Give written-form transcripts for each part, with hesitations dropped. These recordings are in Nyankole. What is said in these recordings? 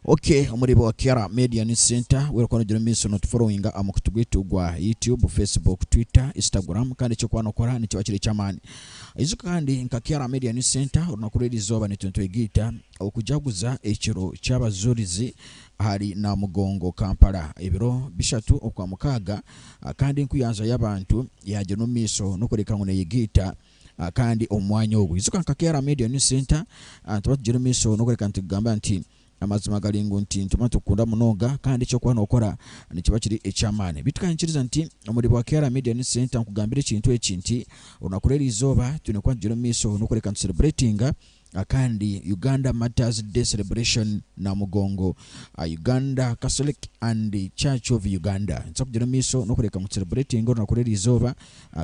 Ok omuri Bwakera Media News Center webare kuba nogyenda omumaisho notuforowinga aha mukutu gwaitu gwa YouTube, Facebook, Twitter, Instagram kandi ekyokuba nokora nikiba kiri ekyamaani. Ijuka kandi nka Kiara Media News Center orunaku rw'erizooba nitwe nitwegaita okujaguza ekiro ky'abajurizi ahari Namugongo Kampala ebiro bishatu okwamukaaga kandi enkuyanja y'abantu yagyenda omumaisho nokureka ngu neyegaita Kandi omu mwanya ogu, ijuka nka Kiara Media News Centre, nituba tugyire omu maisho n'okworeka nitugamba nti amazima gari ngu nti nituba nitukukunda munonga kandi eki orikuba nookora nikiba kiri eky'amaani. Beitu kandi nyikiriza nti omuri bwa Kiara Media News Centre nkugambire ekintu eki nti orunaku rw'erizooba twine kuba nitugyenda omu maisho n'okworeka nitusereburetinga Kandi Uganda Martyrs Day Celebration Namugongo, Uganda Catholic and Church of Uganda. Nituza kugyenda omu maisho n'okureka ngu tusereburetinge orunaku rw'erizooba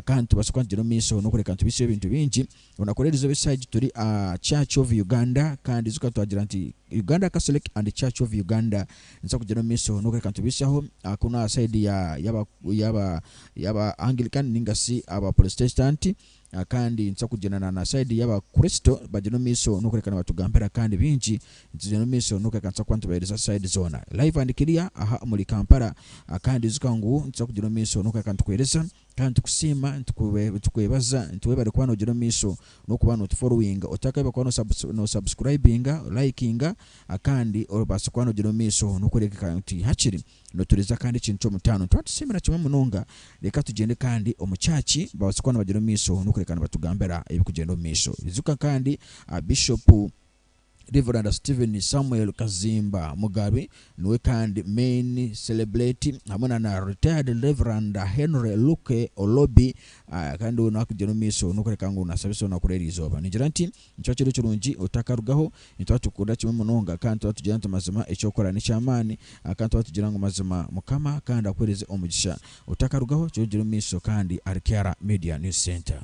kandi tubaase kuba nitugyenda omu maisho n'okureka nitubiisayo ebintu bingi. Orunaku rw'erizooba eshaaha egi turi aha Church of Uganda kandi ijuka twagira nti Uganda Catholic and Church of Uganda. Nituza kugyenda omu maisho n'okureka nitubiisaho kunu aha side ya yaba yaba yaba Anglican ninga shi aba Protestant. Kandi nituza kugyenda na na side y'aba Kristo bagyenda omu maisho n'okureka nibatugambira kandi bingi nitugyenda omu maisho n'okureka nituza kuba nitubahereza side zoona live and clear aha omuri Kampala kandi ijuka ngu nituza kugyenda omu maisho n'okureka nitukuhereza kandi nitukusiima nitukwebaza nti webare kuba nogyenda omu maisho n'okuba notu followinga otakaiba kuba no subscribinga, likinga kandi obaase kuba nogyenda omu maisho n'okureka nti hakiri Notureza kandi ekintu ky'omutaano. Nitwatusiimira kimwe munonga. Reka tugyende kandi omu kyaki babaase kuba nibagyenda omu maisho n'okureka nibatugambira ebirikugyenda omu maisho. Ijuka kandi Bishop Rev. Stephen Samuel Kazimba Mugabi niwe kandi main celebrate hamwe na na Retired Rev. Henry Luke Olobi kandi we nakugyenda omu maisho n'okureka ngu nasabisa orunaku rw'erizooba. Ningira nti Nikyo kiro kirungi otakarugaho. Nituba nitukukunda kimwe munonga kandi nituba nitugira nti mazima eki okora n'eky'amaani kandi nituba nitugira ngu mazima Mukama kandi akuhereze omugisha. Otakarugaho ky'ogyire omu maisho kandi ahari Kiara Media News Centre.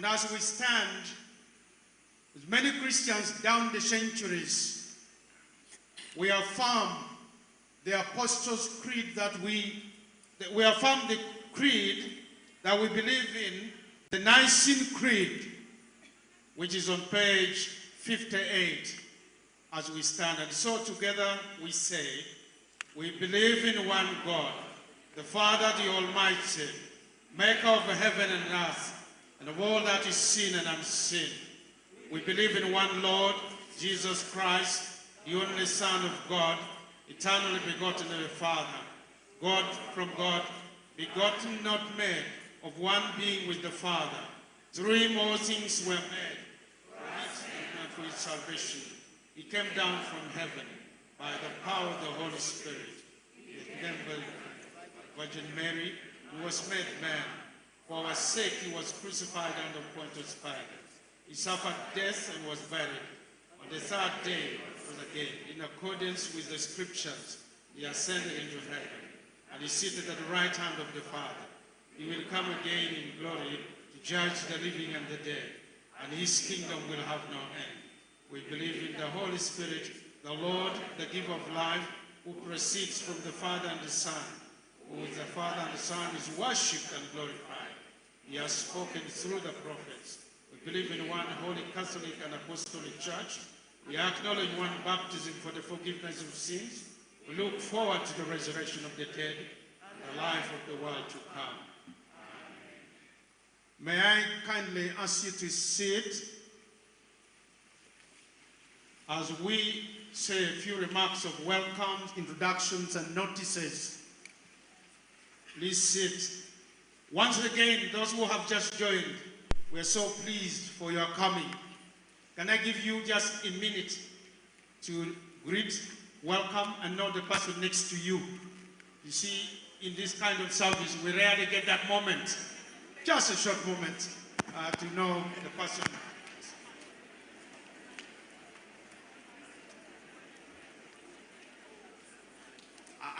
as we stand with many Christians down the centuries, we affirm the Apostles' Creed that we, that we affirm the creed that we believe in, the Nicene Creed, which is on page 58 as we stand. And so together we say, we believe in one God, the Father, the Almighty, maker of heaven and earth, and of all that is seen and unseen. We believe in one Lord, Jesus Christ, the only Son of God, eternally begotten of the Father, God from God, begotten, not made, of one being with the Father. Through him all things were made. Christ and for his salvation. He came down from heaven by the power of the Holy Spirit. He became the Virgin Mary, who was made man. For our sake he was crucified under Pontius Pilate. He suffered death and was buried. On the third day was again, in accordance with the scriptures, he ascended into heaven and is seated at the right hand of the Father. He will come again in glory to judge the living and the dead, and his kingdom will have no end. We believe in the Holy Spirit, the Lord, the giver of life, who proceeds from the Father and the Son, who with the Father and the Son is worshipped and glorified. He has spoken through the prophets. We believe in one holy Catholic and Apostolic Church. We acknowledge one baptism for the forgiveness of sins. We look forward to the resurrection of the dead and the life of the world to come. May I kindly ask you to sit as we say a few remarks of welcome, introductions, and notices. Please sit. Once again, those who have just joined, we are so pleased for your coming. Can I give you just a minute to greet, welcome, and know the person next to you? You see, in this kind of service, we rarely get that moment. Just a short moment to know the person.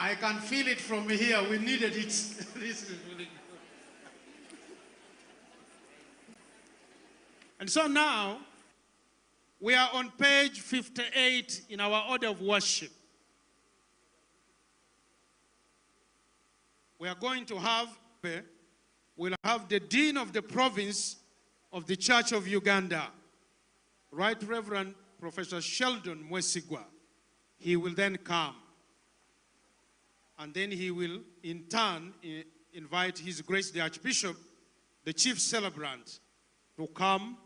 I can feel it from here. We needed it. This is really good. And so now, we are on page 58 in our order of worship. We are going to have, we'll have the Dean of the Province of the Church of Uganda, Right Reverend Professor Sheldon Mwesigwa. He will then come. And then he will, in turn, invite His Grace the Archbishop, the Chief Celebrant, to come,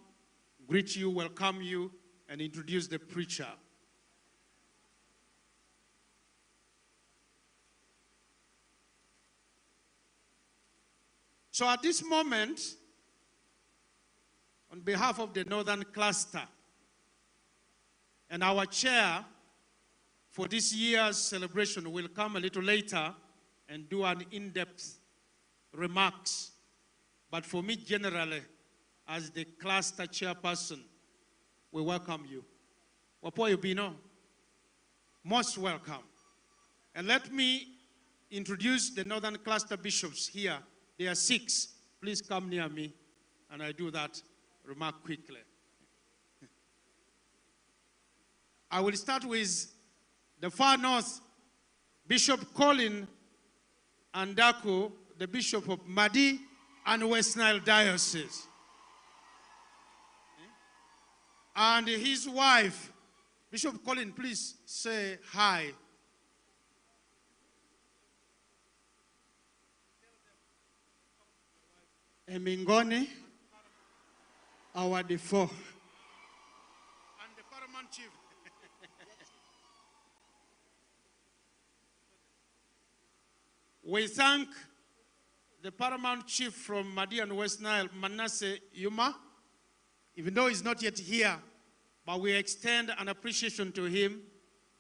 greet you, welcome you, and introduce the preacher. So at this moment, on behalf of the Northern Cluster and our chair for this year's celebration will come a little later and do an in-depth remarks. But for me generally, as the cluster chairperson, we welcome you. Wapoyo Bino, most welcome. And let me introduce the Northern Cluster bishops here. There are 6. Please come near me, and I do that remark quickly. I will start with the Far North, Bishop Colin Andaku, the Bishop of Madi and West Nile Diocese. And his wife, Bishop Colin, please say hi. Emingoni, our 4. And the Paramount Chief. We thank the Paramount Chief from Madi and West Nile, Manasseh Yuma, even though he's not yet here, but we extend an appreciation to him.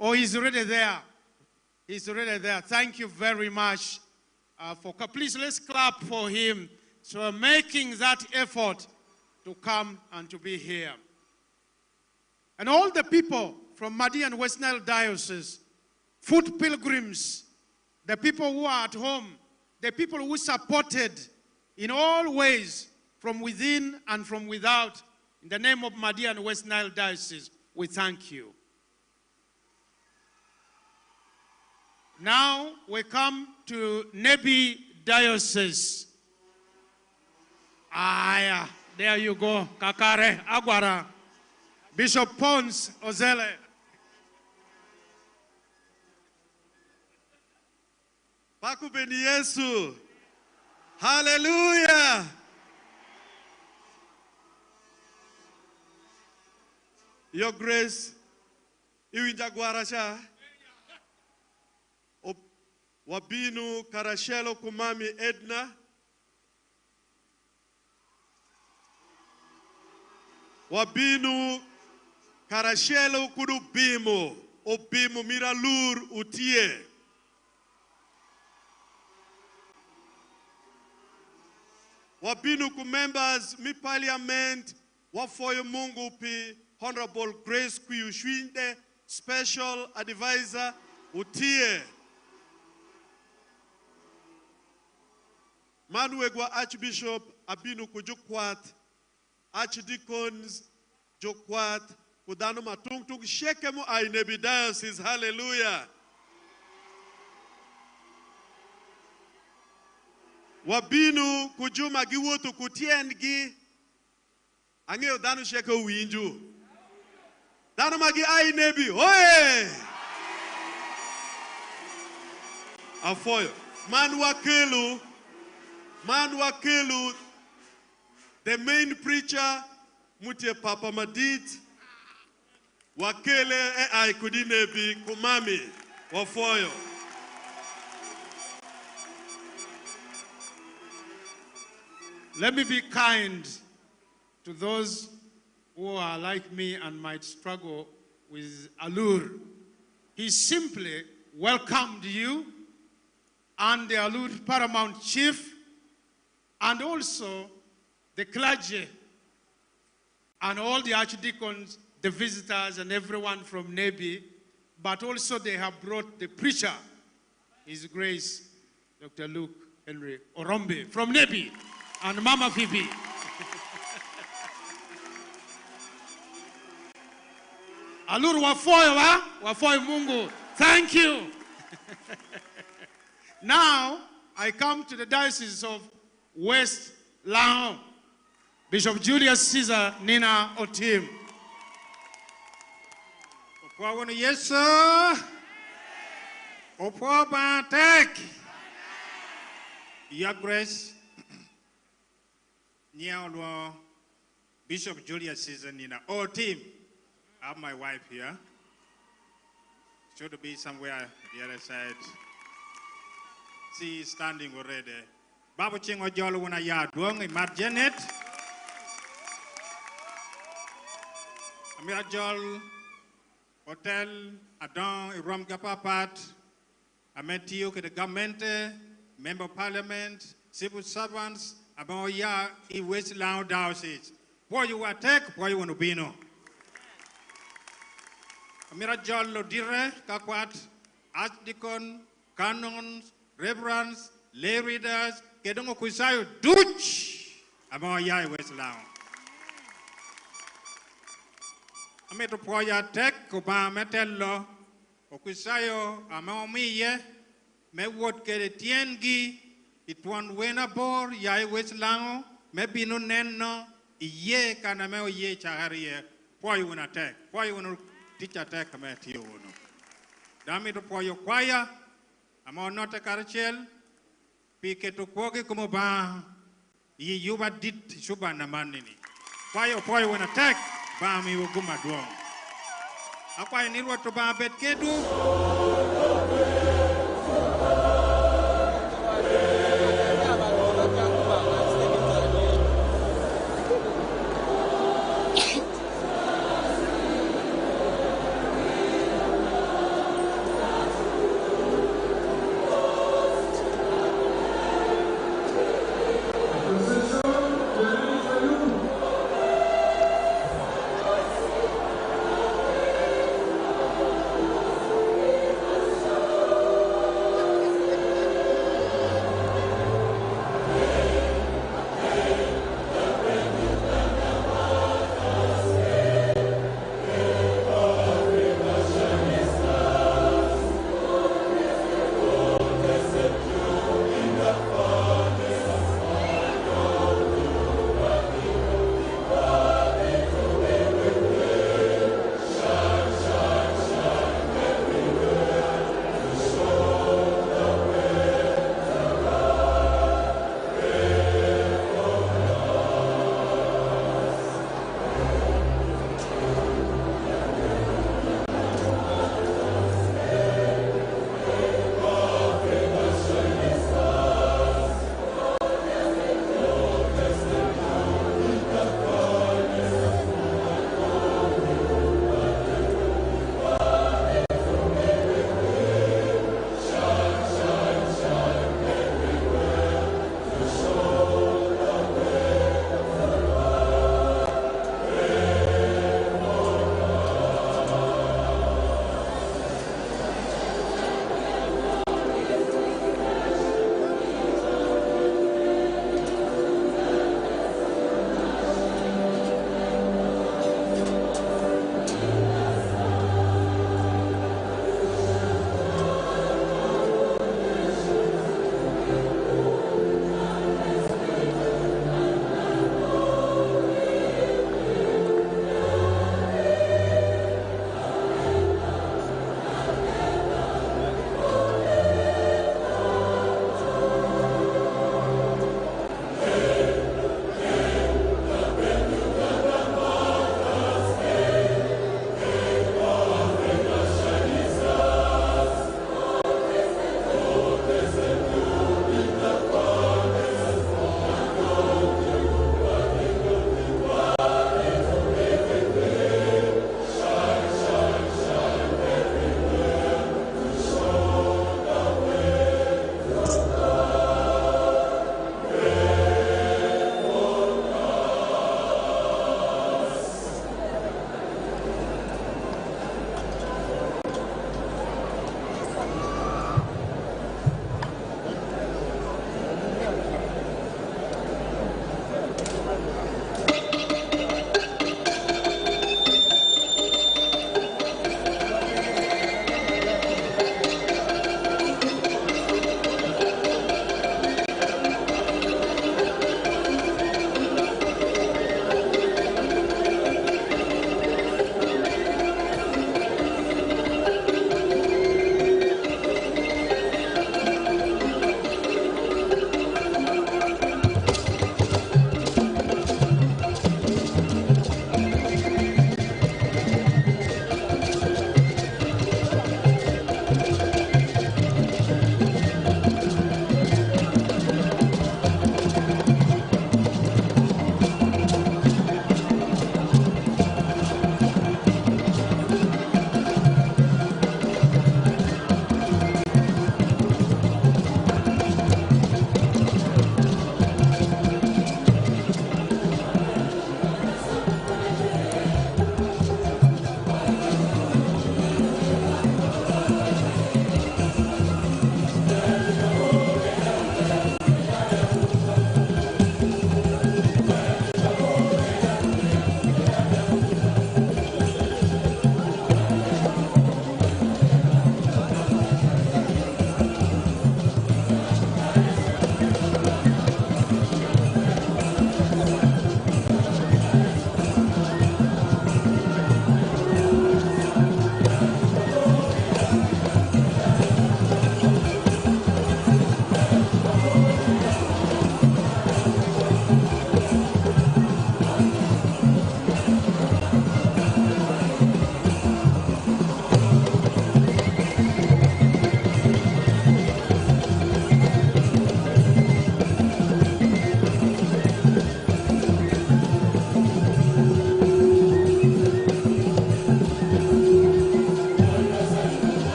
Oh, he's already there. He's already there. Thank you very much. Please, let's clap for him. So making that effort to come and to be here. And all the people from Madi and West Nile Diocese, foot pilgrims, the people who are at home, the people who supported in all ways from within and from without. In the name of Mahdia and West Nile Diocese, we thank you. Now we come to Nebbi Diocese. Aya, there you go. Kakare, Agwara. Bishop Pons Ozele. Pakubeni Yesu. Hallelujah. Your Grace, iwinja gwara cha. Wabinu Karashelo Kumami Edna. Wabinu Karashelo Kudubimo. Obimo Miralur Utie. Wabinu ku members mi parliament wafoyo Mungu pi Honorable Grace Kwiushwinde, Special Advisor Utie. Manuegwa Archbishop Abinu Kujukwat, Archdeacons Jokwat, Kudano Matungtung, Shekemu Ainebi Diocese, hallelujah. Wabinu kujuma giwoto kutiengi. Ang'eyo dhano sheke owinjo. Dhano magi Ainebi, oye! Afoyo. Man wakelu, the main preacher, Mutie Papa Madit, wakele e ai kudinebi kumami, wafoyo. Let me be kind to those who are like me and might struggle with Alur. He simply welcomed you and the Alur Paramount Chief and also the clergy and all the archdeacons, the visitors and everyone from Nebbi, but also they have brought the preacher, His Grace, Dr. Luke Henry Orombi from Nebbi. And Mama Phoebe. Alur wafoy wa, wafoy Mungu. Thank you. Now, I come to the Diocese of West Lango. Bishop Julius Caesar Nina Otim. Opwa Yesu. Opwa Batek. Your Grace, Nyaolwo, Bishop Julius Caesar Nina Otim. I have my wife here. Should be somewhere the other side. She is standing already. Babu Chingo Jolo wana ya duong i Mat Janet. Amira Jol Hotel Adon Irom Gapapat. Ametio ke the government, member of parliament, civil servants, about ya i West Lango Diocese. Boy you attack, boy you want to be no. Amira Jol Lodire Kakwat, Archdeacon, Canons, Reverends, lay readers, Kedongo Kusayo, Duch, about ya i West Lango. Ameto poya tek kuba metello, Okusayo amaomiye, me wot kere tiengi, itwan wena bor ya i West Lango, me binu nenno, iye kana me oye chagarie, poy wuna tek, poy wunu teacher tek me tiyo wunu. Dami to poyo kwaya, ama onote karachel, pike to kwogi kumo ba, yi yuba dit shuba na manini. Kwayo poy wuna tek, ba mi wuguma duong. Akwayo ni ruoth to ba bet kedu.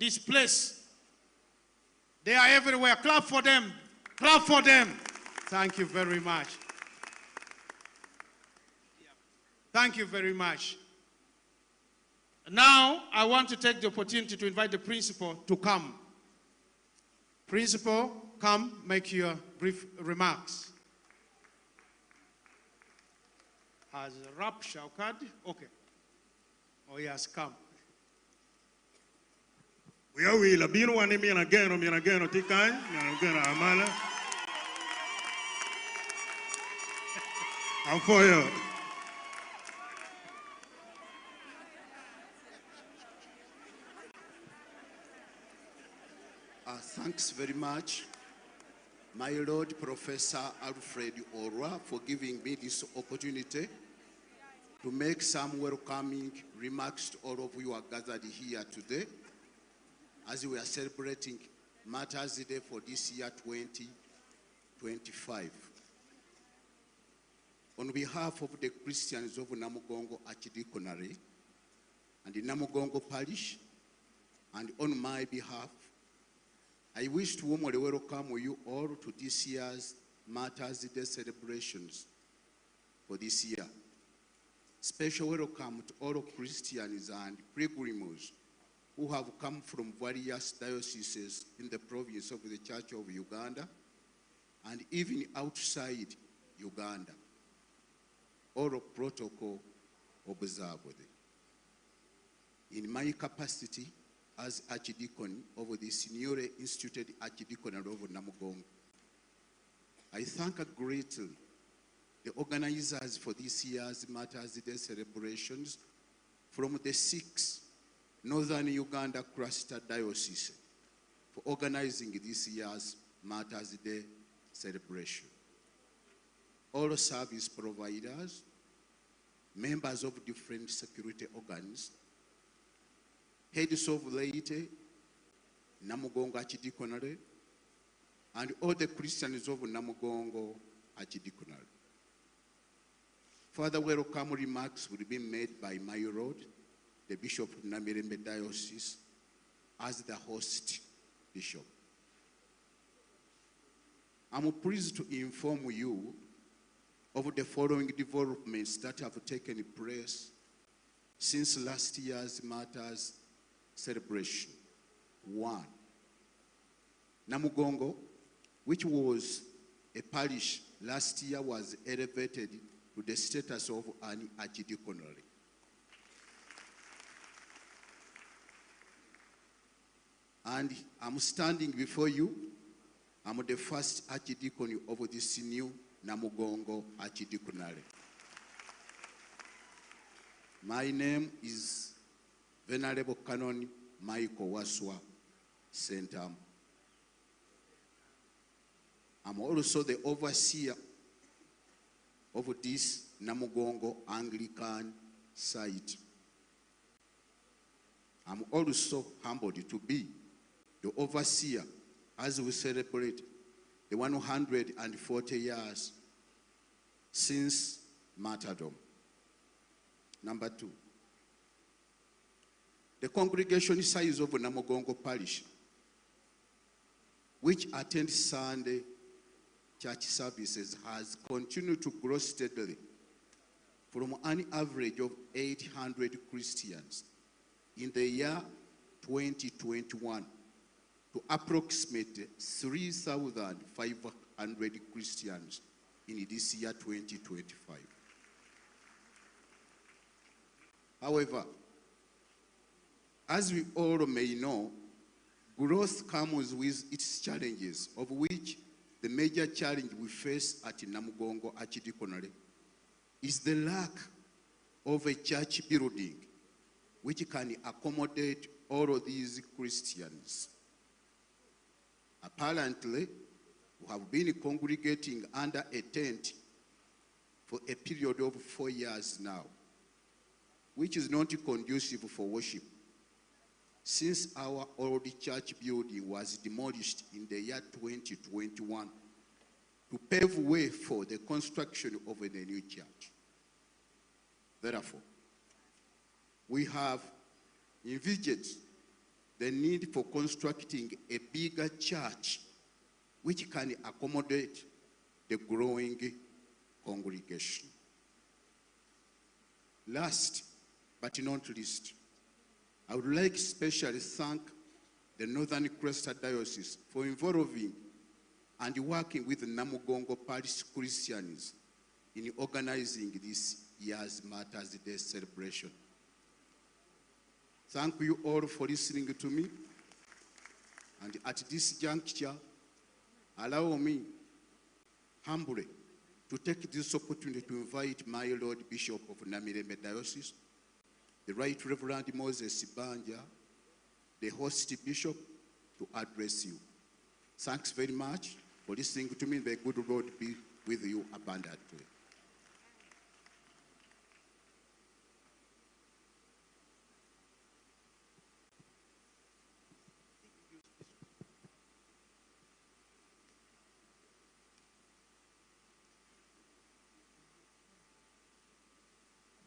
this place. They are everywhere. Clap for them. Clap for them. Thank you very much. Thank you very much. Now, I want to take the opportunity to invite the principal to come. Principal, come make your brief remarks. Has rapture occurred? Okay. Oh, yes, come. Wiya owil abino wan ni min ageno min ageno tye kany min ageno amala apwoyo. Thanks very much, my Lord Professor Alfred Orwa, for giving me this opportunity to make some welcoming remarks to all of you who are gathered here today as we are celebrating Martyrs Day for this year 2025. On behalf of the Christians of Namugongo Archdeaconry and the Namugongo Parish, and on my behalf, I wish to warmly welcome you all to this year's Martyrs Day celebrations for this year. Special welcome to all Christians and pilgrims who have come from various dioceses in the province of the Church of Uganda and even outside Uganda. All protocol observed. In my capacity as Archdeacon of this newly instituted Archdeaconry of Namugongo, I thank greatly the organizers for this year's Martyrs Day celebrations from the 6 Northern Uganda Cluster Diocese for organizing this year's Martyrs Day celebration. All service providers, members of different security organs, heads of laity, Namugongo Archdeaconry, and all the Christians of Namugongo Archdeaconry. Further welcome remarks will be made by my Lord, the Bishop of Namirembe Diocese, as the host bishop. I'm pleased to inform you of the following developments that have taken place since last year's Martyrs celebration. 1, Namugongo, which was a parish last year, was elevated to the status of an archdeaconry. And I'm standing before you. I'm the first archdeacon of this new Namugongo Archdeaconry. My name is Venerable Canon Michael Waswa Sentamu. I'm also the overseer of this Namugongo Anglican site. I'm also humbled to be the overseer as we celebrate the 140 years since martyrdom. Number 2, the congregation size of Namugongo Parish, which attends Sunday church services, has continued to grow steadily from an average of 800 Christians in the year 2021 to approximately 3,500 Christians in this year 2025. However, as we all may know, growth comes with its challenges, of which the major challenge we face at Namugongo Archdeaconry is the lack of a church building which can accommodate all of these Christians. Apparently, we have been congregating under a tent for a period of 4 years now, which is not conducive for worship, since our old church building was demolished in the year 2021 to pave way for the construction of a new church. Therefore, we have envisaged the need for constructing a bigger church which can accommodate the growing congregation. Last but not least, I would like especially thank the Northern Cluster Diocese for involving and working with Namugongo Parish Christians in organizing this year's Martyrs Day celebration. Thank you all for listening to me. And at this juncture, allow me humbly to take this opportunity to invite my Lord Bishop of Namirembe Diocese, the Right Reverend Moses Banja, the host bishop, to address you. Thanks very much for listening to me. The good Lord be with you abundantly.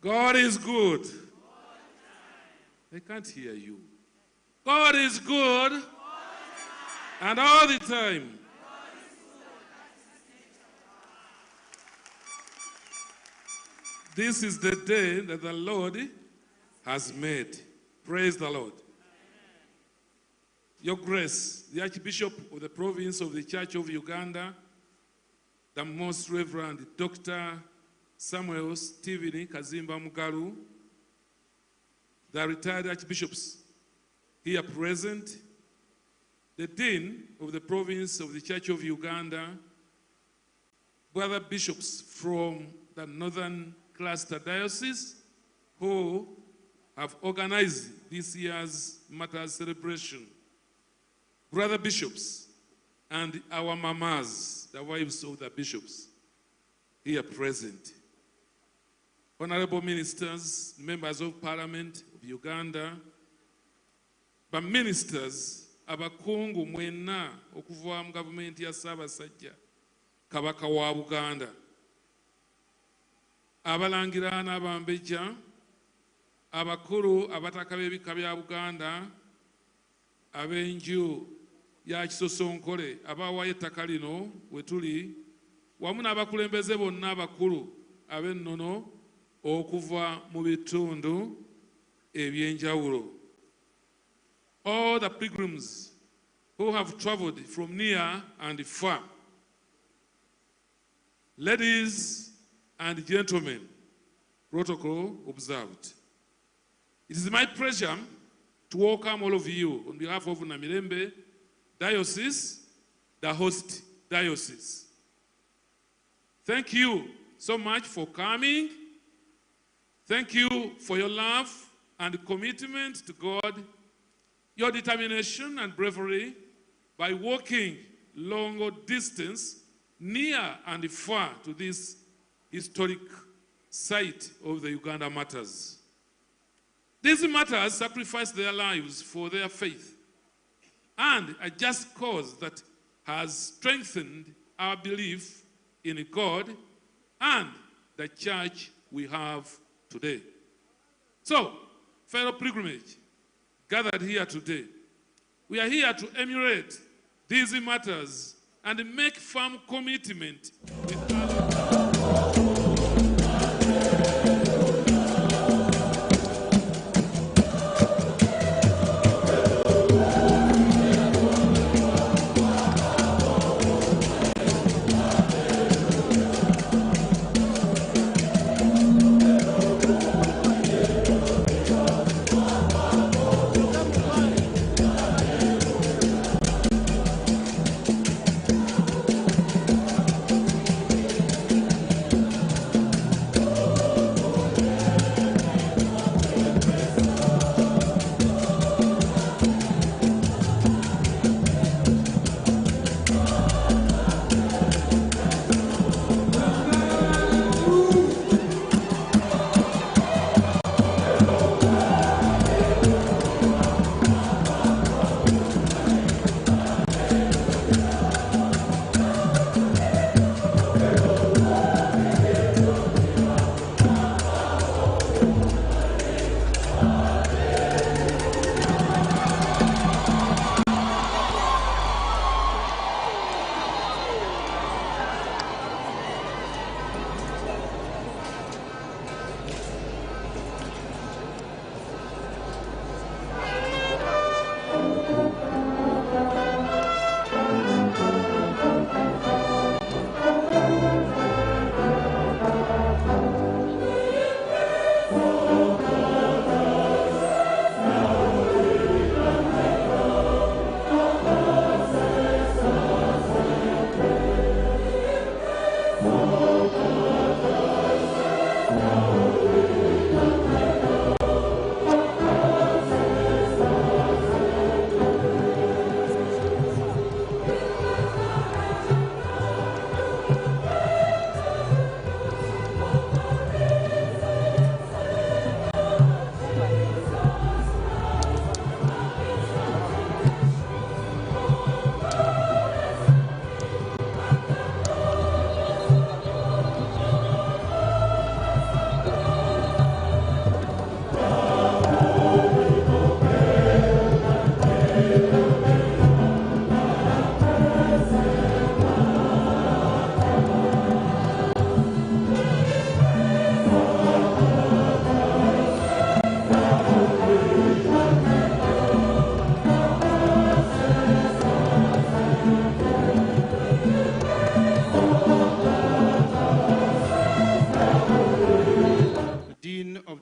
God is good. They can't hear you. God is good. And all the time. This is the day that the Lord has made. Praise the Lord. Your Grace, the Archbishop of the province of the Church of Uganda, the Most Reverend Dr. Samuel Stephen Kazimba Mugalu, the retired archbishops here present, the Dean of the province of the Church of Uganda, brother bishops from the Northern Cluster Diocese who have organized this year's Martyrs celebration, brother bishops, and our mamas, the wives of the bishops here present. Honorable ministers, members of parliament of Uganda, ba ministers abakungu mwenna okuva mu gavumenti ya Ssaabasajja Kabaka wa Buganda, abalangira n'abambejja, abakulu abataka b'ebika bya Buganda, ab'enju ya Kisosonkole abawaayo ettaka lino we tuli, wamu n'abakulembeze bonna abakulu ab'ennono okuva mu bitundu eby'enjawulo. All the pilgrims who have traveled from near and far, ladies and gentlemen, protocol observed. It is my pleasure to welcome all of you on behalf of Namirembe Diocese, the host diocese. Thank you so much for coming. Thank you for your love and commitment to God, your determination and bravery by walking long distance near and far to this historic site of the Uganda Martyrs. These martyrs sacrificed their lives for their faith and a just cause that has strengthened our belief in God and the church we have today. So, fellow pilgrimage gathered here today, we are here to emulate these matters and make firm commitment with our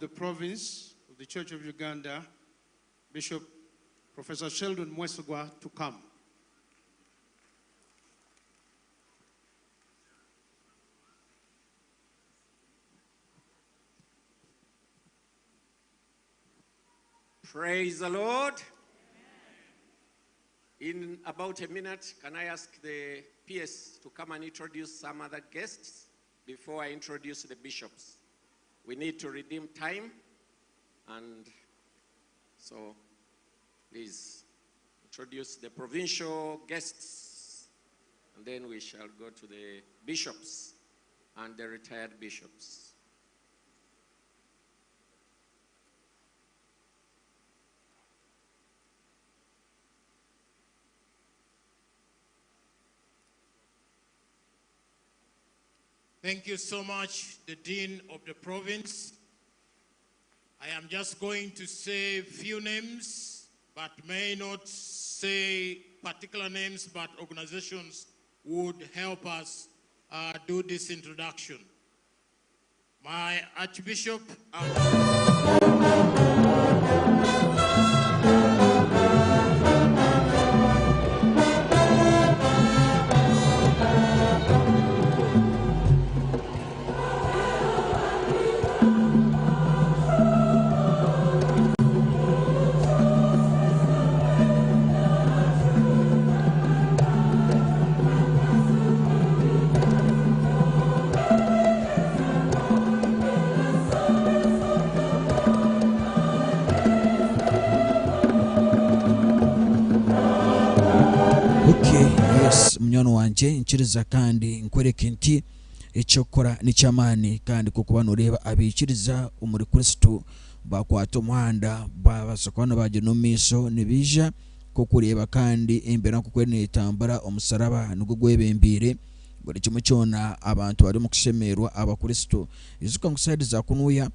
the province of the Church of Uganda, Bishop Professor Sheldon Mwesigwa, to come. Praise the Lord. In about a minute, can I ask the PS to come and introduce some other guests before I introduce the bishops? We need to redeem time, and so please introduce the provincial guests, and then we shall go to the bishops and the retired bishops. Thank you so much, the Dean of the province. I am just going to say few names, but may not say particular names, but organizations would help us do this introduction. My Archbishop and Okay, yes, munywani wangye nkiriza kandi nkwereke nti ekyokukora nikyamaani kandi kukuba noreeba abaikiriza omuri Kristo bakwata omuhanda babaasa kuba nibagyenda omu maisho nibaija kukureeba kandi embeera nk'oku eriyo netambura omusaraba nigwo gwebembeire buri kimwe kyona abantu bari omu kushemererwa abakristo. Ijuka ngu sayidi za kunuya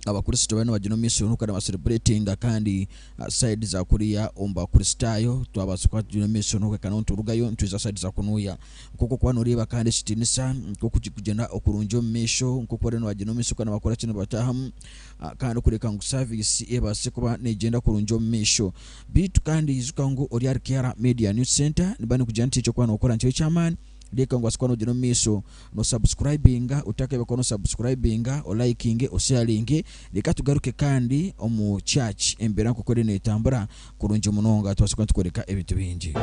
abakristo bariyo nibagyenda omu maisho kandi nibasereburetinga kandi sayidi za kuriya omu bakristaayo twabaasa kuba tugyenda omu maisho n'okwekana niturugayo nitwiza sayidi za kunuya nk'oku okuba noreeba kandi ekitiinisa nk'oku kirikugyenda okurungi omu maisho nk'oku bariyo nibagyenda omu maisho kandi nibakora ki nibataahamu kandi kureka ngu saviisi ebaase kuba neegyenda kurungi omu maisho. Beitu kandi ijuka ngu ori ahari Kiara Media News Centre niba nikugira nti eky'okuba nookora nikyo eky'amaani reka ngu obaase kuba noogyenda omu maisho nosabusikurayibinga otakeeba kuba nosabusikurayibinga olayikinge osheyaringe reka tugaruke kandi omu church embeera nk'oku eriyo neetambura kurungi munonga tubaase kuba nitukworeka ebintu bingi.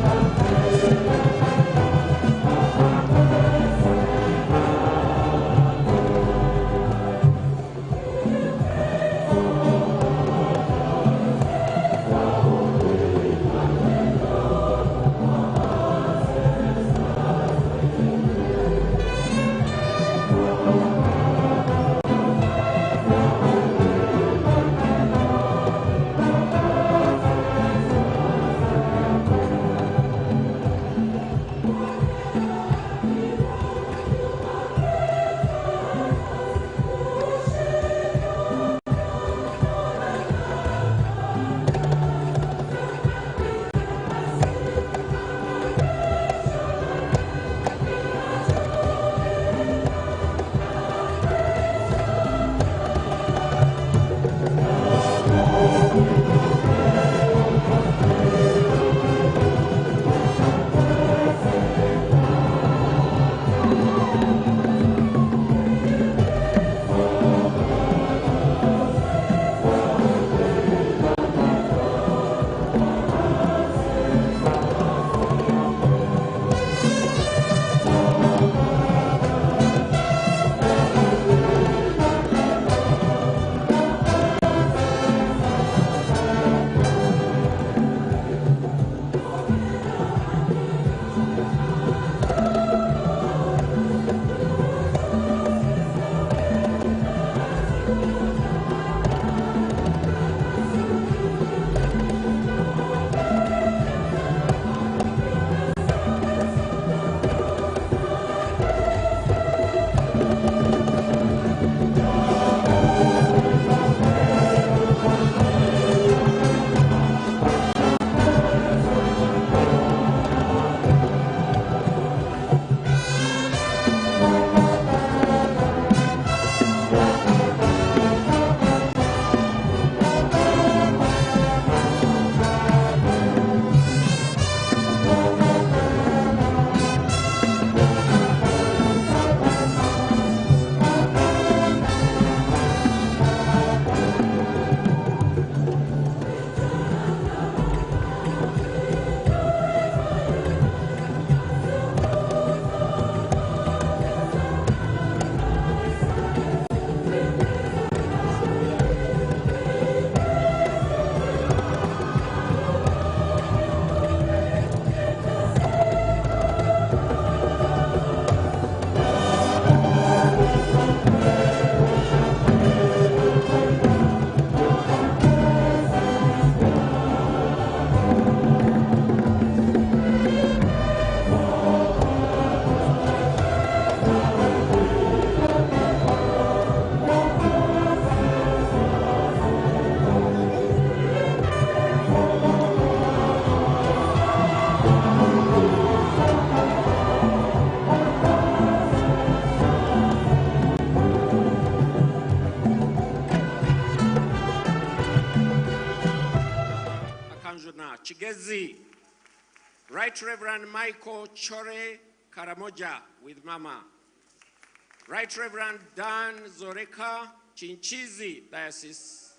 Kigezi. Right Reverend Michael Chore Karamoja with Mama. Right Reverend Dan Zoreka, Kinkiizi Diocese.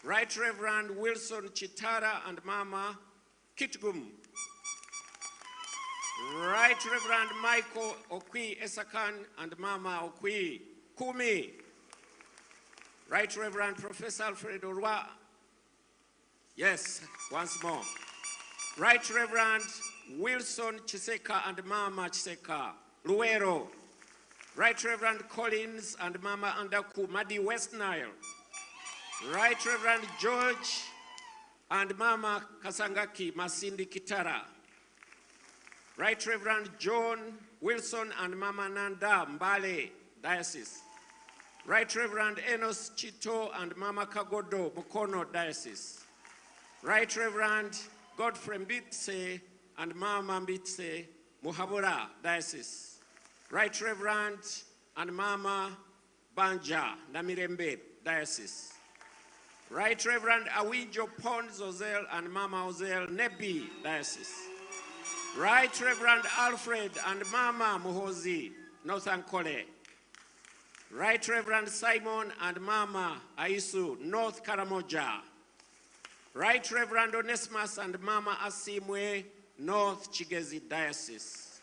Right Reverend Wilson Chitara and Mama, Kitgum. Right Reverend Michael Okwi Esakan and Mama Okwi Kumi. Right Reverend Professor Alfred Orwa. Yes, once more. Right Reverend Wilson Chiseka and Mama Chiseka, Luwero. Right Reverend Collins and Mama Andaku, Madi West Nile. Right Reverend George and Mama Kasangaki, Masindi Kitara. Right Reverend John Wilson and Mama Nanda, Mbale Diocese. Right Reverend Enos Chito and Mama Kagodo, Mukono Diocese. Right Reverend Godfrey Mbitse and Mama Mbitse, Muhabura Diocese. Right Reverend and Mama Banja, Namirembe Diocese. Right Reverend Awinjo Pons Ozel and Mama Ozel, Nebbi Diocese. Right Reverend Alfred and Mama Muhozi, North Ankole. Right Reverend Simon and Mama Aisu, North Karamoja. Right Reverend Onesimus and Mama Asimwe, North Kigezi Diocese.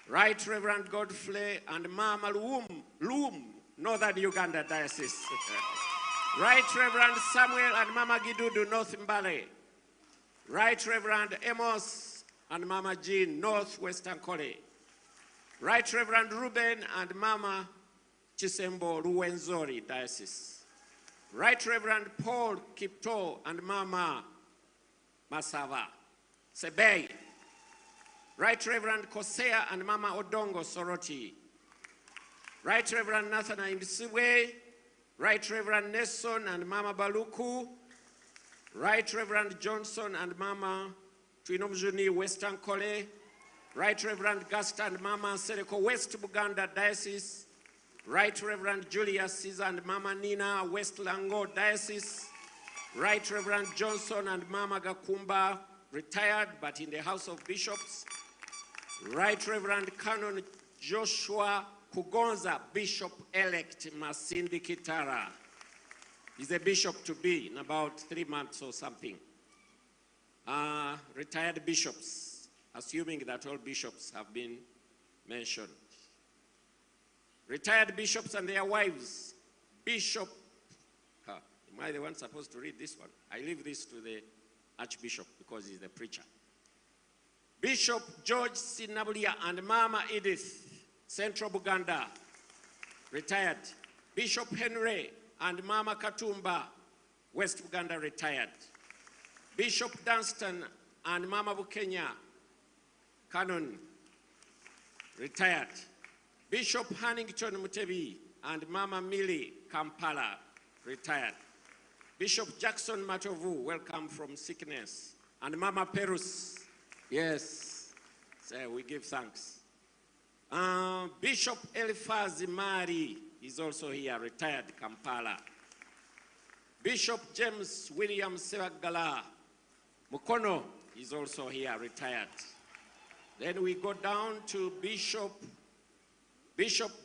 Right Reverend Godfrey and Mama Luum, Northern Uganda Diocese. Right Reverend Samuel and Mama Gidudu, North Mbale. Right Reverend Amos and Mama Jean, North Western Ankole. Right Reverend Ruben and Mama Chisembo, Ruwenzori Diocese. Right Reverend Paul Kipto and Mama Masava, Sebei. Right Reverend Kosea and Mama Odongo, Soroti. Right Reverend Nathan Imsiwe. Right Reverend Nelson and Mama Baluku. Right Reverend Johnson and Mama Twinomjuni, Western Kole. Right Reverend Gasta and Mama Sereko, West Buganda Diocese. Right Reverend Julius Caesar and Mama Nina, West Lango Diocese. Right Reverend Johnson and Mama Gakumba, retired but in the House of Bishops. Right Reverend Canon Joshua Kugonza, Bishop-elect Masindi Kitara. He's a bishop to be in about 3 months or something. Retired bishops, assuming that all bishops have been mentioned. Retired bishops and their wives. Bishop, am I the one supposed to read this one? I leave this to the Archbishop because he's the preacher. Bishop George Sinabulia and Mama Edith, Central Buganda, retired. Bishop Henry and Mama Katumba, West Buganda, retired. Bishop Dunstan and Mama Bukenya, Canon, retired. Bishop Hannington Mutebi and Mama Millie, Kampala, retired. Bishop Jackson Matovu, welcome from sickness. And Mama Perus, yes, so we give thanks. Bishop Eliphaz Mari is also here, retired, Kampala. Bishop James William Sebagala Mukono is also here, retired. Then we go down to Bishop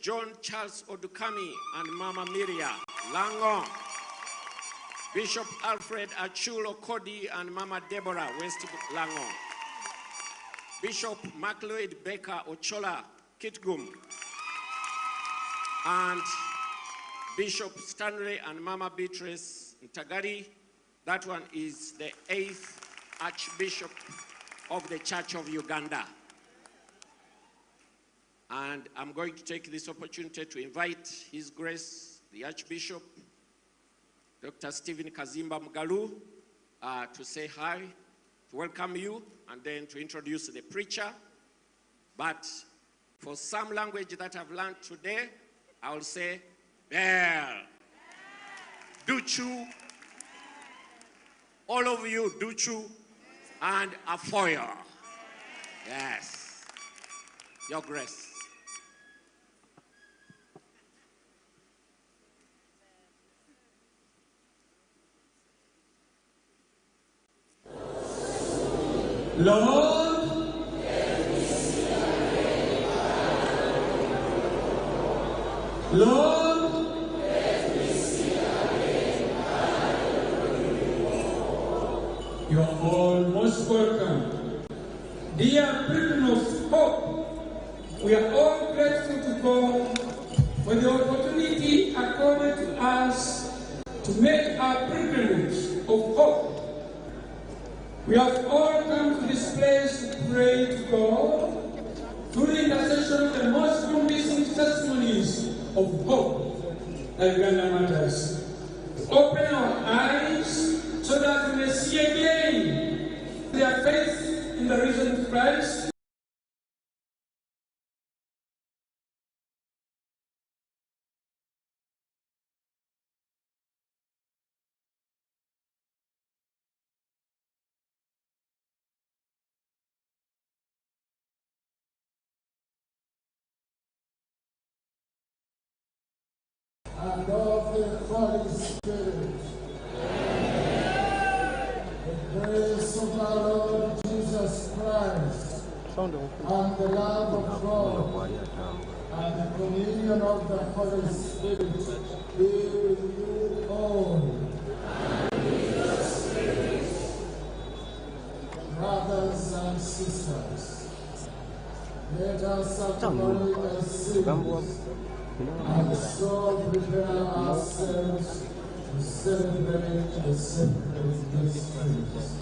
John Charles Odukami and Mama Miria Lango. Bishop Alfred Achulo Kodi and Mama Deborah, West Lango. Bishop MacLeod Baker Ochola, Kitgum. And Bishop Stanley and Mama Beatrice Ntagari. That one is the 8th Archbishop of the Church of Uganda. And I'm going to take this opportunity to invite His Grace, the Archbishop, Dr. Stephen Kazimba Mugalu, to say hi, to welcome you, and then to introduce the preacher. But for some language that I've learned today, I will say, Bel, Duchu, all of you, Duchu, and Afoyo. Yes. Your Grace. Lord, Lord, you are all most welcome. Dear brethren of hope, we are all grateful to God for the opportunity accorded to us to make our pilgrimage of hope. We have all come to this place to pray to God through the intercession of the most convincing testimonies of hope that Uganda matters. Open our eyes so that we may see again their faith in the risen Christ. And of the Holy Spirit. The grace of our Lord Jesus Christ and the love of God and the communion of the Holy Spirit be with you all. Brothers and sisters, let us acknowledge our sins and so prepare ourselves to celebrate the sacred mysteries.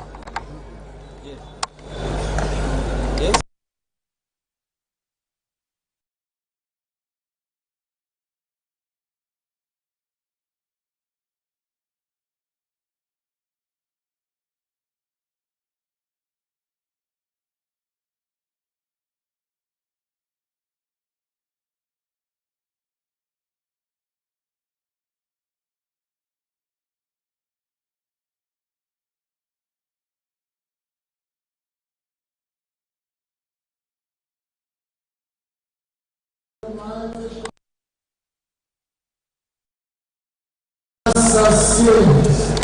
Almighty our sins.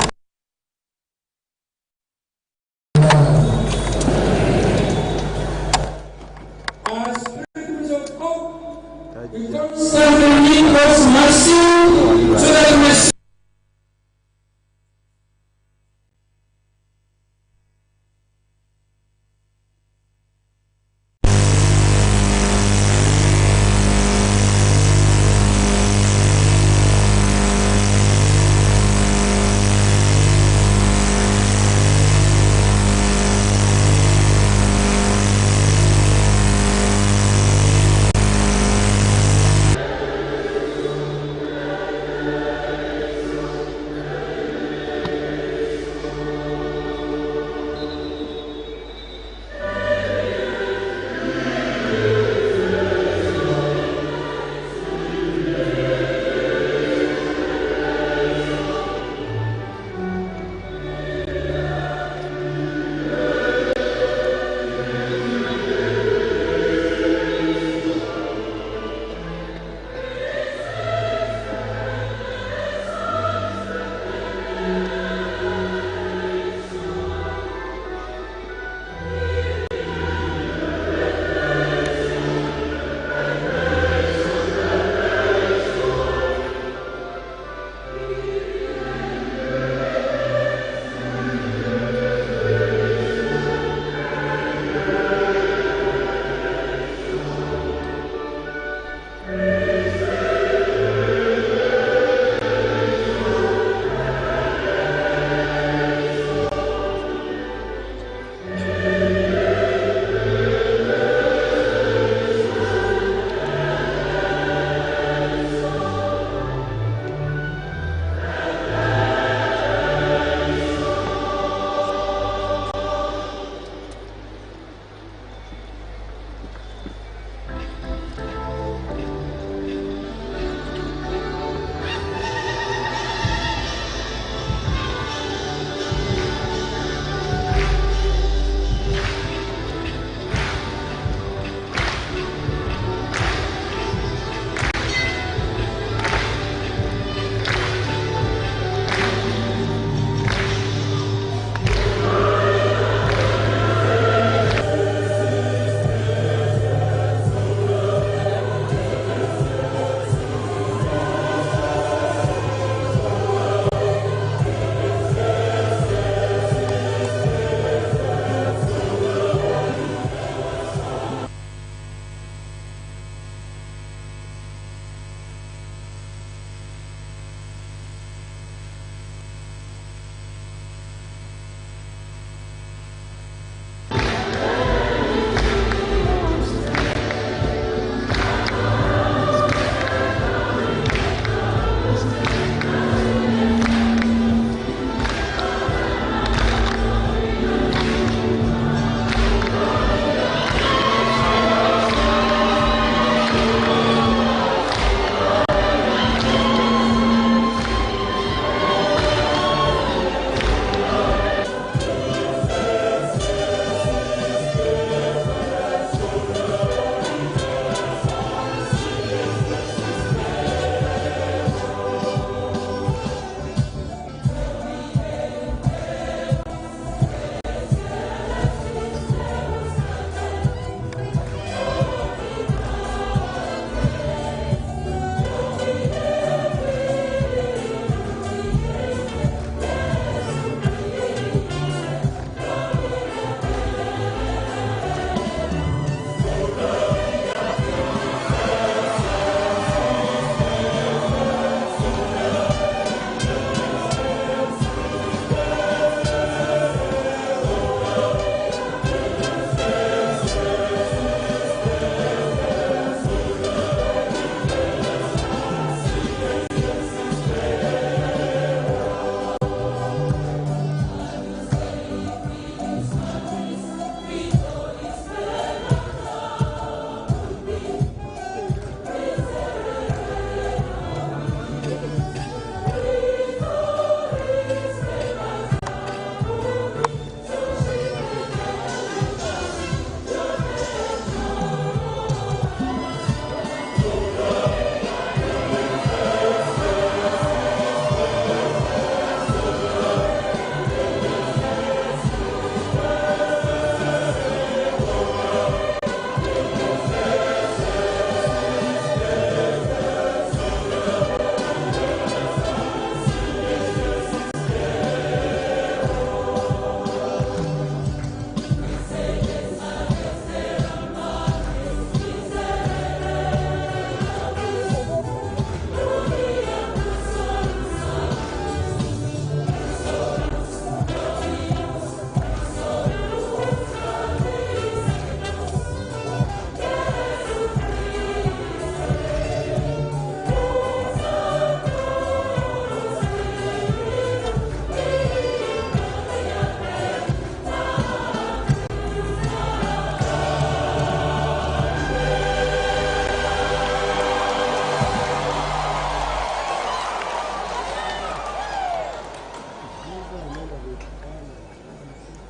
As pilgrims of hope, we constantly need God's mercy so that we may see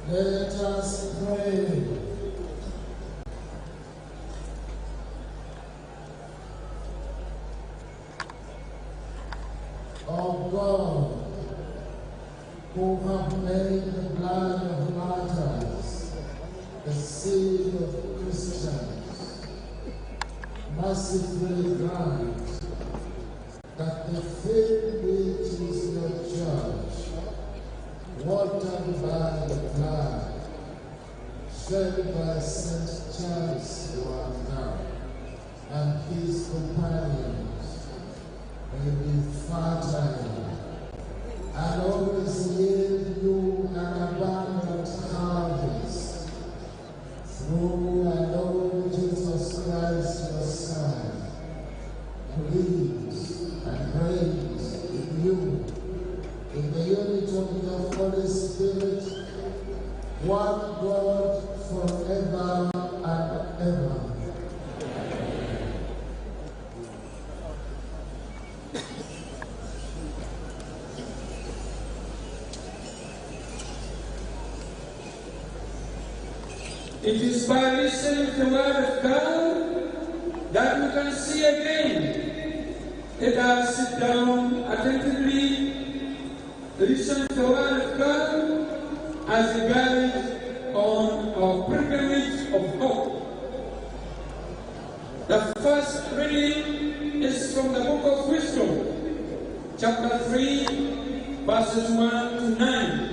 Let us pray. O God, who have made the blood of martyrs the seed of Christians, mercifully grant that the field which is your church, watered by the blood, shed by Saint Charles Lwanga and his companions, may be fertile and always yield you an abundant harvest through our Lord Jesus Christ, your Son, who lives and reigns with you in the unity of the Holy Spirit, one God forever and ever. It is by listening to the word of God that we can see again. Let us sit down attentively, listen to the word of God as a guide on our pilgrimage of hope. The first reading is from the book of Wisdom, chapter 3, verses 1 to 9.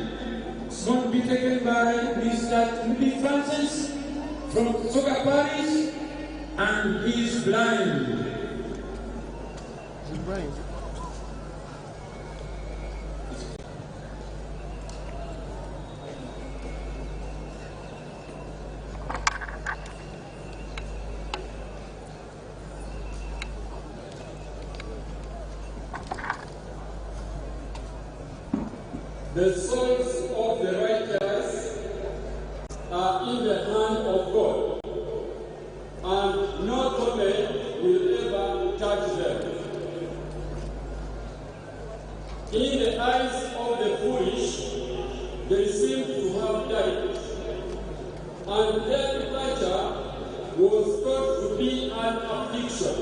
It's going to be taken by Mr. Timothy Francis from Soga Parish, and he is blind. The souls of the righteous are in the hand of God, and no torment will ever touch them. In the eyes of the foolish, they seem to have died, and their departure was thought to be an affliction,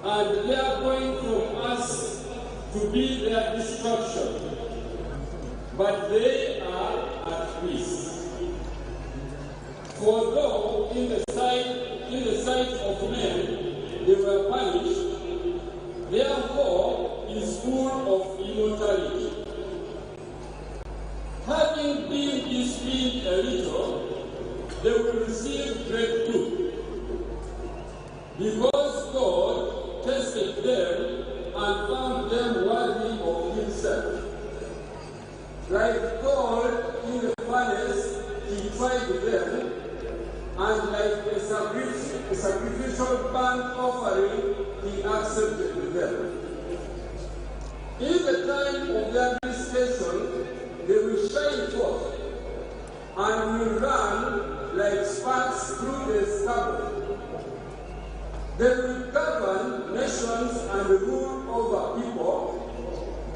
and their going from us to be their destruction. But they are at peace. For though in the sight of men they were punished, their hope is full of immortality. Having been disciplined a little, they will receive great good. Because God tested them and found them worthy of himself. Like gold in the furnace, he tried them, and like a sacrificial burnt offering, he accepted them. In the time of their visitation, they will shine forth and will run like sparks through the stubble. They will govern nations and rule over people,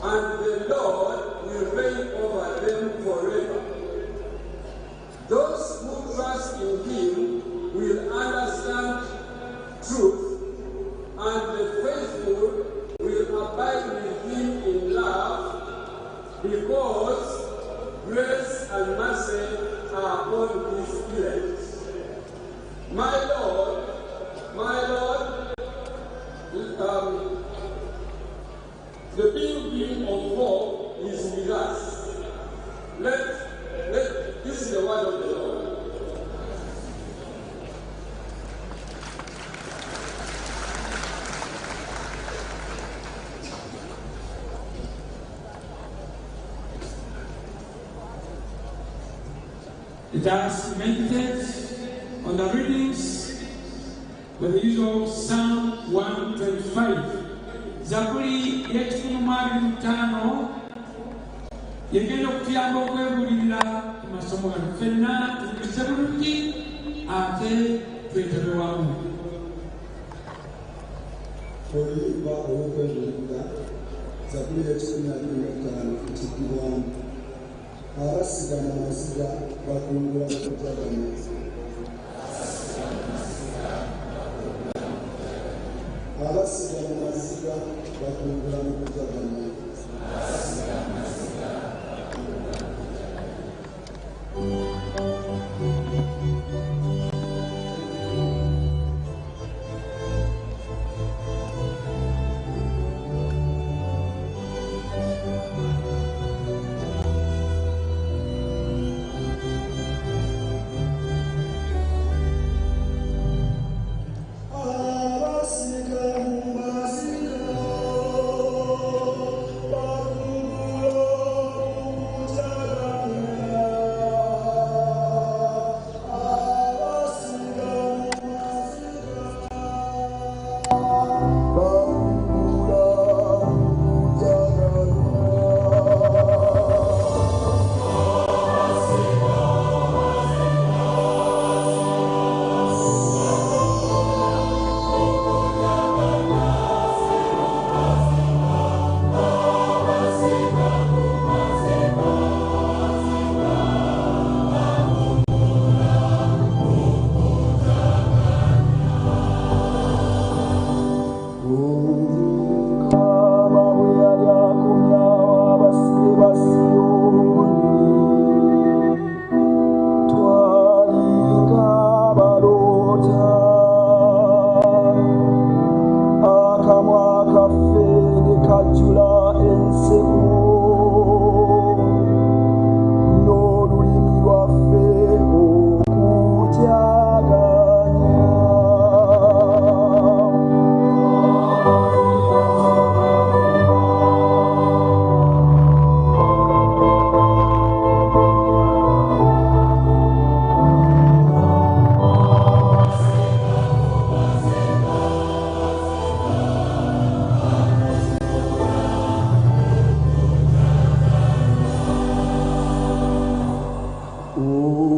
and the Lord will reign over them forever. Those who trust in him will understand truth, and the faithful will abide with him in love, because grace and mercy are upon his elect. My Lord, the pilgrim of hope is with us. This is the word of the Lord. Let us meditate on the readings with the usual Psalm 125. Zaburi y'ekikumi mu abiri mu ttaano yegenda okutuyamba okwebulirira ku masomo gano. Ffenna tuwulirize bulungi ate twetabe wamu. Oluyimba olw'okwebulirira, Zaburi y'ekikumi abiri mu ttaano ekiddibwamu. Abasiga mu maziga bakungula mu kujaganya. Abasiga mu maziga bakungula mu kujaganya. Abasiga mu maziga bakungula mu kujaganya. Abasiga mu maziga bakungula mu Mukama bwe yali akomyawo abasibe ba Siyoni, twali ng'abaloota. Akamwa kaffe ne kajjula enseko, n'olulimi lwaffe okujaganya.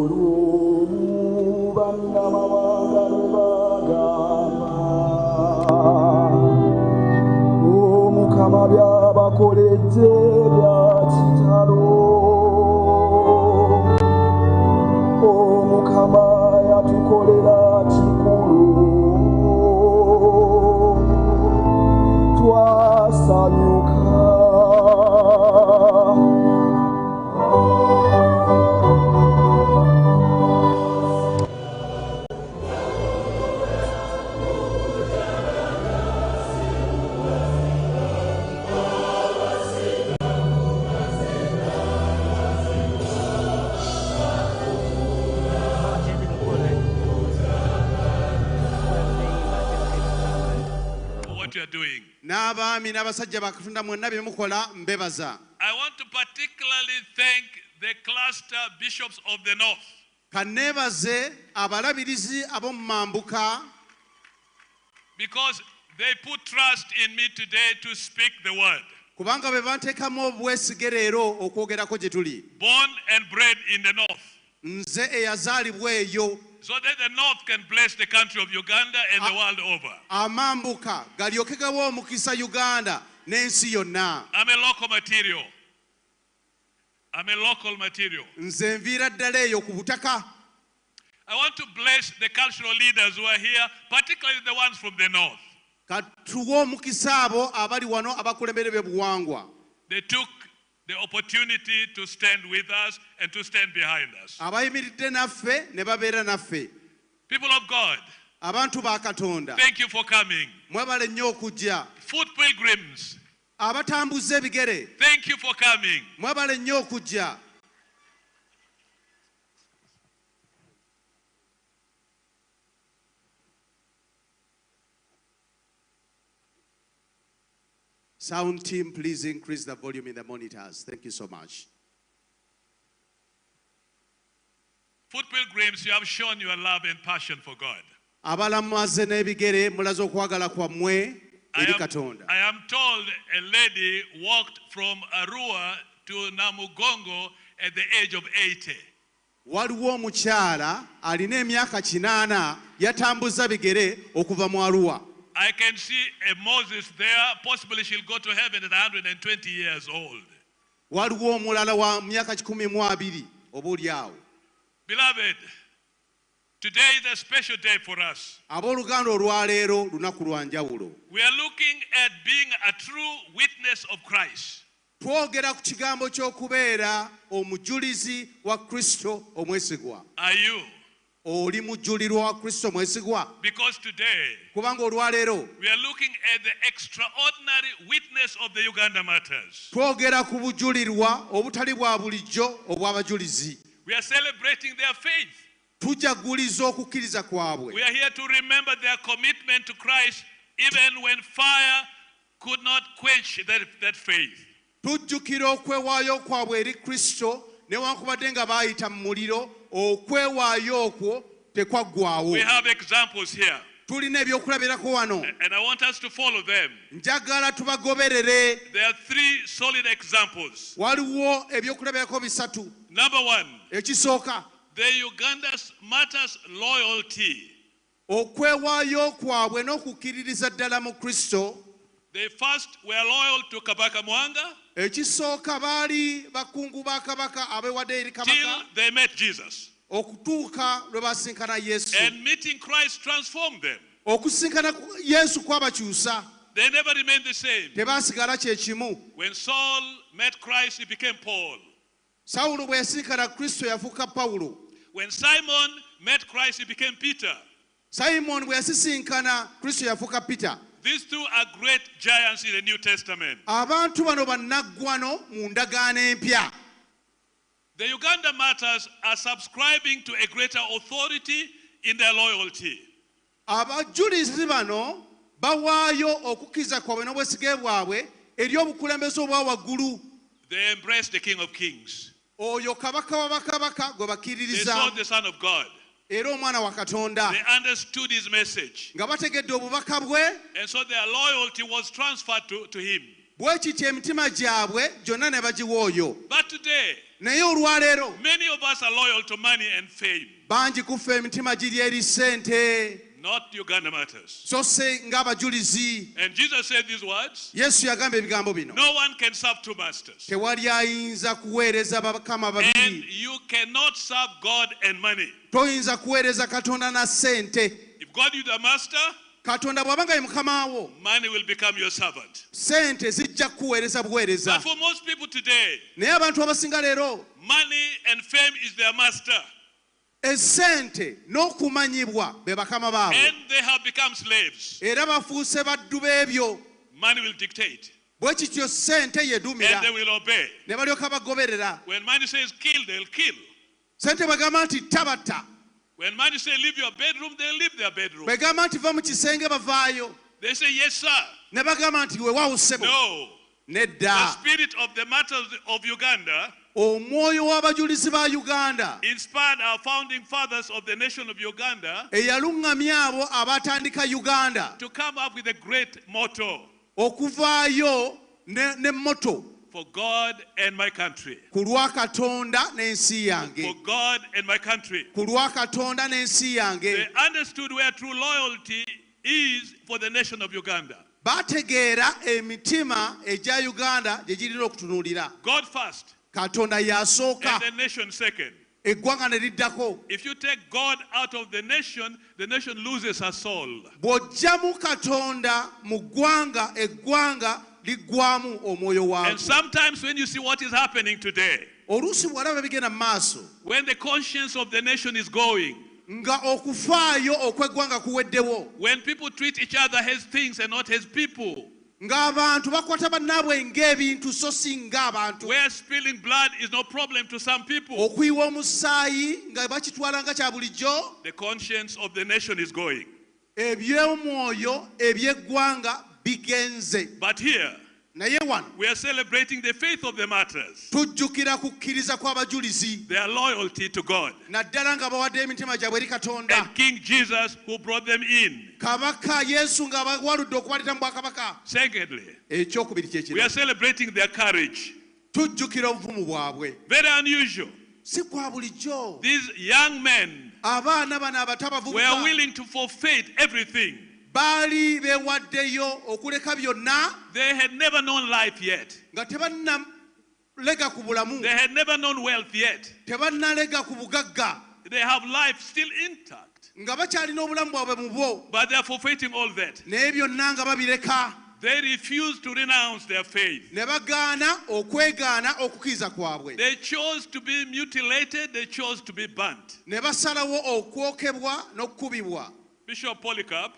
Olw'omu bannamawanga lwe bagamba, Omukama by'abakoledde bya kitalo. Omukama yatukolera kikulu, twasanyuka. For what you are doing. N'abaami n'abasajja ba Katonda mwenna bye mukola mbebaza. I want to particularly thank the cluster bishops of the north. Kanneebaze abalabirizi ab'omu mambuka Because they put trust in me today to speak the word. Kubanga be banteekamu obwesige leero okwogerako gye tuli. Born and bred in the north. Nze eyazaalibwa eyo. So that the north can bless the country of Uganda and the world over. Amambuka galyoke gawe omukisa Uganda n'ensi yonna. I'm a local material. I'm a local material. Nze nviira ddala eyo ku butaka. I want to bless the cultural leaders who are here, particularly the ones from the north. Katuwe omukisa abo abali wano abakulembere b'ebuwangwa. They took the opportunity to stand with us and to stand behind us. Abayimiridde naffe ne babeera naffe. People of God, Abantu ba Katonda, thank you for coming. Mwebale nnyo okujja. Foot pilgrims, Abatambuza ebigere, thank you for coming. Mwebale nnyo okujja. Sound team, please increase the volume in the monitors. Thank you so much. Foot pilgrims, you have shown your love and passion for God. Abalamaze n'ebigere mulaze okwagala kwammwe eri Katonda. I am told a lady walked from Arua to Namugongo at the age of 80. Waliwo omukyala alina emyaka 80 yatambuza bigere okuva mu Aruwa. I can see a Moses there. Possibly she'll go to heaven at 120 years old. Waliwo omulala wa myaka 12 oba oli awo. Beloved, today is a special day for us. Abooluganda, olwaleero lunaku lwa njawulo. We are looking at being a true witness of Christ. Twogera ku kigambo ky'okubeera omujulizi wa Kristo omwesigwa. Are you? Oli mujulirwa wa Kristo mwesigwa? Because today Kubanga olwaleero we are looking at the extraordinary witness of the Uganda Martyrs. Twogera ku bujulirwa obutali bwa bulijjo obw'abajulizi. We are celebrating their faith. Tujaguliza okukkiriza kwabwe. We are here to remember their commitment to Christ even when fire could not quench that faith. Tujjukira okwewaayo kwabwe eri Kristo newankubadde nga baayita mu muliro, okwewaayo okwo tekwaggwawo. We have examples here, Tulina ebyokulabirako wano. And I want us to follow them. Njagala tubagoberere. There are three solid examples. Waliwo ebyokulabirako bisatu. Number one, Ekisooka, the Uganda's Martyrs' loyalty. Okwewaayo kwabwe n'okukkiririza ddala mu Kristo. They first were loyal to Kabaka Mwanga Ekisooka baali bakungu ba kabaka abeewadde eri kabaka till they met Jesus. Okutuuka lwe basinkana Yesu. And meeting Christ transformed them. Okusinkana Yesu kwabakyusa. They never remained the same. Tebaasigala kye kimu. When Saul met Christ, he became Paul. Sawulo bwe yasinkana Kristo yafuuka Pawulo. When Simon met Christ, he became Peter. Simoni bwe yasisinkana Kristo yafuuka Peter. These two are great giants in the New Testament. Abantu bano bannaggwano mu ndagaano empya. The Uganda Martyrs are subscribing to a greater authority in their loyalty. Abajulizi bano bawaayo okukkiriza kwabwe n'obwesige bwabwe eri obukulembeze obwa waggulu. They embraced the King of Kings. Oyo kabaka wa bakabaka gwe They bakkiririza. saw the Son of God. Era omwana wa Katonda. They understood his message. Nga bategedde obubaka bwe. And so their loyalty was transferred to him. Bwe kityo emitima gyabwe gyonna ne bagiwa oyo. But today, Naye olwaleero, many of us are loyal to money and fame, bangi ku ffe emitima giri eri ssente, not Uganda Martyrs. So se ng'abajulizi. And Jesus said these words: Yesu yagamba ebigambo bino: "No one can serve two masters." Tewali ayinza kuweereza bakama And babiri. you cannot serve God and money. Toyinza kuweereza Katonda na ssente. If God is the master, Katonda bw'aba nga ye mukama wo, money will become your servant. Ssente zijja kukuweereza buweereza. But for most people today, Naye abantu abasinga leero, money and fame is their master. Essente n'okumanyibwa be bakama baabwe. And they have become slaves. Era bafuuse baddu b'ebyo. Money will dictate. Bwe kityo ssente yedumira. And they will obey. Ne balyoka bagoberera. When money says kill, they'll kill. Ssente bwegamba nti tabatta. When money says leave your bedroom, they'll leave their bedroom. Bwegamba nti va mu kisenge bavaayo. They say, "Yes, sir." Ne bagamba nti weewaawo ssebo. No. Nedda. The spirit of the Martyrs of Uganda Omwoyo w'abajulizi ba Uganda inspired our founding fathers of the nation of Uganda eyaluŋŋamya abo abatandika Uganda to come up with a great motto: okuvaayo ne ne motto "For God and my country." Ku lwa Katonda n'ensi yange. For God and my country. Ku lwa Katonda n'ensi yange. They understood where true loyalty is for the nation of Uganda. Baategeera emitima egya Uganda gye girina okutunuulira. God first Katonda y'asooka, and the nation second. Eggwanga ne liddako. If you take God out of the nation loses her soul. Bw'oggyamu Katonda mu ggwanga, eggwanga liggwamu omwoyo And waagwo. sometimes when you see what is happening today, Oluusi bw'olaba bigenda mu maaso, when the conscience of the nation is going, nga okufaayo okw'eggwanga kuweddewo, when people treat each other as things and not as people, ng'abantu bakwata bannaabwe ng'ebintu so si ng'abantu, where spilling blood is no problem to some people, okuyiwa omusaayi nga bakitwala nga kya bulijjo, the conscience of the nation is going. Eby'omwoyo eby'eggwanga bigenze. But here, Naye wano, we are celebrating the faith of the martyrs, tujjukira kukkiriza kw'abajulizi, their loyalty to God, naddala nga bawadde emitima gyabwe eri Katonda, and King Jesus who brought them in. Kabaka Yesu ng'abawaludde okubaleeta mu bwakabaka. Secondly, Ekyokubiri kye we are kino, celebrating their courage. Tujjukira obuvumu bwabwe. Very unusual. Si kwa bulijjo. These young men Abaana bano abato were abavubuka willing to forfeit everything. Baali beewaddeyo okuleka byonna. They had never known life yet. Nga tebannalaba ku bulamu They had never known wealth yet. Tebannalega ku bugagga. They have life still intact. Nga bakyalina obulamu bwabwe mu bo. But they are forfeiting all that. Naye byonna nga babireka. They refused to renounce their faith. Ne bagaana okwegaana okukkiriza kwabwe. They chose to be mutilated, they chose to be burnt. Ne basalawo okwokebwa n'okukubibwa. Bishop Polycarp,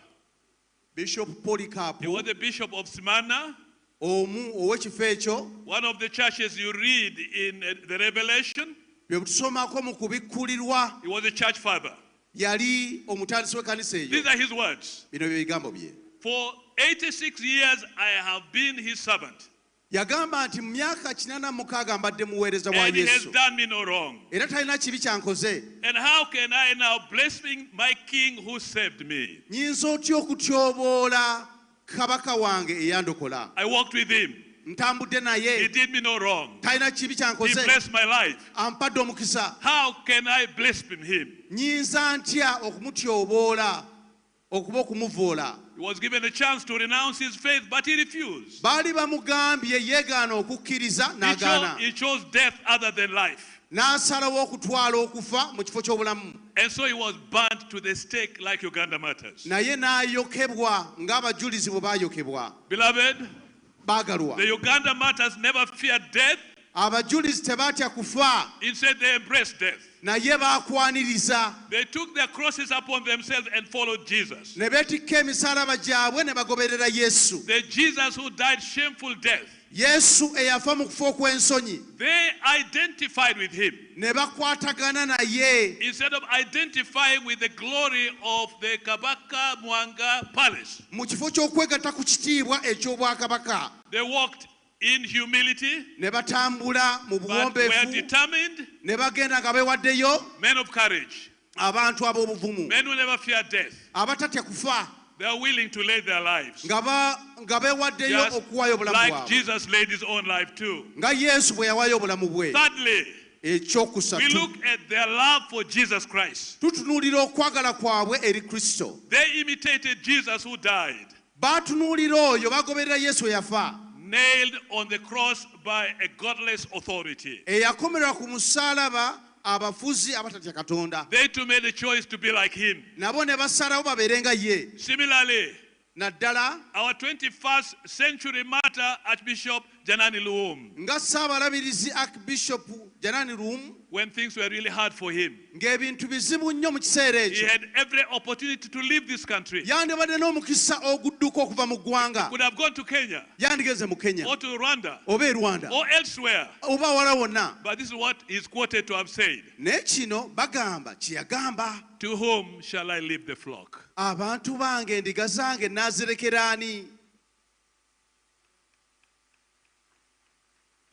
Bishop Polycarp, he was the bishop of Smyrna, omu ow'ekifo ekyo, one of the churches you read in the Revelation. Bye tusomako mu kubikkulirwa. He was a church father. Yali omutandisi w'ekkanisa eyo. These are his words. Bino bye bigambo bye. For 86 years I have been his servant, Yagamba nti mu myaka 86 mbadde muweereza wa and he has Yesu done me no wrong. era talina kibi kyankoze. And how can I now blaspheme my king who saved me? Nnyinza otya okutyoboola kabaka wange eyandokola? I walked with him. Ntambudde naye. He did me no wrong. Talina kibi He kyankoze. blessed my life. Ampadde omukisa. How can I blaspheme him? Nnyinza ntya okumutyoboola okuba okumuvoola? He was given a chance to renounce his faith, but he refused. Baali bamugambye yeegaana okukkiriza He n'agaana. chose death other than life. N'asalawo okutwala okufa mu kifo ky'obulamu. And so he was burnt to the stake like Uganda Martyrs. Naye n'ayokebwa ng'abajulizi bwe baayokebwa. Beloved, Baagalwa, the Uganda Martyrs never feared death. Abajulizi tebaatya kufa. Instead, they embraced death. Naye baakwaniriza. They took their crosses upon themselves and followed Jesus. Ne beetikka emisaalaba gyabwe ne bagoberera Yesu. The Jesus who died shameful death. Yesu eyafa mu kufa okw'ensonyi. They identified with him. Ne bakwatagana naye. Instead of identifying with the glory of the Kabaka Mwanga Palace, Mu kifo ky'okwegatta ku kitiibwa eky'obwakabaka, they walked in humility, ne batambula mu but were buwombeefu, determined ne bagenda nga beewaddeyo, men of courage, abantu ab'obuvumu, men who never fear death. Abatatya kufa. They are willing to lay their lives. Nga ba- nga beewaddeyo Just okuwaayo obulamu like bwabwe, Jesus laid his own life too. nga Yesu bwe yawaayo obulamu bwe. Thirdly, we Ekyokusatu, look at their love for Jesus Christ. Tutunuulira okwagala kwabwe eri Kristo. They imitated Jesus who died, Baatunuulira oyo bagoberera Yesu eyafa, nailed on the cross by a godless authority. Eyakomerwa ku musaalaba abafuzi abatatya Katonda. They too made a choice to be like him. Nabo ne basalawo babeere nga ye. Similarly, Naddala, our 21st century martyr, Archbishop Janani Luwum, nga Ssaabalabirizi Archbishop Janani Luwum, when things were really hard for him, ng'ebintu bizibu nnyo mu kiseera he ekyo, had every opportunity to leave this country. Yandibadde n'omukisa ogudduka okuva mu ggwanga. Could have gone to Kenya Yandigenze mu Kenya or to Rwanda oba e Rwanda or elsewhere. oba awala wonna. But this is what he's quoted to have said. Naye kino bagamba kye yagamba. To whom shall I leave the flock? Abantu bange endiga zange naazirekera ani?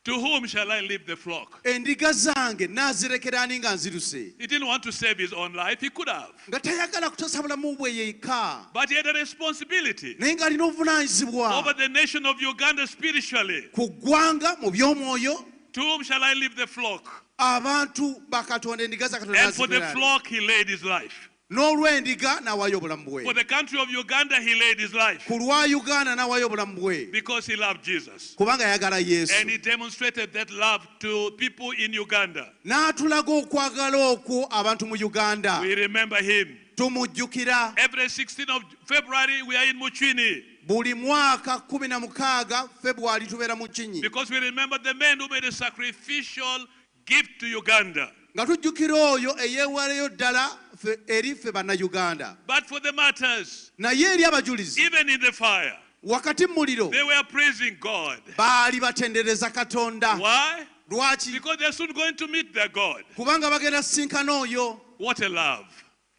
To whom shall I leave the flock? Endiga zange naazirekera ani nga nziruse? He didn't want to save his own life. He could have. Nga tayagala kutaasa bulamu bwe yekka. But he had a responsibility Naye ng'alina obuvunaanyizibwa over the nation of Uganda spiritually. ku ggwanga mu by'omwoyo. To whom shall I leave the flock? Abantu ba Katonda endiga za Katonda And for the naazirekera ani? flock, he laid his life. N'olw'endiga n'awaayo obulamu bwe. For the country of Uganda, he laid his life Ku lwa Uganda n'awaayo obulamu bwe because he loved Jesus. kubanga yayagala Yesu. And he demonstrated that love to people in Uganda. N'atulaga okwagala okwo abantu mu Uganda. We remember him. Tumujjukira. Every 16th of February, we are in Muchini Buli mwaka 16 Febwali tubeera mu Kinyi because we remember the men who made a sacrificial gift to Uganda. Nga tujjukira oyo eyeewalayo ddala ffe- eri ffe Bannayuganda. But for the martyrs, Naye eri abajulizi, even in the fire, wakati mu muliro, they were praising God. Baali batendereza Katonda. Why? Lwaki? Because they're soon going to meet their God. Kubanga bagenda sisinkana oyo. What a love.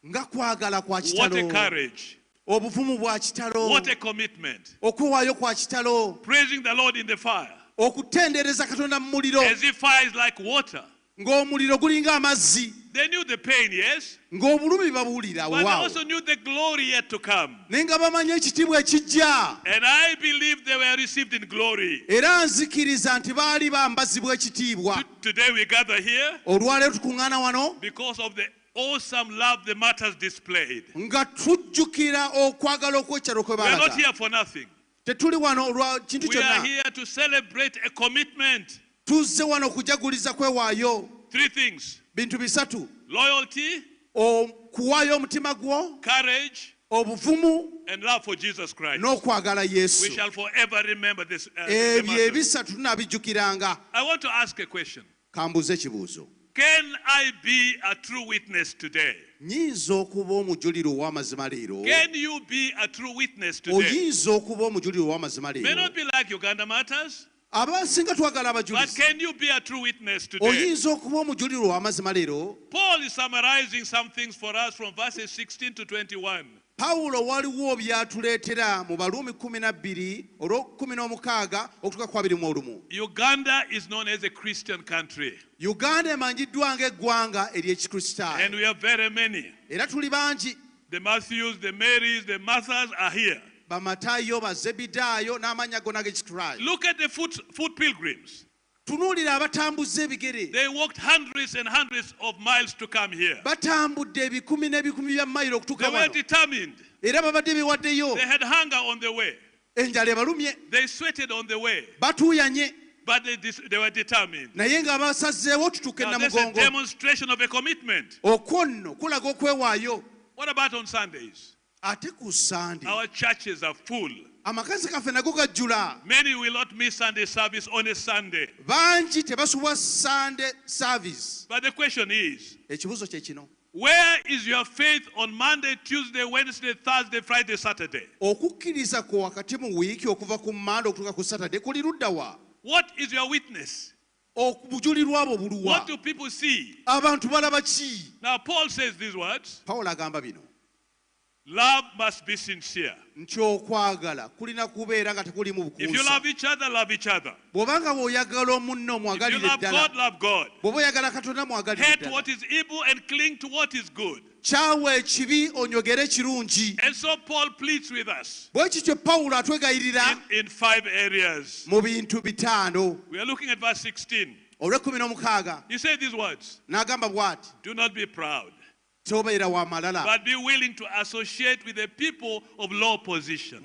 Nga kwagala kwa What a kitalo. courage. Obuvumu bwa kitalo. What a commitment. Okwewaayo kwa kitalo. Praising the Lord in the fire. Okutendereza Katonda mu muliro. As if fire is like water. Ng'omuliro gulinga amazzi. They knew the pain, yes, Ng'obulumi babuwulira but they weewaawo also knew the glory yet to come. naye nga bamanyi ekitiibwa ekijja. And I believe they were received in glory. Era nzikiriza nti baali bambazibwa ekitiibwa. Today we gather here Olwaleero tukuŋŋaana wano because of the awesome love the martyrs displayed. Nga tujjukira okwagala okw'ekyalo kwe We are not baalaga. here for nothing. Tetuli wano olwa kintu We are kyonna. here to celebrate a commitment. Tuzze wano kujaguliza kwewaayo. Three things: Bintu bisatu. Loyalty, Okuwaayo omutima gwo, courage, obuvumu, and love for Jesus Christ. N'okwagala We Yesu. shall forever remember this. The Ebyo matters. ebisatu tunaabijjukiranga. I want to ask a question. Kambuze ekibuuzo. Can I be a true witness today? Nyinza okuba omujulirwa ow'amazima leero? Can you be a true witness today? Oyinza okuba omujulirwa ow'amazima May leero? not be like Uganda Matters, Abasinga twagala but abajulizi. can you be a true witness today? Oyinza okuba omujulirwa ow'amazima leero? Paul is summarizing some things for us from verses 16 to 21. Pawulo waliwo byatuleetera mu Baluumi 12 olw'16 okutuuka ku 21. Uganda is known as a Christian country, Uganda emanyiddwa ng'eggwanga ery'Ekikristaayo. And we have very many. Era tuli bangi. The Matthews, the Marys, the Marthas are here. Bamatayo, Bazebidaayo n'amannya gonna ag'Ekikristaayo. Look at the foot pilgrims. Tunuulira abatambuza ebigere. They walked hundreds and hundreds of miles to come here. Batambudde ebikumi n'ebikumi bya mayiro okutuuka They were wano. determined. Era babadde bewaddeyo. They had hunger on the way. Enjala ebalumye. They sweated on the way. Batuuyanye. But they were determined. Naye nga basazeewo tutuuke Now, that's a Namugongo. demonstration of a commitment. Okwo nno kulaga okwewaayo. What about on Sundays? Ate ku Sande? Our churches are full. Amakazi gaffe nago gajjula. Many will not miss Sunday service on a Sunday. Bangi tebasubwa Sunday service. But the question is, Ekibuuzo kye kino, where is your faith on Monday, Tuesday, Wednesday, Thursday, Friday, Saturday? Okukkiriza kwo wakati mu wiiki okuva ku Mande okutuuka ku Satade kuli ludda wa? What is your witness? Obujulirwa bwo buluwa? What do people see? Abantu balaba ki? Now, Paul says these words: Pawulo agamba bino. Love must be sincere. Nti okwagala kulina kubeera nga tekulimu If you bukuusa. love each other, love each other. Bw'obanga bw'oyagala omunno, If you omwagalire love ddala. God, love God. Bw'oba oyagala Katonda, mwagalire Hate ddala. what is evil and cling to what is good. Kyawa ekibi onywegere ekirungi. And so Paul pleads with us Bwe kityo Pawulo atwegayirira in five areas. mu bintu bitaano. We are looking at verse 16. Olw'ekkumi n'omukaaga. He said these words: N'agamba bw'ati, Do not be proud, tobeera wa malala, but be willing to associate with the people of low position.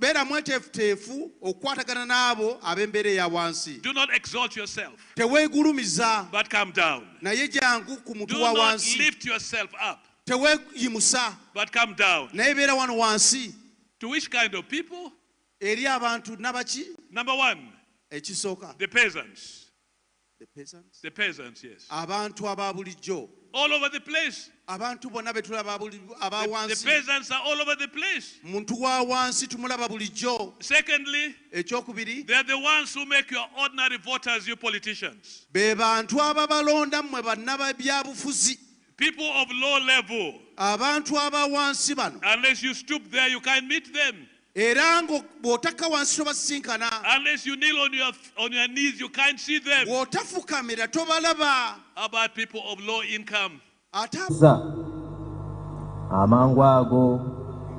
Beera mweteefuteefu okukwatagana n'abo ab'embeera eya wansi. Do not exalt yourself, Teweegulumiza, but come down. naye jangu ku Do mutu wa not wansi. lift yourself up, Teweeyimusa, but come down. naye beera wano wansi. To which kind of people? Eri abantu nabaki? Number one, Ekisooka, the peasants. The peasants? The peasants, yes. Abantu aba bulijjo. All over the place. Abantu bonna be tulaba aba The wansi. peasants are all over the place. Muntu wa wansi tumulaba bulijjo. Secondly, Ekyokubiri, they are the ones who make your ordinary voters, you politicians. be bantu ababalonda mmwe bannababyabufuzi. People of low level. Abantu aba wansi bano. Unless you stoop there, you can't meet them. Era nga bw'otakka wansi tobasisinkana. Unless you kneel on your knees, you can't see them. Bw'otafukamira tobalaba. How about people of low income? Ate Za amangu ago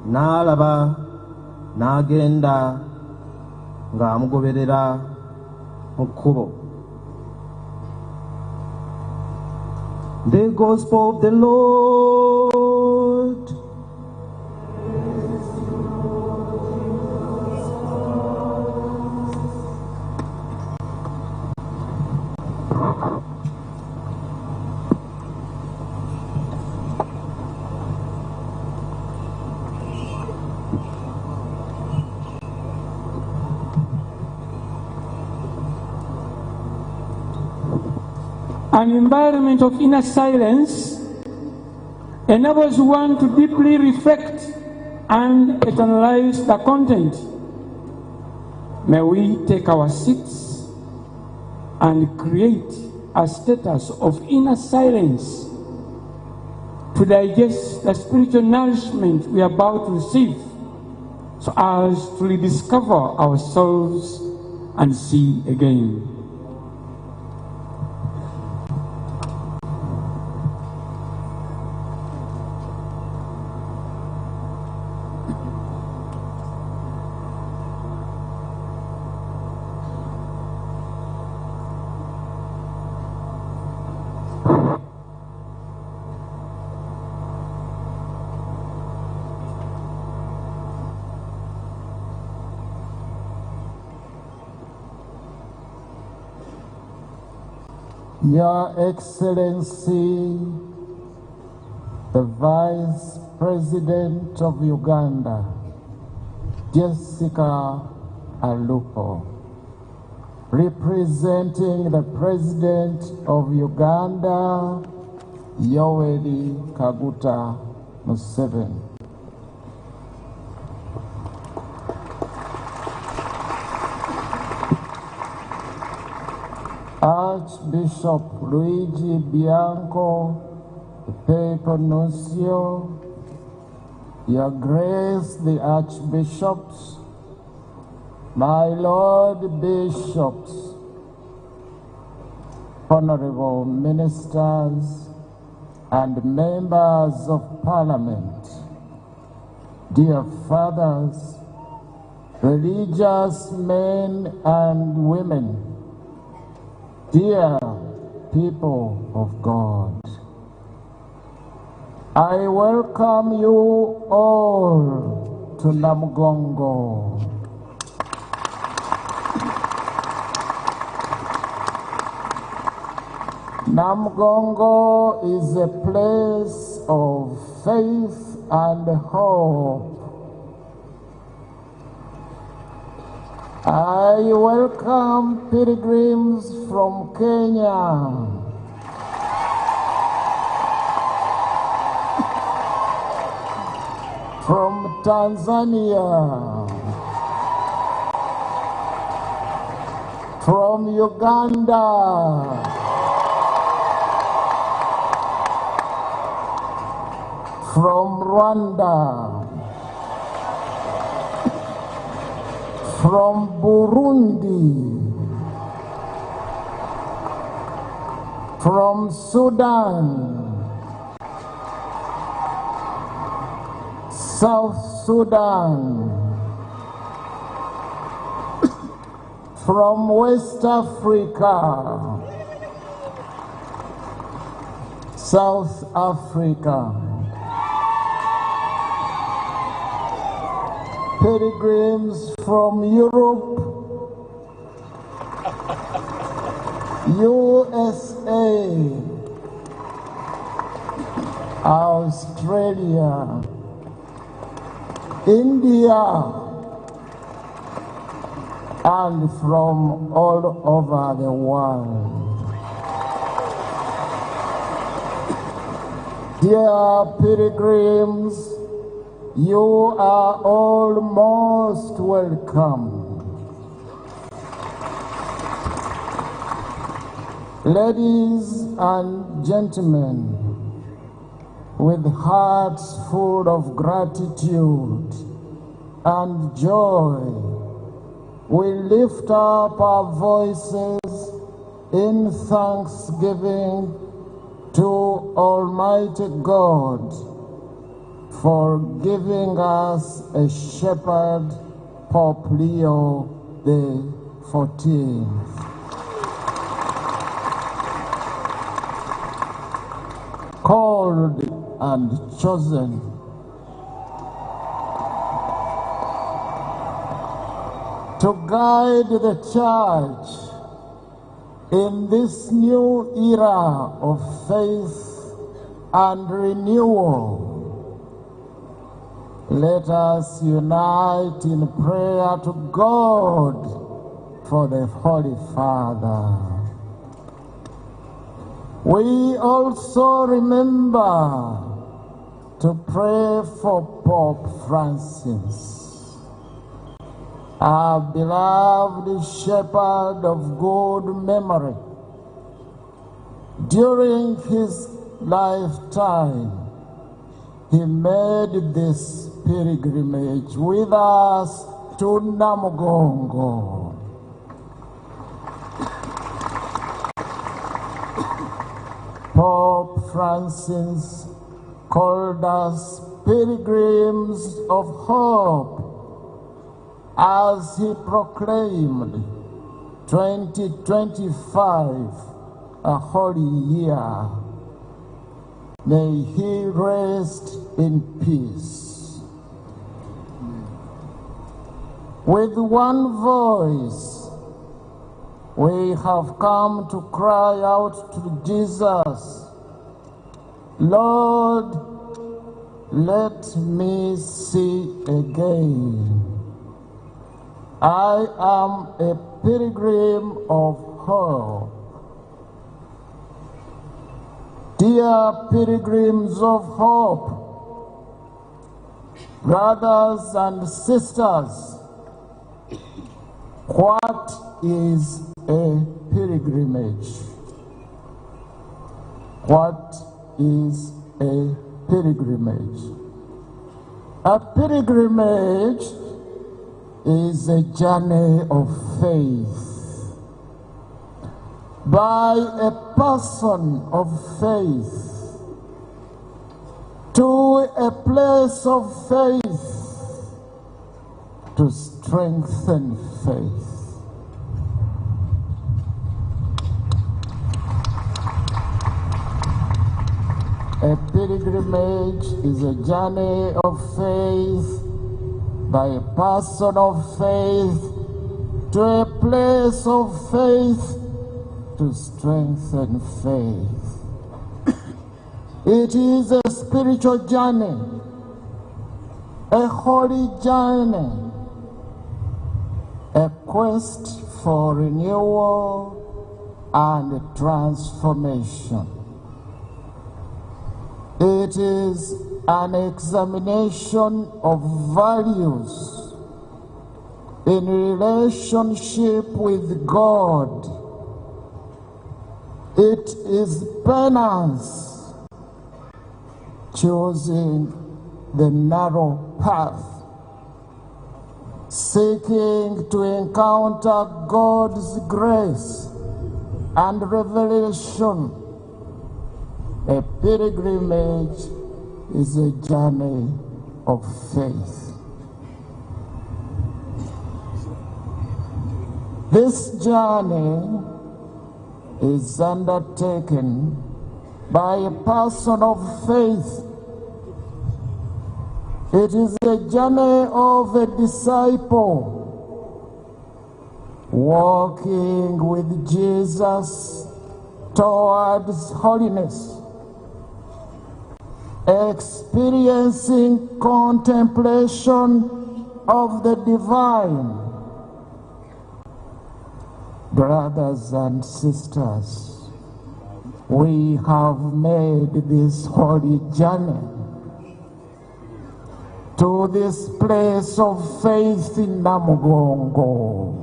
n'alaba n'agenda ng'amugoberera mu kkubo. The Gospel of the Lord. An environment of inner silence enables one to deeply reflect and eternalize the content. May we take our seats and create a status of inner silence to digest the spiritual nourishment we are about to receive, so as to rediscover ourselves and see again. Your Excellency, the Vice President of Uganda, Jessica Alupo, representing the President of Uganda, Yoweri Kaguta Museveni. Archbishop Luigi Bianco, the Papal Nuncio, Your Grace the Archbishops, my Lord Bishops, Honorable Ministers, and Members of Parliament, dear Fathers, religious men and women, dear people of God, I welcome you all to Namugongo. Namugongo is a place of faith and hope. I welcome pilgrims from Kenya, from Tanzania, from Uganda, from Rwanda, from Burundi, from Sudan, South Sudan, from West Africa, South Africa, pilgrims from Europe, USA, Australia, India, and from all over the world. Dear pilgrims, you are all most welcome. Ladies and gentlemen, with hearts full of gratitude and joy, we lift up our voices in thanksgiving to Almighty God for giving us a shepherd, Pope Leo the 14th. Called and chosen to guide the church in this new era of faith and renewal. Let us unite in prayer to God for the Holy Father. We also remember to pray for Pope Francis, our beloved shepherd of good memory. During his lifetime, he made this pilgrimage with us to Namugongo. Pope Francis called us pilgrims of hope as he proclaimed 2025 a holy year. May he rest in peace. With one voice, We have come to cry out to Jesus, Lord, let me see again. I am a pilgrim of hope. Dear pilgrims of hope, brothers and sisters, what is a pilgrimage? What is a pilgrimage? A pilgrimage is a journey of faith by a person of faith to a place of faith to strengthen faith. A pilgrimage is a journey of faith by a person of faith to a place of faith to strengthen faith. It is a spiritual journey, a holy journey, a quest for renewal and transformation. It is an examination of values in relationship with God. It is penance, choosing the narrow path, seeking to encounter God's grace and revelation. A pilgrimage is a journey of faith. This journey is undertaken by a person of faith. It is a journey of a disciple walking with Jesus towards holiness, experiencing contemplation of the divine. Brothers and sisters, we have made this holy journey to this place of faith in Namugongo.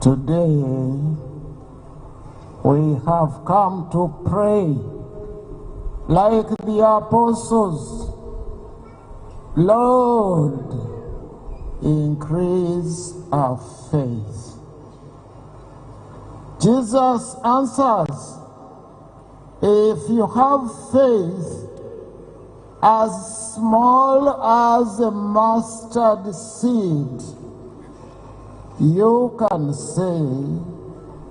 Today, we have come to pray like the apostles. Lord, increase our faith. Jesus answers, if you have faith as small as a mustard seed, you can say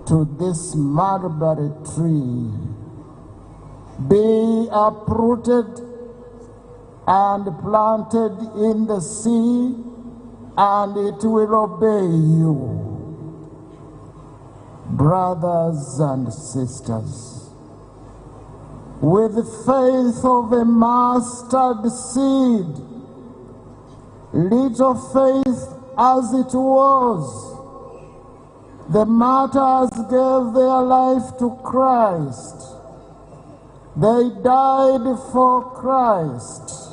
to this mulberry tree, be uprooted and planted in the sea, and it will obey you. Brothers and sisters, with the faith of a mustard seed, little faith as it was, the martyrs gave their life to Christ. They died for Christ.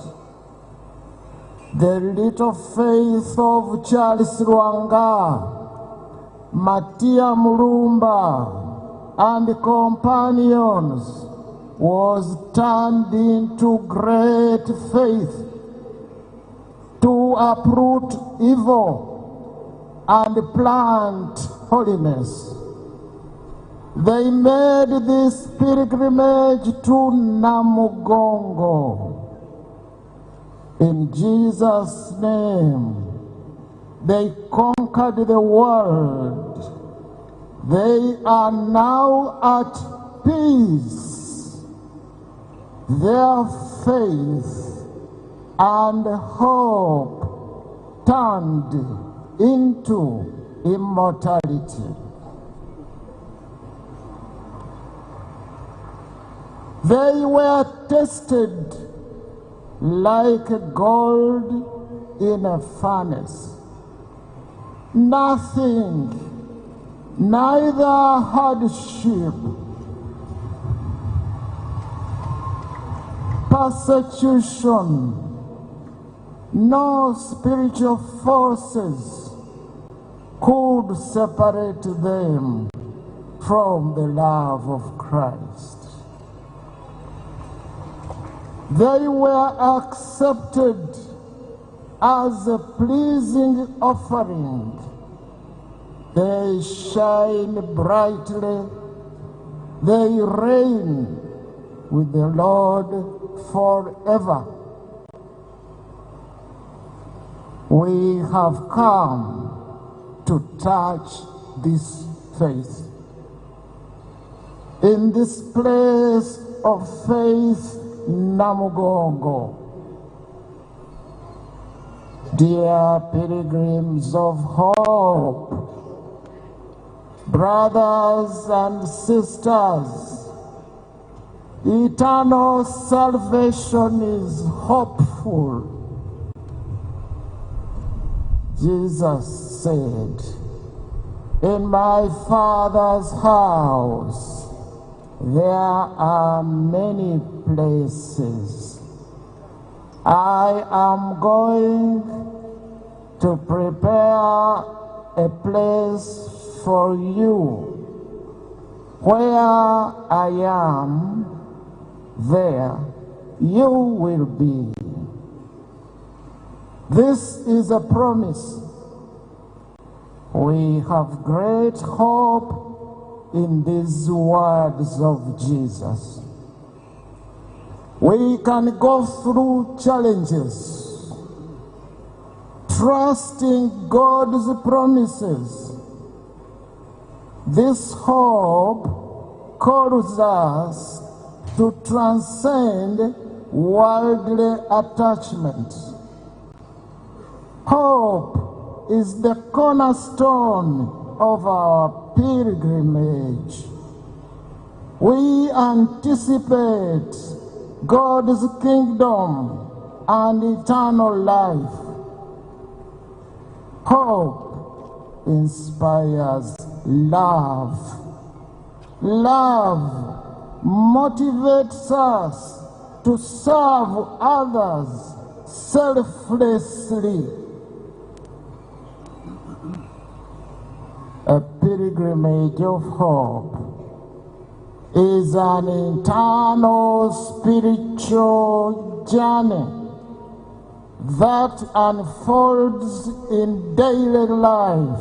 The little faith of Charles Lwanga, Matia Mulumba, and companions was turned into great faith to uproot evil and plant holiness. They made this pilgrimage to Namugongo. In Jesus' name, they conquered the world. They are now at peace. Their faith and hope turned into immortality. They were tested like gold in a furnace. Nothing, neither hardship, persecution, no spiritual forces could separate them from the love of Christ. They were accepted as a pleasing offering. They shine brightly. They reign with the Lord forever. We have come to touch this faith. In this place of faith, Namugongo. Dear pilgrims of hope, brothers and sisters, eternal salvation is hopeful. Jesus said, In my Father's house there are many places. I am going to prepare a place for you. Where I am, there you will be. This is a promise. We have great hope in these words of Jesus. We can go through challenges, trusting God's promises. This hope calls us to transcend worldly attachment. Hope is the cornerstone of our pilgrimage. We anticipate God's kingdom and eternal life. Hope inspires love. Love motivates us to serve others selflessly. A pilgrimage of hope is an internal spiritual journey that unfolds in daily life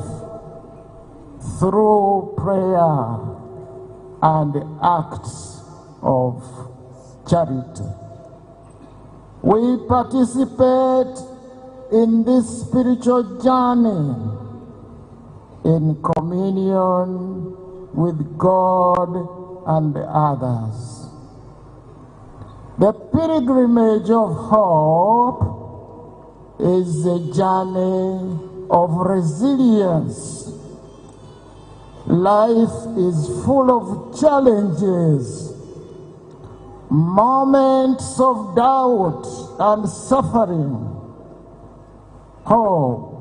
through prayer and acts of charity. We participate in this spiritual journey in communion with God and others. The pilgrimage of hope is a journey of resilience. Life is full of challenges, moments of doubt and suffering. Hope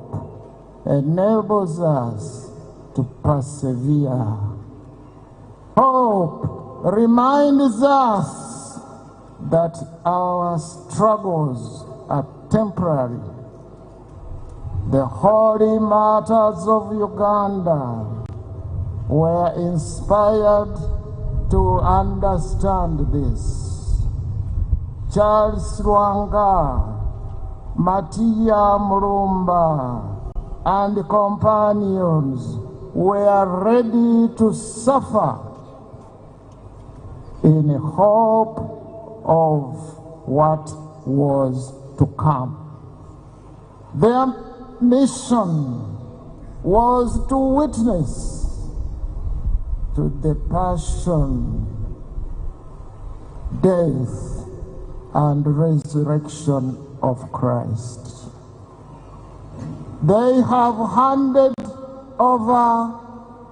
enables us to persevere. Hope reminds us that our struggles are temporary. The holy martyrs of Uganda were inspired to understand this. Charles Lwanga, Matia Mulumba, and companions were ready to suffer in hope of what was to come. Their mission was to witness to the passion, death, and resurrection of Christ. They have handed over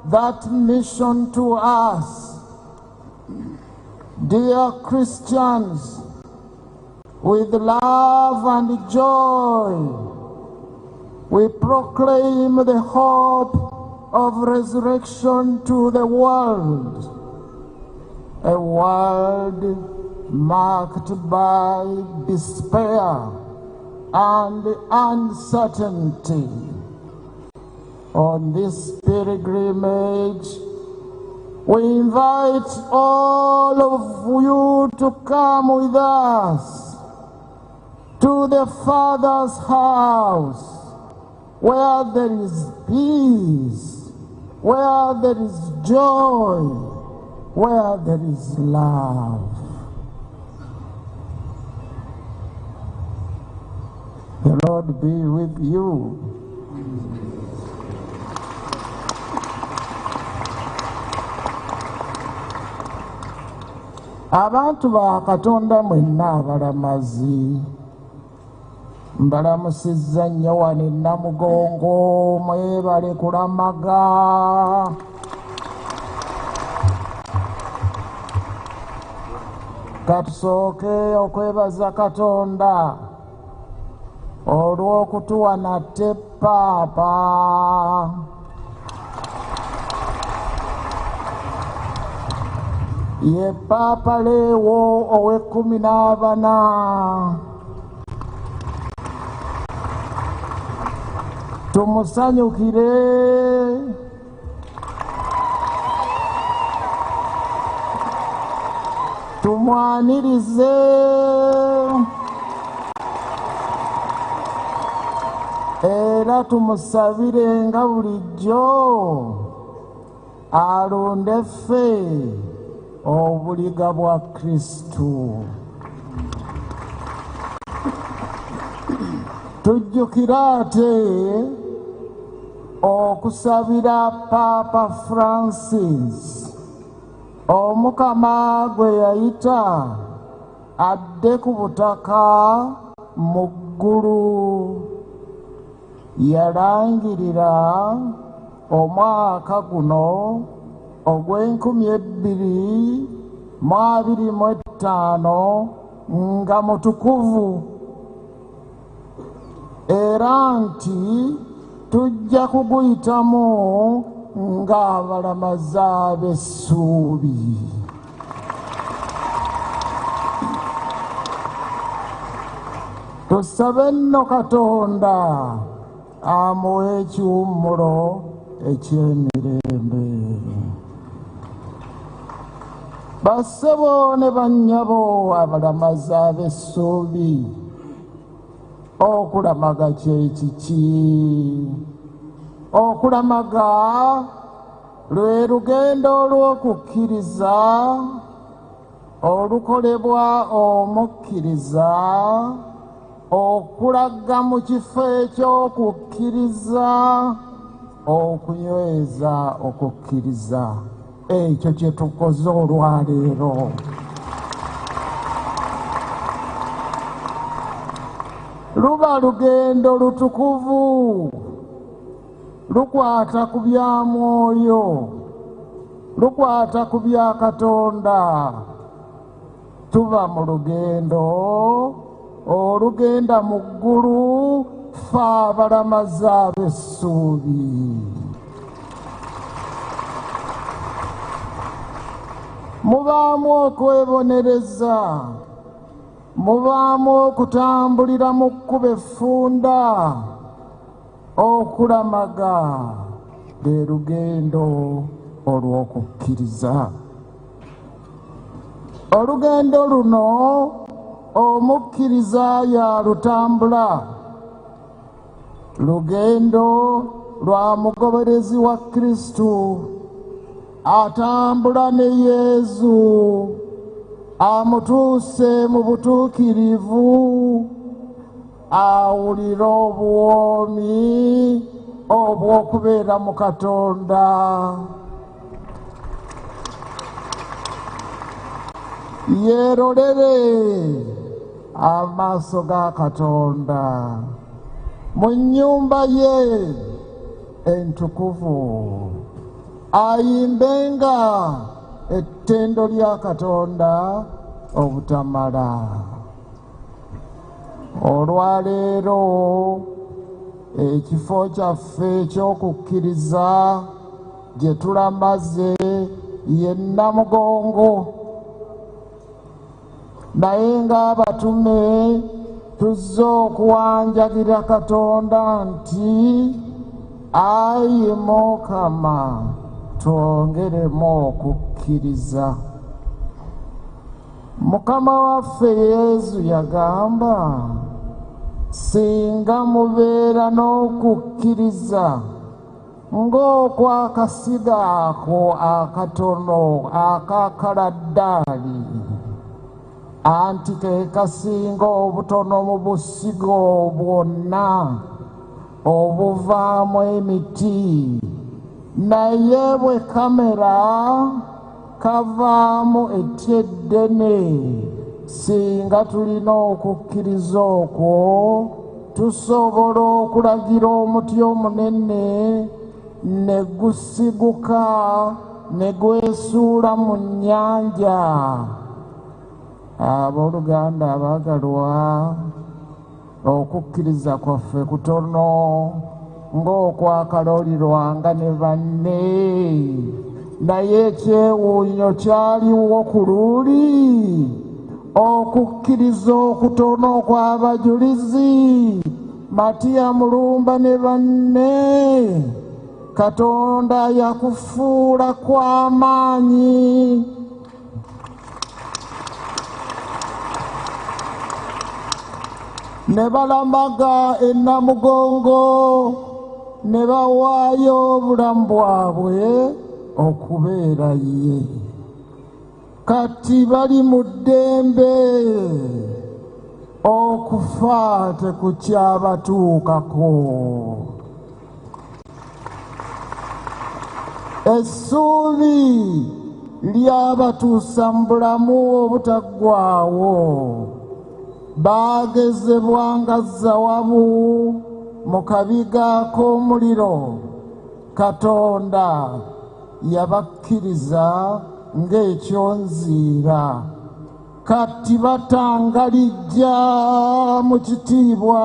that mission to us. Dear Christians, with love and joy, we proclaim the hope of resurrection to the world, a world marked by despair and uncertainty. On this pilgrimage, we invite all of you to come with us to the Father's house, where there is peace, where there is joy, where there is love. The Lord be with you. Abantu ba Katonda mwenna abalamazi, mbalamusizza nnyo wano e Namugongo, mwebale kulamaga. Katusooke okwebaza Katonda olw'okutuwa nate Paapa. Ye Paapa Leewo ow'ekkumi n'abana. Tumusanyukire. Tumwanirize. Era tumusabire nga bulijjo alunde ffe obuliga bwa Kristo. Tujjukire ate okusabira Paapa Francis, Omukama gwe yayita adde ku butaka mu ggulu. Yalangirira omwaka guno ogw'enkumi ebbiri mu abiri mu etaano nga mutukuvu, era nti tujja kuguyitamu ng'abalamazi ab'essuubi. Tusabe nno Katonda amuwe ekiwummulo eky'emirembe. Bassebo ne bannyabo abalamazi ab'essuubi, okulamaga kye kiki? Okulamaga lwe lugendo olw'okukkiriza olukolebwa omukkiriza okulaga mu kifo eky'okukkiriza, okunyweza okukkiriza. Ekyo kye tukoze olwaleero. Luba lugendo lutukuvu, lukwata ku bya mwoyo, lukwata ku bya Katonda. Tuba mu lugendo olugenda mu ggulu, ffe abalamazi ab'essuubi. Mubaamu okwebonereza, mubaamu okutambulira mu kkubo effunda, okulamaga lwe lugendo olw'okukkiriza. Olugendo luno omukkiriza yalutambula, lugendo lwa mugoberezi wa Kristo atambula ne Yezu amutuuse mu butuukirivu, awulira obuwoomi obw'okubeera mu Katonda. Yeerolere Amaaso ga Katonda mu nnyumba ye entukuvu, ayimbenga ettendo lya Katonda obutamala. Olwaleero ekifo kyaffe eky'okukkiriza gye tulamaze ye Namugongo. Naye ng'abatume tuzze okuwanjagira Katonda nti, Ayi Mukama, twongeremu okukkiriza. Mukama waffe Yesu yagamba, singa mubeera n'okukkiriza ng'okw'akasigo ako akatono ak'akaladdaali, anti ke kasinga obutono mu busigo bwonna obuvaamu emiti, naye bwe kamera kavaamu etti eddene. Singa tulina okukkiriza okwo, tusobola okulagira omuti omunene ne gusiguka ne gwesuula mu nnyanja. Abooluganda abaagalwa, okukkiriza kwaffe kutono ng'okwakalolirwanga ne banne, naye ekyewuunyo kyaliwo ku luuli okukkiriza okutono kw'abajulizi Matiya Mulumba ne banne. Katonda yakufuula kw'amaanyi. Ne balamaga e Namugongo ne bawaayo obulamu bwabwe okubeera ye. Kati bali mu ddembe, okufa tekukyabatuukako. Essuubi lyabatuusa mu bulamu obutaggwaawo. Baagezebwa nga zawabu mu kabiga k'omuliro. Katonda yabakkiriza ng'ekyonziira. Kati batangalijja mu kitiibwa.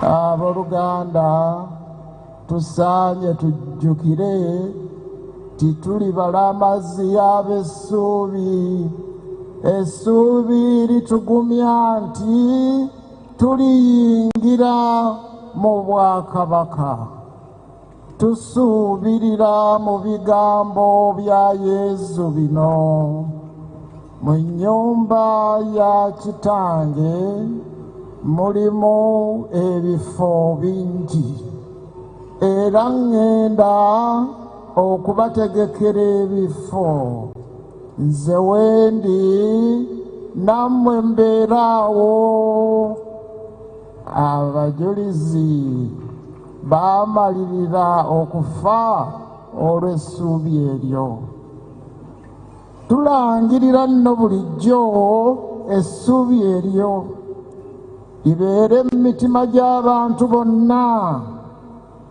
Abooluganda, tusaanye tujjukire tituli balamazi ab'essuubi. Essuubi litugumya nti tuliyingira mu bwakabaka. Tusuubirira mu bigambo bya Yesu bino: mu nnyumba ya kitange mulimu ebifo bingi, era ŋŋenda okubategekera ebifo. Nze wendi nammwe mbeeraawo. Abajulizi baamalirira okufa olw'essuubi eryo. Tulangirira nno bulijjo essuubi eryo libeere mu mitima gy'abantu bonna.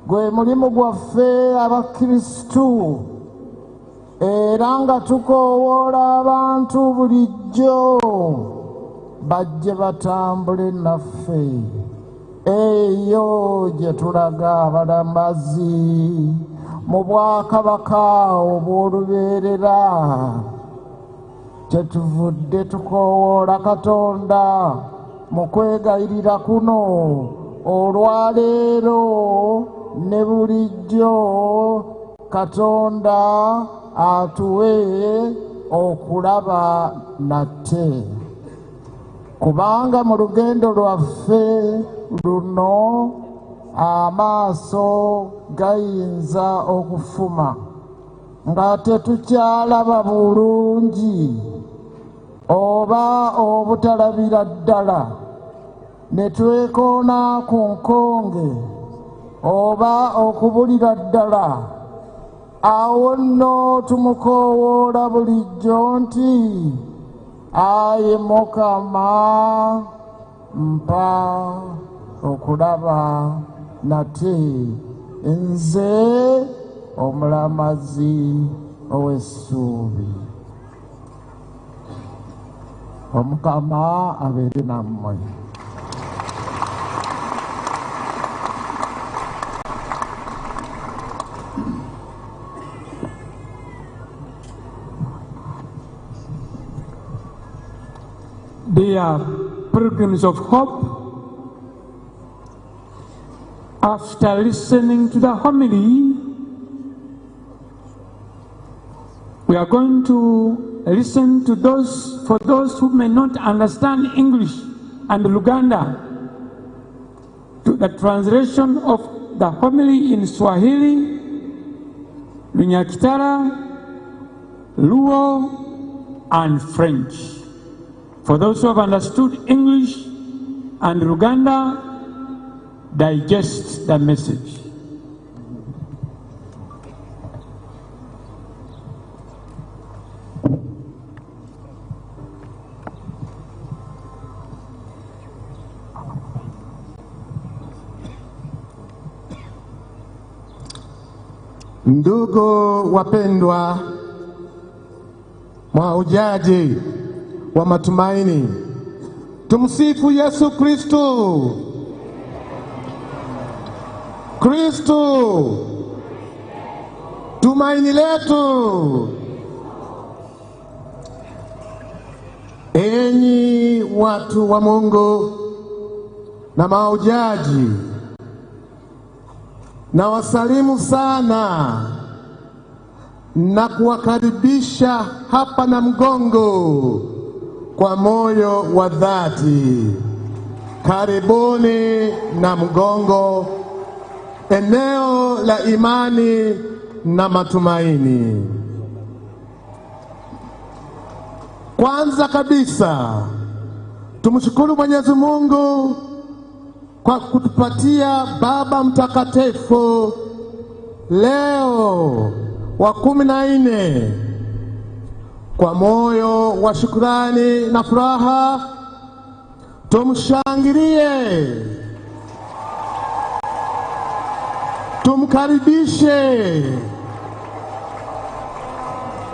Gwe mulimu gwaffe Abakristu, era nga tukoowoola abantu bulijjo bajje batambule naffe eyo gye tulaga abalamazi mu bwakabaka obw'olubeerera. Kyetuvudde tukoowoola Katonda mu kwegayirira kuno olwaleero ne bulijjo, Katonda atuwe okulaba nate. Kubanga mu lugendo lwaffe luno amaaso gayinza okufuma nga tetukyalaba bulungi oba obutalabira ddala, ne twekoona ku nkonge oba okubulira ddala. Awo nno tumukoowoola bulijjo nti, Ayi Mukama, mpa okulaba nate, nze omulamazi ow'essuubi. Omukama abeere nammwe. Dear pilgrims of hope, after listening to the homily, we are going to listen to those, for those who may not understand English and Luganda, to the translation of the homily in Swahili, Runyakitara, Luo, and French. For those who have understood English and Luganda, digest the message. Ndugu wapendwa, mahujaji wa matumaini, tumsifu Yesu Kristo. Kristo tumaini letu. Enyi watu wa Mungu na mahujaji, nawasalimu sana na kuwakaribisha hapa Namugongo kwa moyo wa dhati. Karibuni Namugongo, eneo la imani na matumaini. Kwanza kabisa tumshukuru Mwenyezi Mungu kwa kutupatia Baba Mtakatifu Leo wa 14 kwa moyo wa shukrani na furaha tumshangilie, tumkaribishe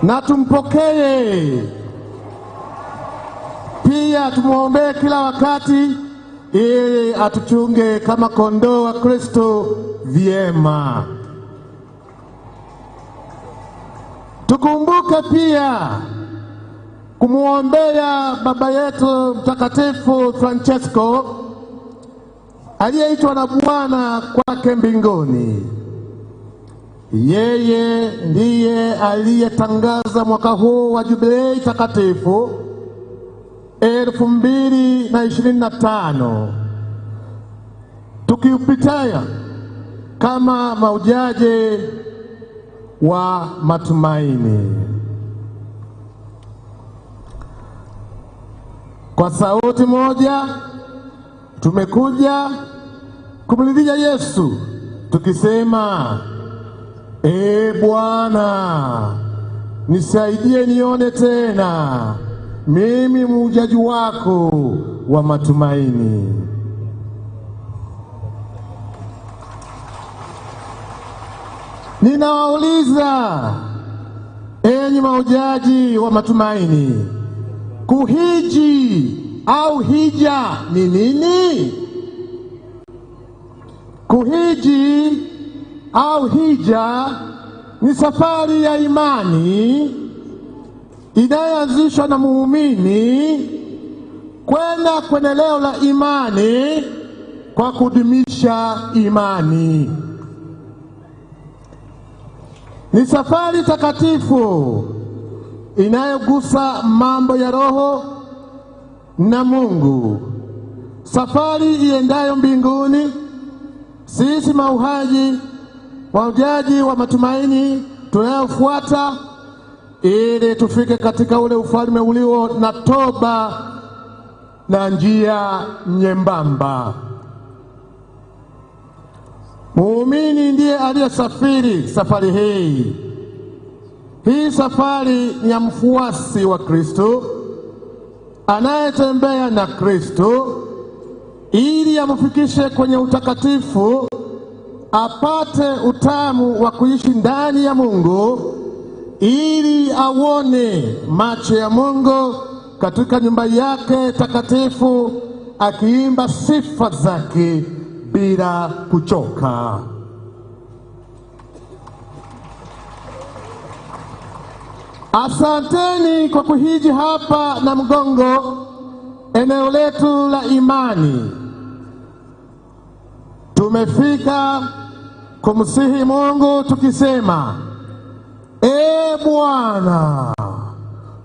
na tumpokee. Pia tumwombee kila wakati ili atuchunge kama kondoo wa Kristo vyema. Tukumbuke pia kumwombea baba yetu Mtakatifu Francesco aliyeitwa na Bwana kwake mbinguni. Yeye ndiye aliyetangaza mwaka huu wa Jubilei takatifu 2025 tukiupitia kama mahujaji wa matumaini. Kwa sauti moja tumekuja kumlilia Yesu tukisema, E Bwana, nisaidie nione tena, mimi muhujaji wako wa matumaini. Ninawauliza enyi mahujaji wa matumaini, kuhiji au hija ni nini? Kuhiji au hija ni safari ya imani inayoanzishwa na muumini kwenda kwenye leo la imani kwa kudumisha imani. Ni safari takatifu inayogusa mambo ya roho na Mungu, safari iendayo mbinguni. Sisi mahujaji wa matumaini tunayofuata ili tufike katika ule ufalme ulio na toba na njia nyembamba. Muumini ndiye aliyesafiri safari hii. Hii safari ni ya mfuasi wa Kristo anayetembea na Kristo ili amfikishe kwenye utakatifu, apate utamu wa kuishi ndani ya Mungu, ili awone macho ya Mungu katika nyumba yake takatifu, akiimba sifa zake bila kuchoka. Asanteni kwa kuhiji hapa Namugongo, eneo letu la imani. Tumefika kumsihi Mungu tukisema, Ee Bwana,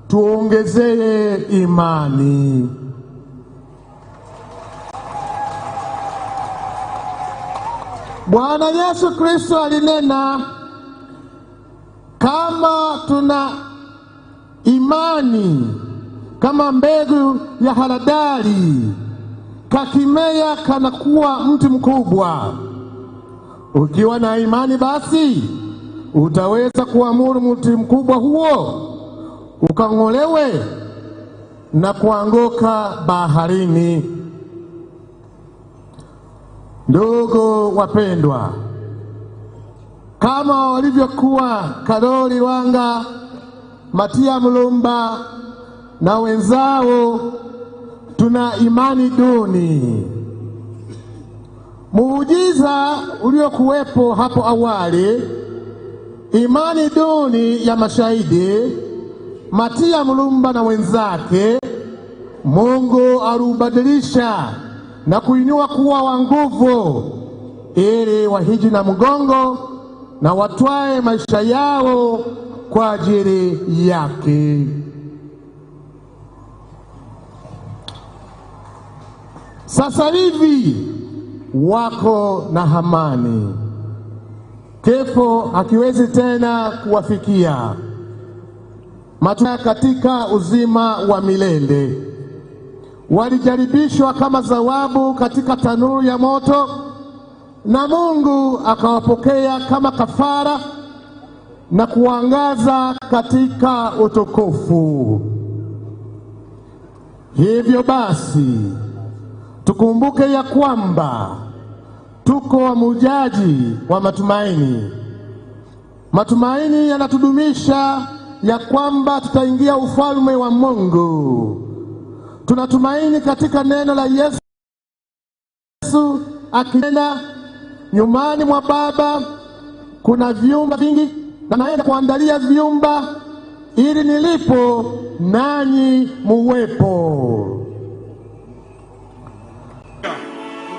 tuongezee imani. Bwana Yesu Kristo alinena, kama tuna imani kama mbegu ya haradali, kakimea kanakuwa mti mkubwa. Ukiwa na imani basi utaweza kuamuru mti mkubwa huo ukang'olewe na kuanguka baharini. Ndugu wapendwa, kama walivyokuwa Karoli Lwanga, Matia Mulumba na wenzao, tuna imani duni. Muujiza uliokuwepo hapo awali, imani duni ya mashahidi Matia Mulumba na wenzake, Mungu aliubadilisha na kuinua kuwa wa nguvu, ili wahiji Namugongo na watwae maisha yao kwa ajili yake. Sasa hivi wako na amani, kifo hakiwezi tena kuwafikia. Matunda katika uzima wa milele. Walijaribishwa kama zawabu katika tanuru ya moto, na Mungu akawapokea kama kafara na kuangaza katika utukufu. Hivyo basi tukumbuke ya kwamba tuko wamujaji wa matumaini. Matumaini yanatudumisha ya kwamba tutaingia ufalme wa Mungu. Tunatumaini katika neno la Yesu akinena, nyumbani mwa Baba kuna vyumba vingi, na naenda kuandalia vyumba ili nilipo nanyi muwepo.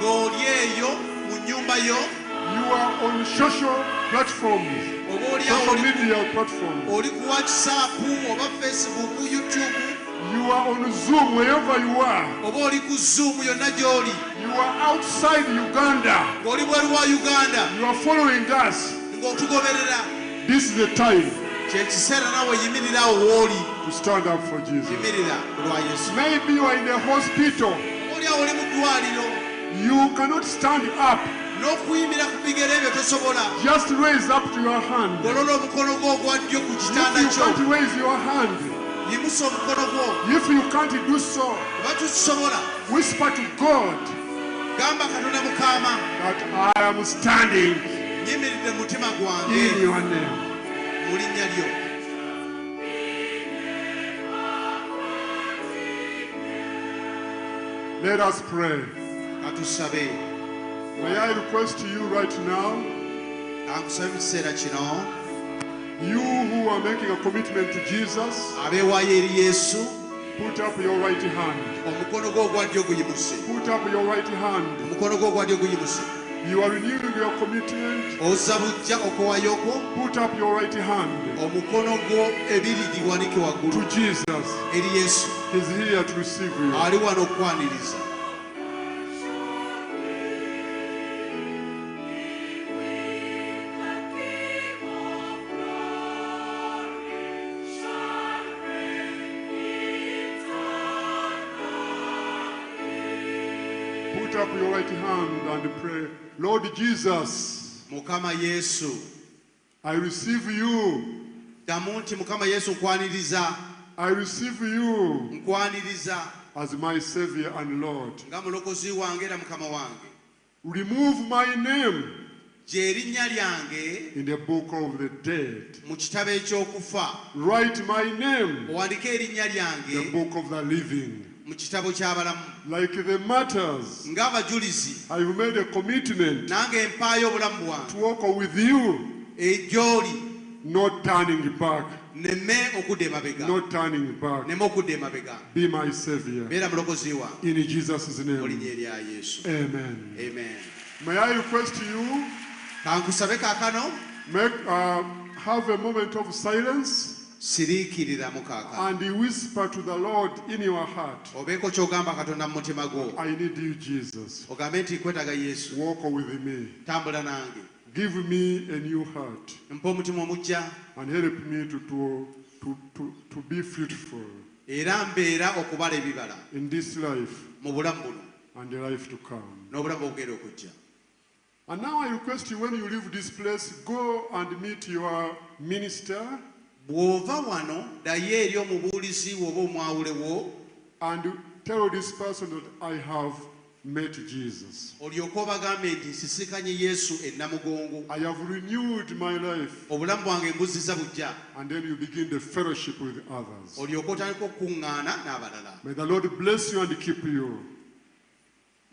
Ng'oli eyo mu nnyumba yo. You are on social platforms, Oba oli awo social media platforms. Oli ku WhatsApp oba Facebook, YouTube. You are on Zoom wherever you are. Oba oli ku Zoom yonna gy'oli. You are outside Uganda. Ng'oli bweru wa Uganda. You are following us. Ng'otugoberera. This is the time Kye kiseera naawe yimirira awo w'oli. to stand up for Jesus. Yimirira ku lwa Yesu. Maybe you are in the hospital. Oli awo oli mu ddwaliro. You cannot stand up. N'okuyimirira ku bigere ebyo tosobola. Just raise up to your hand. Golola omukono gwo ogwa ddyo ku kitanda If you kyo. can't raise your hand, Yimusa omukono gwo. if you can't do so, Oba tokisobola. whisper to God Gamba Katonda Mukama. that I am standing Nyimiridde mu mutima gwange. in your name. Mu linnya lyo. Let us pray. Katusabe. May I request to you right now, Kankusabe mu kiseera kino. you who are making a commitment to Jesus, Abeewaayo eri Yesu. put up your right hand. Omukono gwo ogwa ddyo guyimuse. Put up your right hand. Omukono gwo ogwa ddyo guyimuse. You are renewing your commitment. Ozza buggya okwewaayo kwo. Put up your right hand Omukono gwo ebiri giwanike waggulu. to Jesus. Eri Yesu. He's here to receive you. Ali wano okukwaniriza. Put up your right hand and pray, Lord Jesus, Mukama Yesu, I receive you. Ddamu nti Mukama Yesu nkwaniriza. I receive you Nkwaniriza as my Savior and Lord. Nga mulokozi wange era Mukama wange. Remove my name Gye erinnya lyange in the book of the dead. Mu kitabo ekyokufa. Write my name Owandiike erinnya in lyange the book of the living. Mu kitabo ky'abalamu. Like the martyrs, Ng'abajulizi, I've made a commitment nange mpaayo obulamu bwange to walk with you, gy'oli, not turning back, neme okudda emabega, not turning back. Neme okudda emabega. Be my Savior. Beera mulokozi wange. In Jesus' Mu name. linnya erya Yesu. Amen. Amen. May I request you Kankusabe kaakano have a moment of silence siriikiriramu kaakano and whisper to the Lord in your heart, obeeko ky'ogamba Katonda mu mutima gwo. I need you, Jesus. Ogambe nti nkwetaaga Yesu. Walk with me. Tambula nange. Give me a new heart Mpa omutima omuggya and help me to be fruitful era mbeera okubala ebibala in this life mu bulamu buno and the life to come. N'obulamu obugenda okujja. And now I request you, when you leave this place, go and meet your minister Bw'ova wano ddayo eri omubuulizi wo oba omwawule wo and tell this person that I have met Jesus. Olyoke obagambe nti nsisikanye Yesu e Namugongo. I have renewed my life. Obulamu bwange mbuzizza buggya. And then you begin the fellowship with others. Olyoke otandika okukuŋŋaana n'abalala. May the Lord bless you and keep you.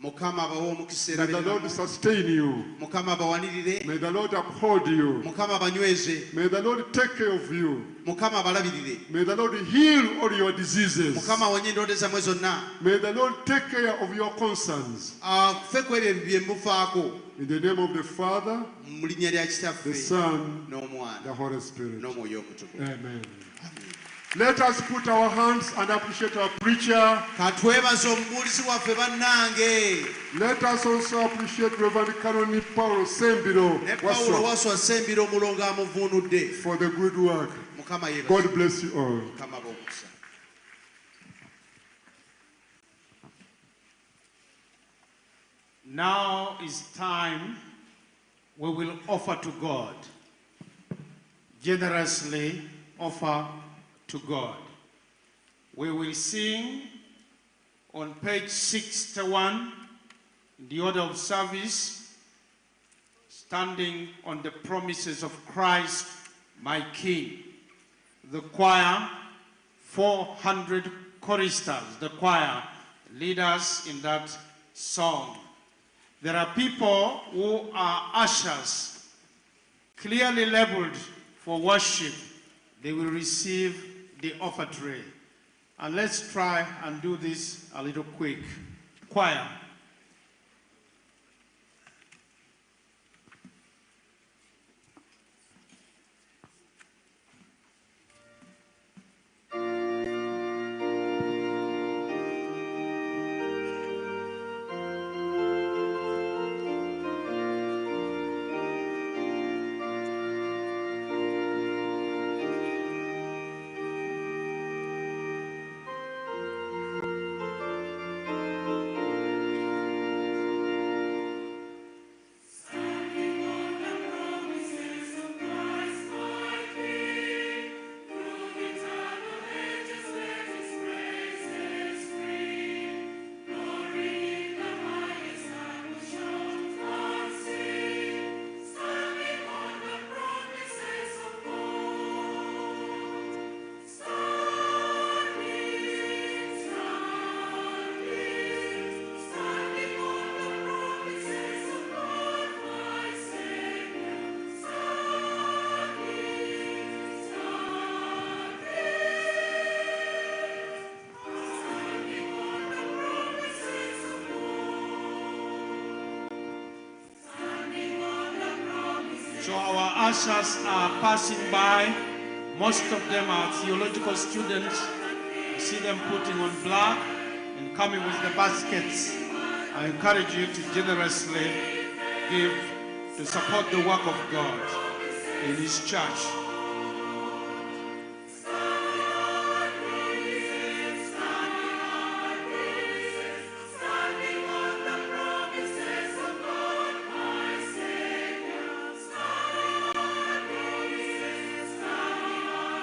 Mukama abawe omukisa era May the Lord abeere sustain you. Mukama abawanirire. May the Lord uphold you. Mukama abanyweze. May the Lord take care of you. Mukama abalabirire. May the Lord heal all your diseases. Mukama awonye endwadde zammwe zonna. May the Lord take care of your concerns. Afe ku ebyo bye mufaako. In the name of the Father, Mu linnya lya Kitaffe, the Son, n'Omwana, the Holy Spirit. n'Omwoyo Omutukuvu. Amen. Let us put our hands and appreciate our preacher. Katwebaze omubuulizi waffe bannange. Let us also appreciate Reverend Canon Paulo Sembiro Ne Pawulo Waswa Waswa Sembiro omulongo amuvuunudde. For the good work. Mukama yeebazibwe. God bless you all. Mukama abawe omukisa. Now is time we will offer to God. Generously offer to God. We will sing on page 61, in the order of service, standing on the promises of Christ, my King. The choir, 400 choristers, the choir lead us in that song. There are people who are ushers, clearly labeled for worship. They will receive the offertory. And let's try and do this a little quick. Choir. Standing on the promises of Christ my King, through eternal ages let His praises ring. Glory in the highest I will shout and sing, standing on the promises of God. Standing, standing, standing on the promises of God, my Savior. Standing, standing, standing on the promises of God. Standing on the promises. So our ushers are passing by. Most of them are theological students. You see them putting on black and coming with the baskets. I encourage you to generously give to support the work of God in His church. Standing on the promises of God, my Savior. Standing on the promises, standing on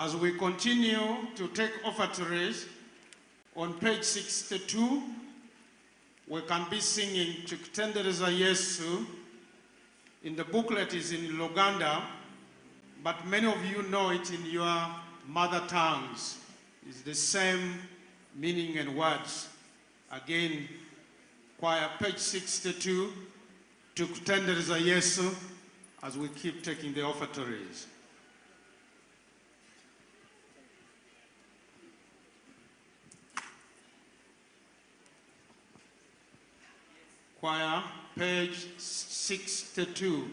As we continue to take offertories, on page 62, we can be singing Tukutendereza Yesu. In the booklet is in Luganda, but many of you know it in your mother tongues. It's the same meaning and words. Again, choir, page 62, Tukutendereza Yesu, as we keep taking the offertories. Choir, page 62.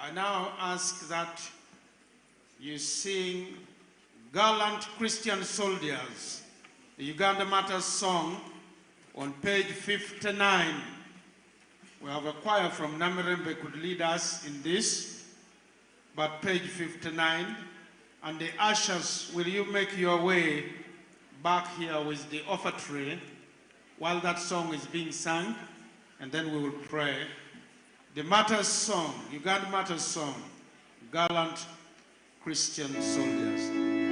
I now ask that you sing Gallant Christian Soldiers, the Uganda Martyrs song, on page 59. We have a choir from Namirembe could lead us in this, but page 59. And the ushers, will you make your way back here with the offertory while that song is being sung, and then we will pray. The Martyrs song, Uganda Martyrs song, Gallant Christian Soldiers. Christian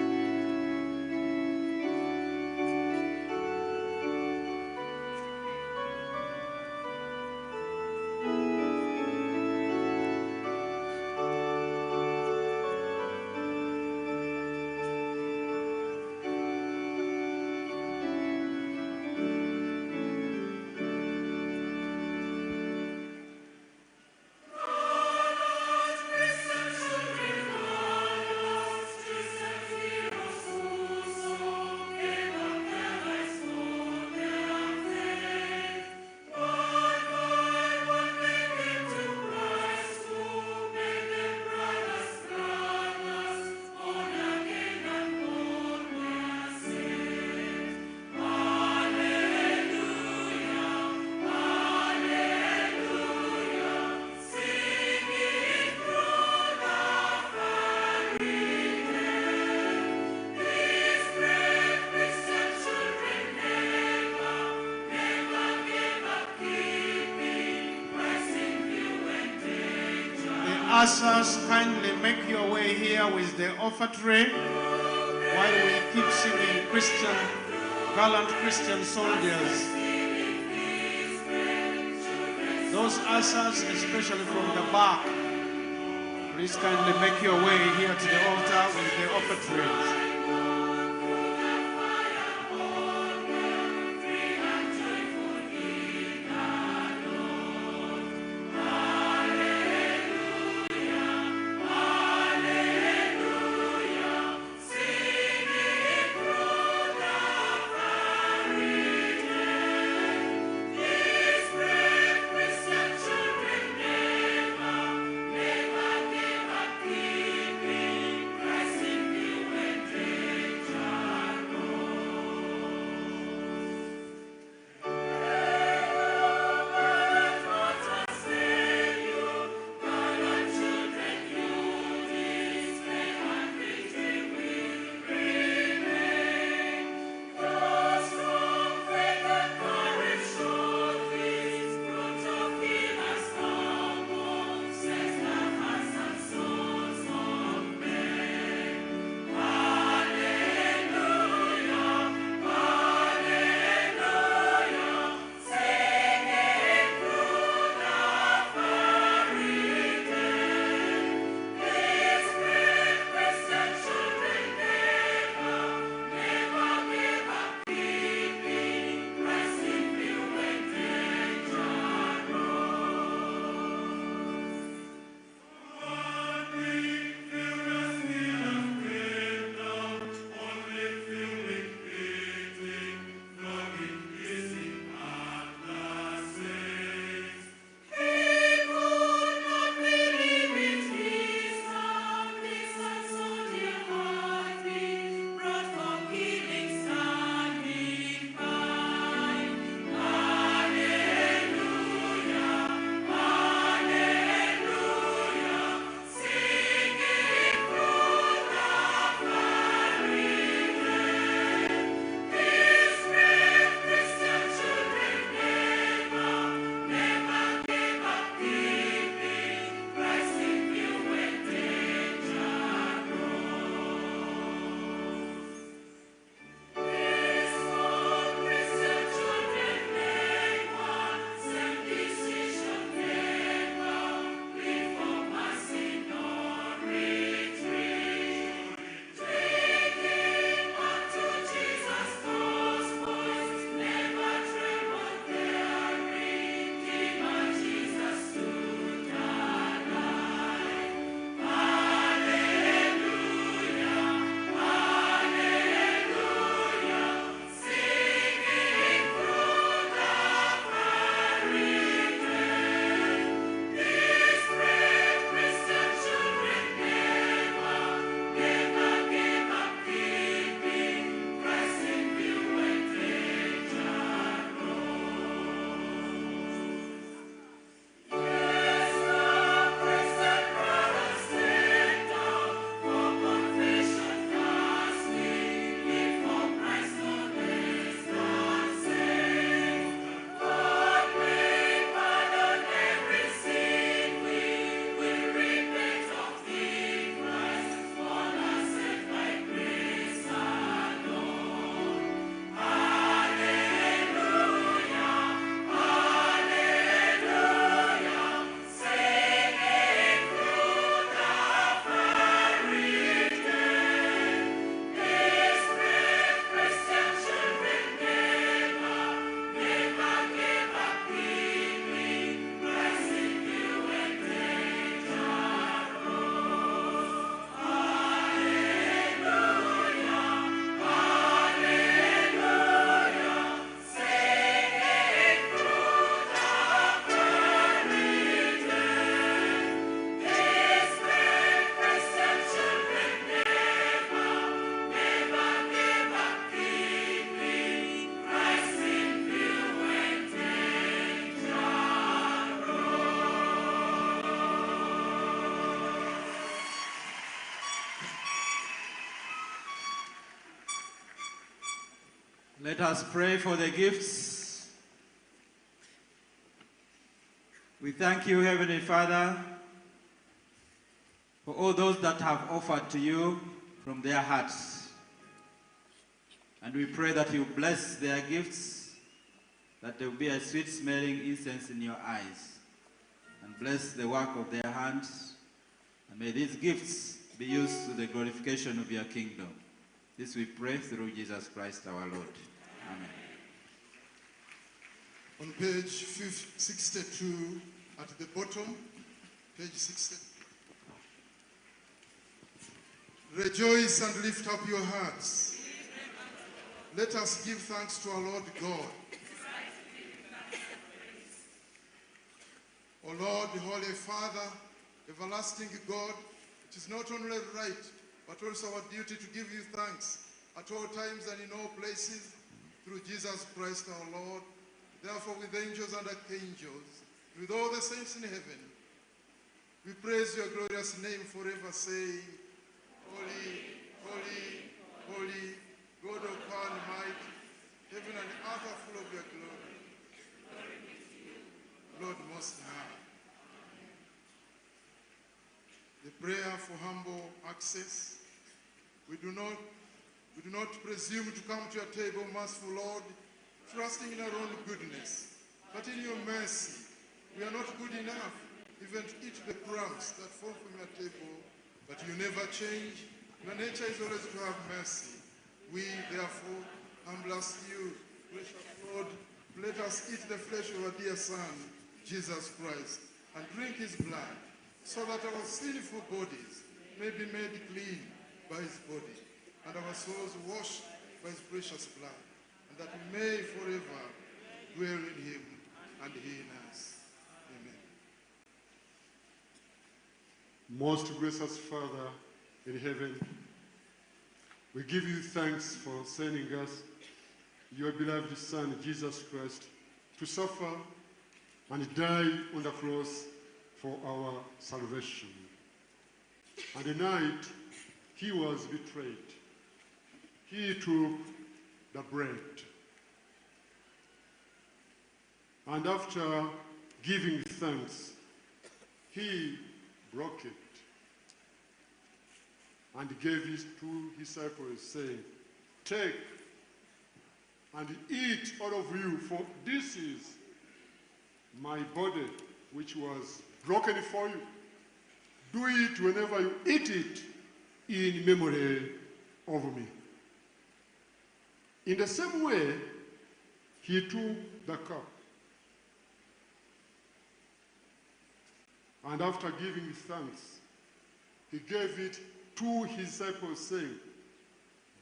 ushers, kindly make your way here with the offertory while we keep singing Christian, gallant Christian soldiers. Those ushers, especially from the back, please kindly make your way here to the altar with the offertories. Let us pray for the gifts. We thank you, Heavenly Father, for all those that have offered to you from their hearts. And we pray that you bless their gifts, that there will be a sweet smelling incense in your eyes, and bless the work of their hands. And may these gifts be used to the glorification of your kingdom. This we pray through Jesus Christ our Lord. Amen. On page 62 at the bottom, page 60. Rejoice and lift up your hearts. Let us give thanks to our Lord God. O Lord, Holy Father, everlasting God, it is not only right, but also our duty to give you thanks at all times and in all places through Jesus Christ our Lord. Therefore, with angels and archangels, with all the saints in heaven, we praise your glorious name forever, saying, Holy, holy, holy, God of power and might, heaven and earth are full of your glory. Lord Most High. The prayer for humble access. We do not, we do not presume to come to your table, merciful Lord, trusting in our own goodness, but in your mercy. We are not good enough even to eat the crumbs that fall from your table, but you never change. Your nature is always to have mercy. We, therefore, humble us to you, gracious Lord, let us eat the flesh of our dear Son, Jesus Christ, and drink his blood, so that our sinful bodies may be made clean by his body, and our souls washed by his precious blood, and that we may forever dwell in him and he in us. Amen. Most gracious Father in heaven, we give you thanks for sending us your beloved Son, Jesus Christ, to suffer and die on the cross for our salvation. And the night he was betrayed, he took the bread. And after giving thanks, he broke it and gave it to his disciples, saying, Take and eat, all of you, for this is my body, which was broken for you. Do it whenever you eat it in memory of me. In the same way, he took the cup. And after giving thanks, he gave it to his disciples, saying,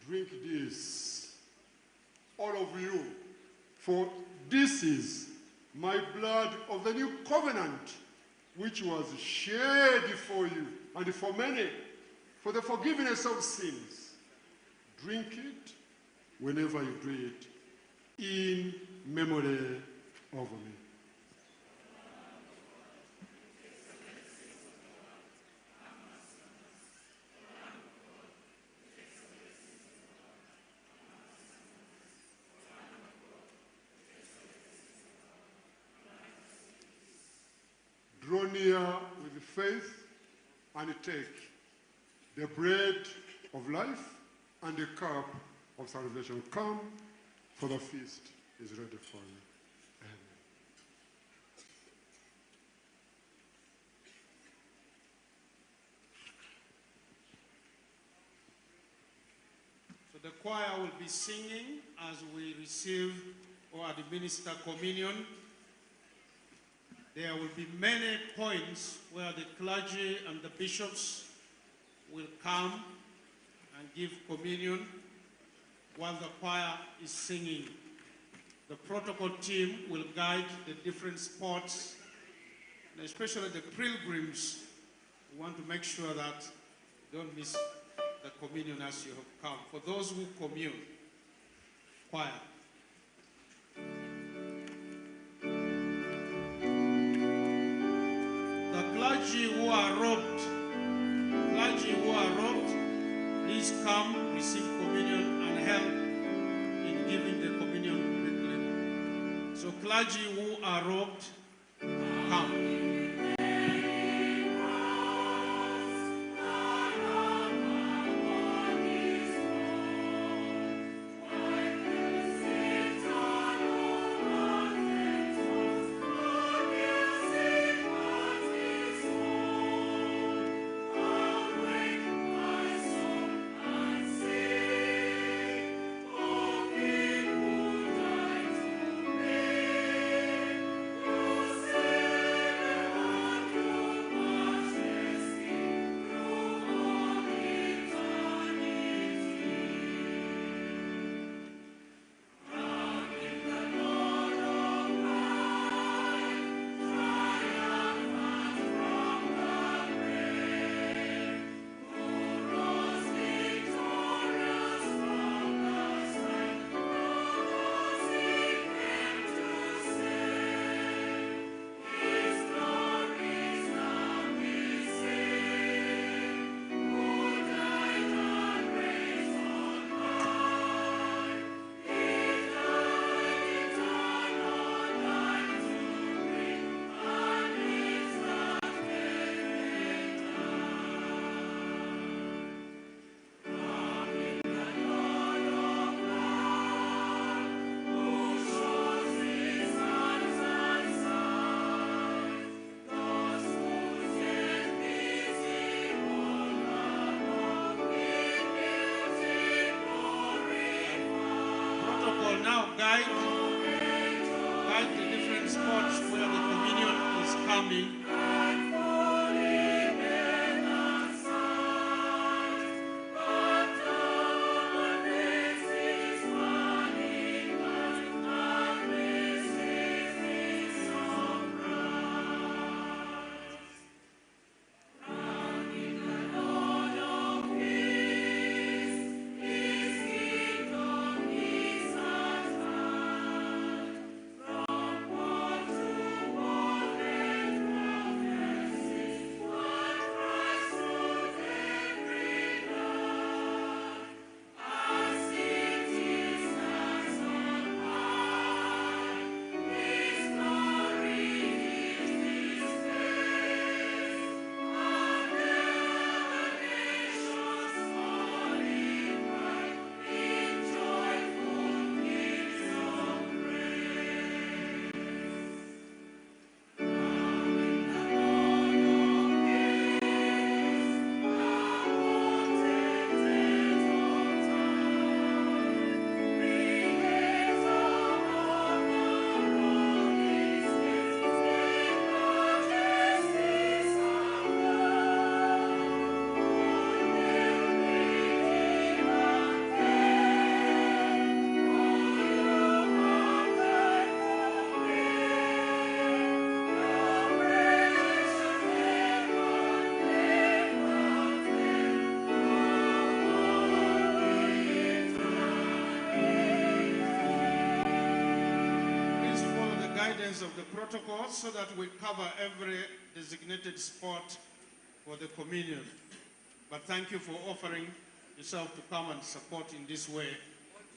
Drink this, all of you, for this is my blood of the new covenant, which was shed for you and for many for the forgiveness of sins. Drink it whenever you do it in memory of me. Draw near with faith and take the bread of life and the cup of salvation. Come, for the feast is ready for you. Amen. So the choir will be singing as we receive or administer communion. There will be many points where the clergy and the bishops will come and give communion while the choir is singing. The protocol team will guide the different spots, and especially the pilgrims who want to make sure that you don't miss the communion as you have come. For those who commune, choir. The clergy who are robed, clergy who are robed, please come, receive communion and help in giving the communion quickly. So clergy who are robed, come. morning. Please follow the guidance of the protocol so that we cover every designated spot for the communion. But thank you for offering yourself to come and support in this way,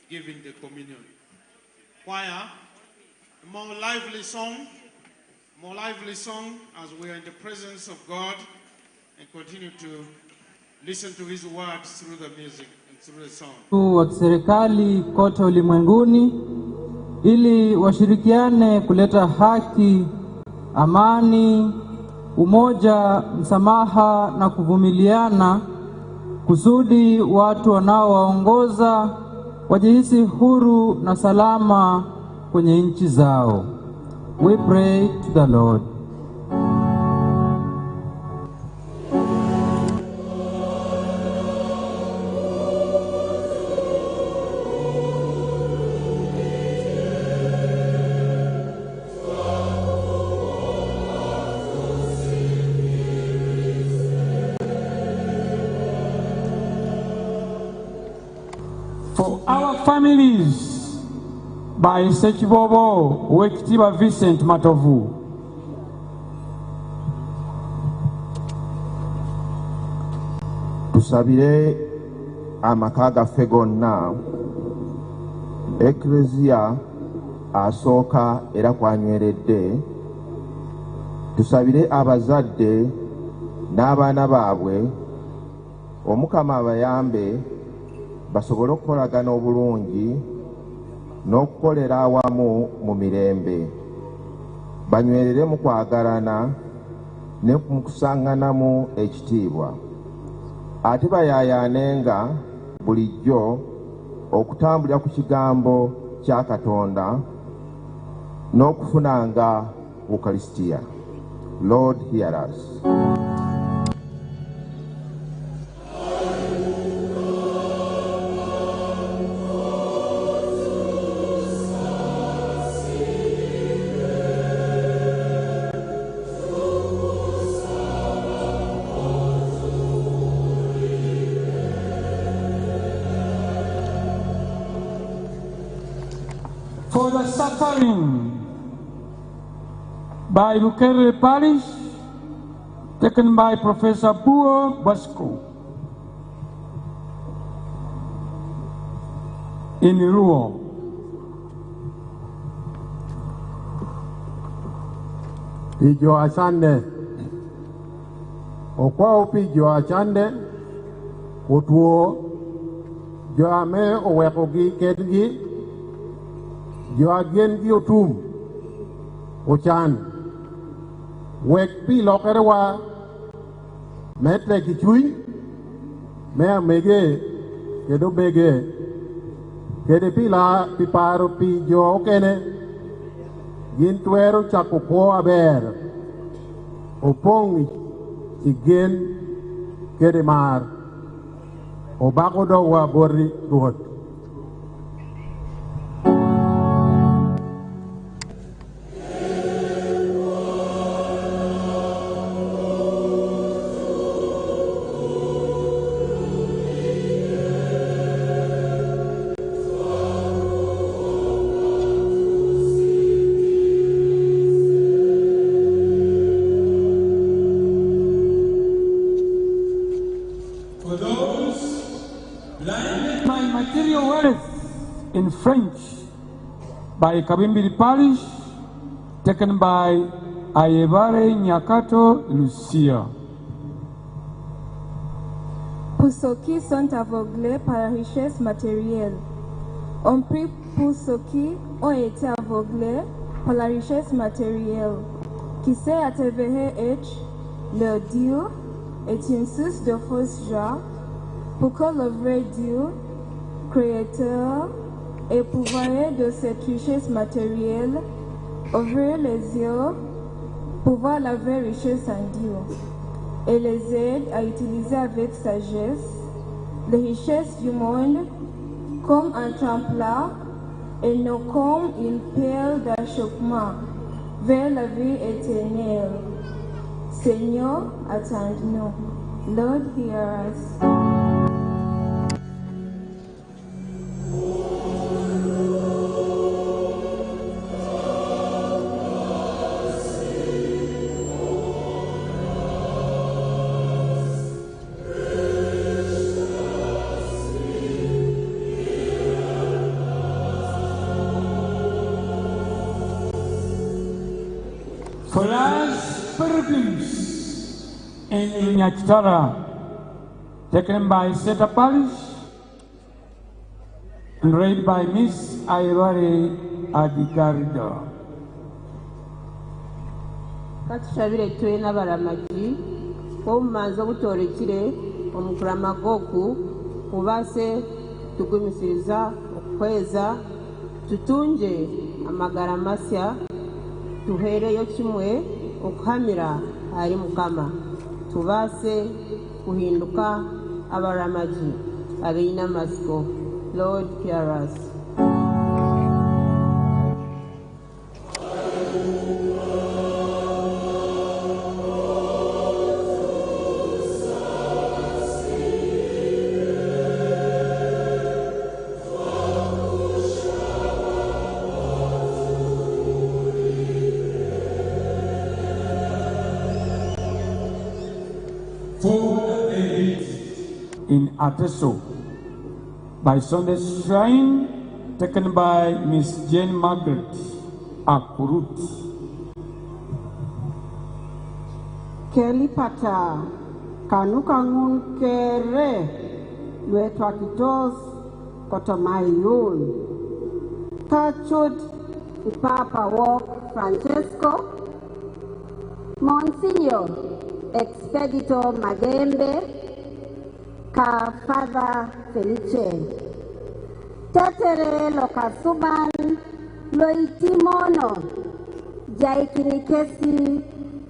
giving the communion. Choir, a more lively song, more lively song as we are in the presence of God and continue to listen to His words through the music and through the song. wa kiserikali kote ulimwenguni ili washirikiane kuleta haki, amani, umoja, msamaha na kuvumiliana kusudi watu wanaowaongoza wajihisi huru na salama kwenye nchi zao. We pray to the Lord. For our families by Ssekibobo Owekitiibwa Vincent Matovu. Tusabire amaka gaffe gonna, Ekleziya asooka era kwanyweredde. Tusabire abazadde n'abaana baabwe, Omukama abayambe basobole okukolagana obulungi n'okukolera awamu mu mirembe, banywerere mu kwagalana ne mu kussanganamu ekitiibwa, ate bayaayaanenga bulijjo okutambulira ku kigambo kya Katonda n'okufunanga Ukalisitiya. Lord, hear us. For the suffering by Bukerere Parish, taken by Professor Buo Bosco in Ruo. Pi jo acande okwao pi jo acande otwo jo ame owekogi kedgi jo agengi otum ocan wek pi lokerewa me teki cwiny me amege kede obege kede pi la pi paro pi jo okene gin twero cako kwo aber. Opong i gen kede mar. Obako dogwa boti Rwot. For those blinded by material wealth in French by Kabimbiri Parish, taken by Ayebare Nyakato Lucia. Pour ceux qui sont aveuglés par la richesse matérielle. On prie pour ceux qui ont été aveuglés par la richesse matérielle, qui sait à travers être leur Dieu est une source de fausse joie, pour que le vrai Dieu, créateur et pourvoyeur de cette richesse matérielle, ouvre les yeux pour voir la vraie richesse en Dieu et les aide à utiliser avec sagesse les richesses du monde comme un tremplin et non comme une pierre d'achoppement vers la vie éternelle. Seigneur, attends-nous. Lord, hear us. For us pilgrims in Nyakitara, taken by Seta Parish and read by Miss Ayebare Adigardo. Katushabire twe n'abaramagi obumanzi obutorekire omukurama goku ubase tugumisiriza okuhweza tutunge amagara masya tuheereyo kimwe okuhamira ahari Mukama tubaase kuhinduka abaramagi abaine amatsiko. Lord, hear us. For in Ateso by Sunday Shrine, taken by Miss Jane Margaret Akurut. Kelipata kanukangun kere lwetwakitos kotomayun. Kachut Papa Walk Francesco, Monsignor Expedito Magembe, Ka Father Felice. Tetere Lokasuban Loitimono Jaikinikesi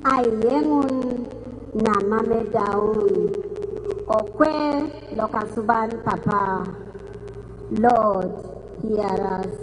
Aiyengun na Mame Daun. Okwe Lokasuban Papa. Lord, hear us.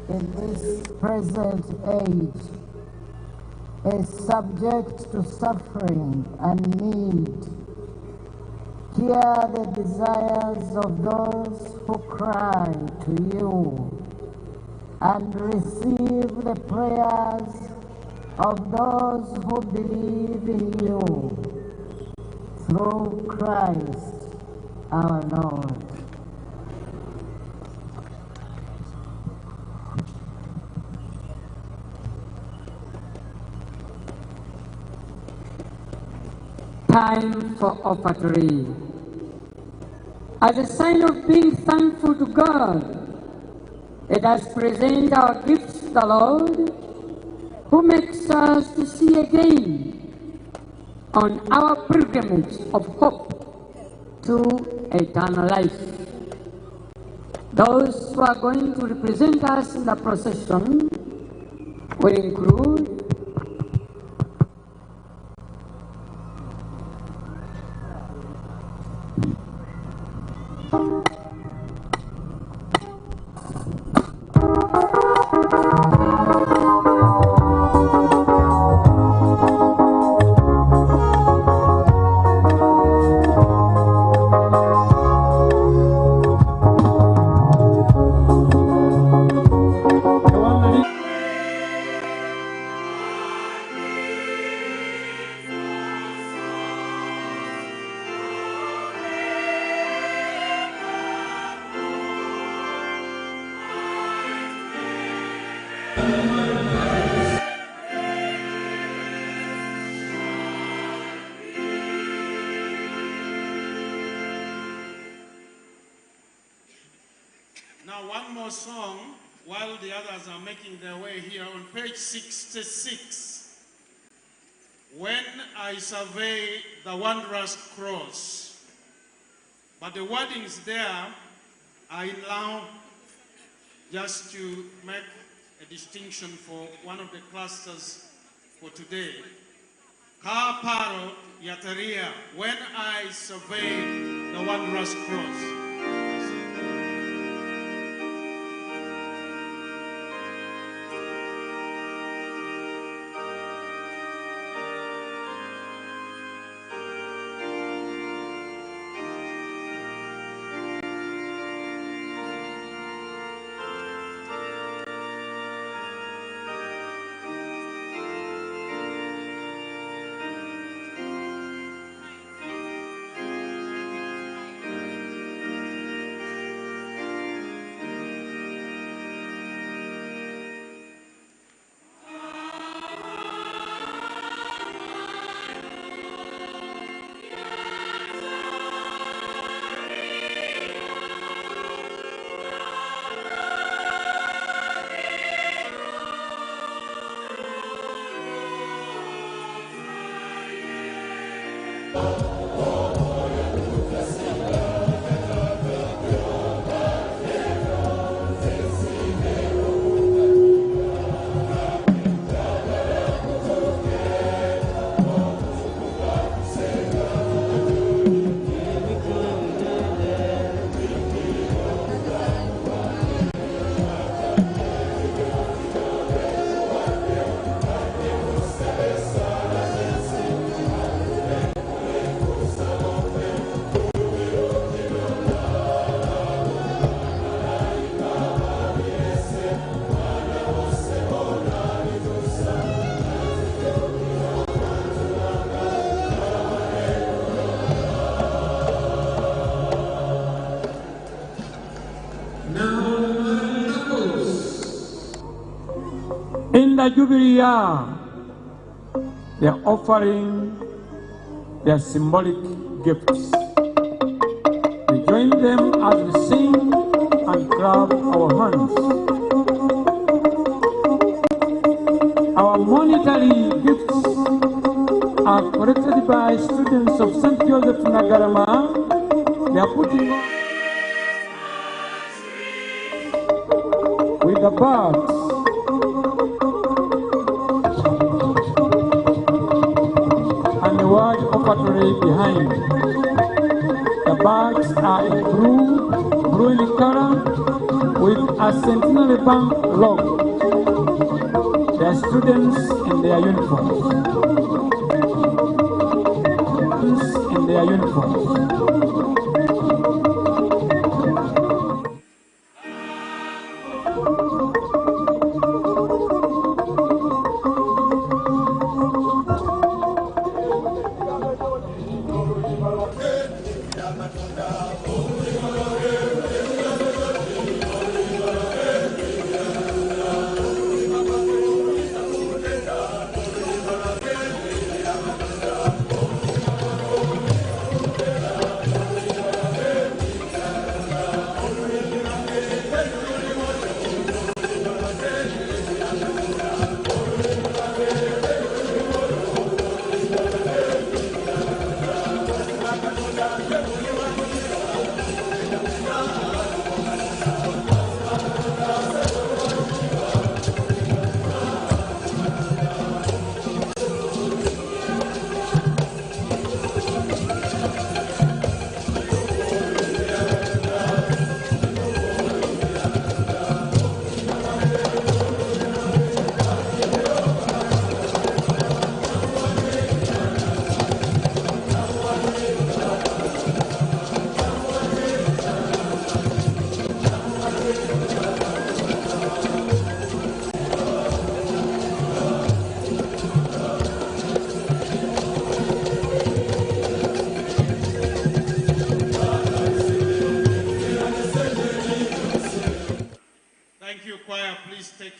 In this present age is subject to suffering and need. Hear the desires of those who cry to you and receive the prayers of those who believe in you through Christ our Lord. Time for offertory. As a sign of being thankful to God, let us present our gifts to the Lord, who makes us to see again on our pilgrimage of hope to eternal life. Those who are going to represent us in the procession will include Now, one more song while the others are making their way here on page 66. When I survey the wondrous cross. But the wordings there are in Lao, just to make a distinction for one of the clusters for today. Ka paro yataria, when I survey the wondrous cross. In the Jubilee year, they are offering their symbolic gifts. We join them as we sing and clap our hands. Our monetary gifts are collected by students of St. Joseph Nagarama. They are putting on with the bags. And the word offertory behind. The bags are in blue in color with a Centenary Bank logo. They are students in their uniforms. In their uniforms.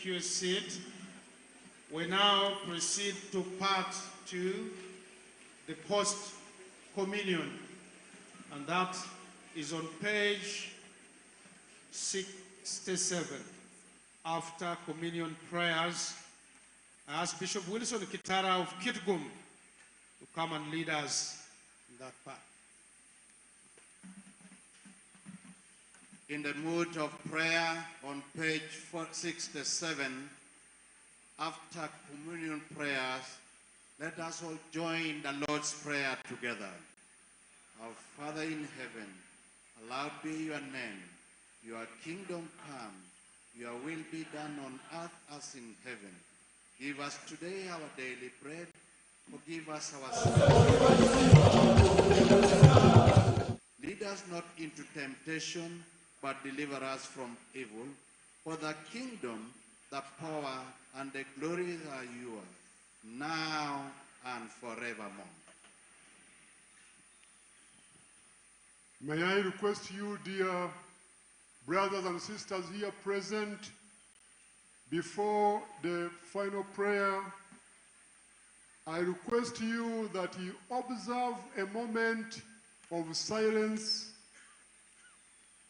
take your seat. We now proceed to part two, the post communion, and that is on page 67. After communion prayers, I ask Bishop Wilson Kitara of Kitgum to come and lead us in that part. In the mood of prayer on page 467, after communion prayers, let us all join the Lord's Prayer together. Our Father in heaven, hallowed be your name. Your kingdom come, your will be done on earth as in heaven. Give us today our daily bread. Forgive us our sins. Lead us not into temptation, but deliver us from evil. For the kingdom, the power, and the glory are yours, now and forevermore. May I request you, dear brothers and sisters here present, before the final prayer, I request you that you observe a moment of silence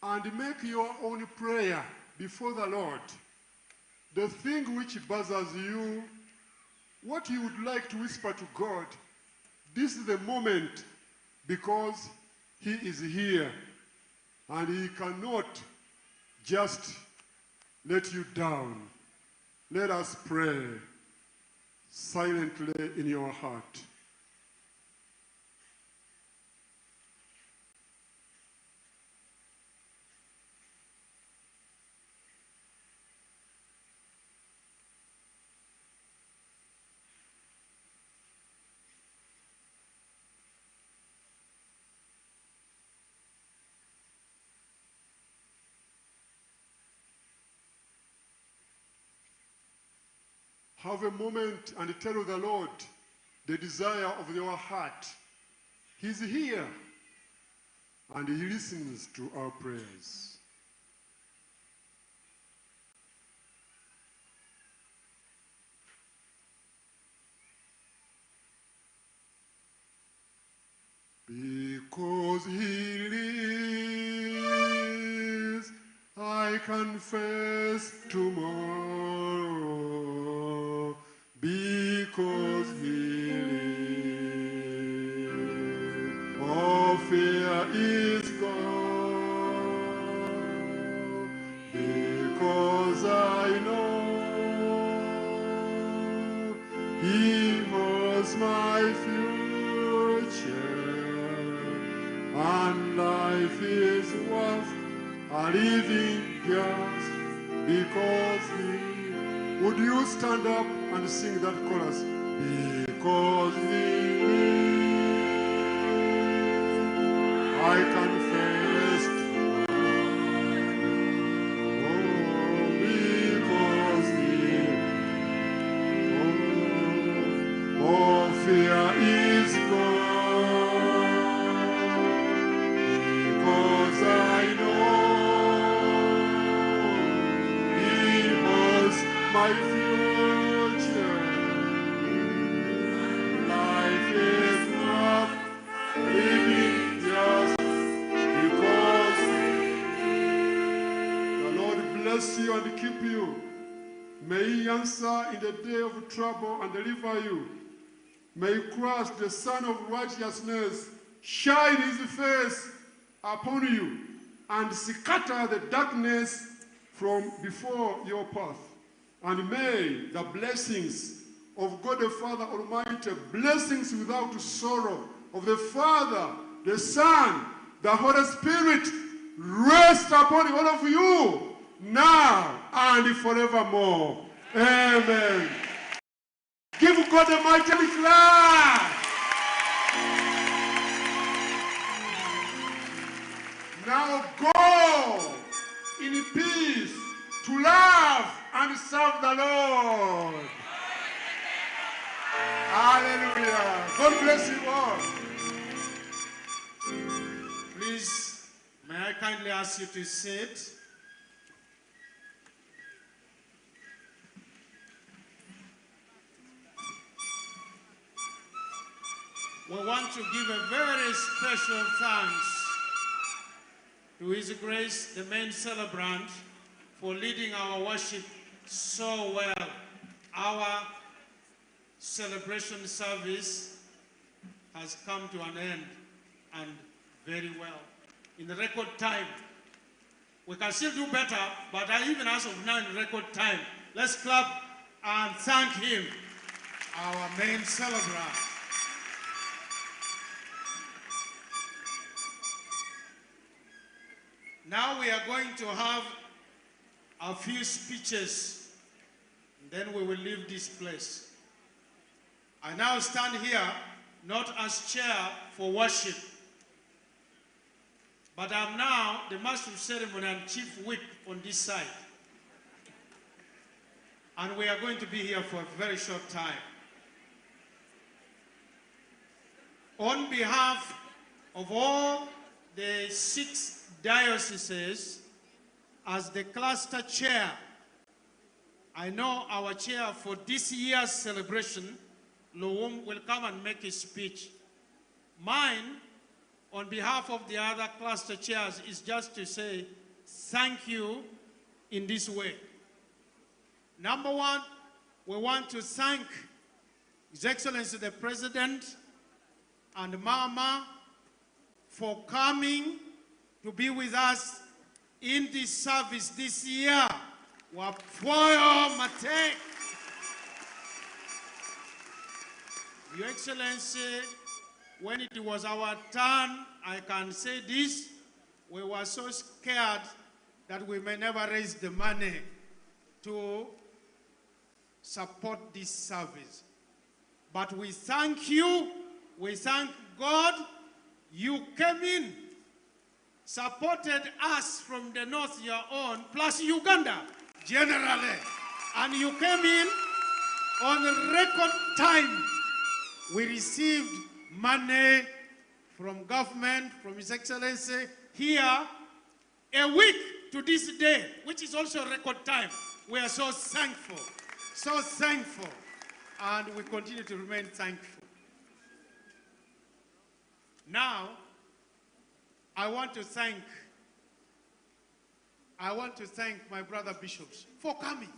and make your own prayer before the Lord. The thing which bothers you, what you would like to whisper to God, this is the moment, because He is here and He cannot just let you down. Let us pray silently in your heart. Have a moment and tell the Lord the desire of your heart. He's here and He listens to our prayers. Because He lives, I can face tomorrow. Because He lives, all fear is gone. Because I know He holds my future, and life is worth a living just because He. Would you stand up and sing that chorus? Because He lives, I can face tomorrow. Oh, because He lives, all fear is gone. Because I know He holds my future. Life is worth living just because the Lord bless you and keep you. May He answer in the day of trouble and deliver you. May Christ, the Sun of Righteousness, shine His face upon you and scatter the darkness from before your path. And may the blessings of God the Father Almighty, blessings without sorrow, of the Father, the Son, the Holy Spirit, rest upon all of you now and forevermore. Amen. Give God a mighty clap. Now go in peace to love and serve the Lord. Hallelujah. God bless you all. Please, may I kindly ask you to sit? We want to give a very special thanks to His Grace, the main celebrant, for leading our worship so well. Our celebration service has come to an end, and very well. In the record time. We can still do better, but even as of now, in record time. Let's clap and thank him, our main celebrant. Now we are going to have a few speeches, and then we will leave this place. I now stand here not as chair for worship, but I'm now the master of ceremony and chief whip on this side. And we are going to be here for a very short time. On behalf of all the 6 dioceses, as the cluster chair, I know our chair for this year's celebration, Luwum, will come and make his speech. Mine, on behalf of the other cluster chairs, is just to say thank you in this way. Number one, we want to thank His Excellency the President and Mama for coming to be with us in this service this year. Wapwoyo Matek. Your Excellency, when it was our turn, I can say this, we were so scared that we may never raise the money to support this service. But we thank you, we thank God, you came in, supported us from the north, your own, plus Uganda, generally. And you came in on record time. We received money from government, from His Excellency, here a week to this day, which is also record time. We are so thankful, so thankful, and we continue to remain thankful. Now, I want to thank my brother bishops for coming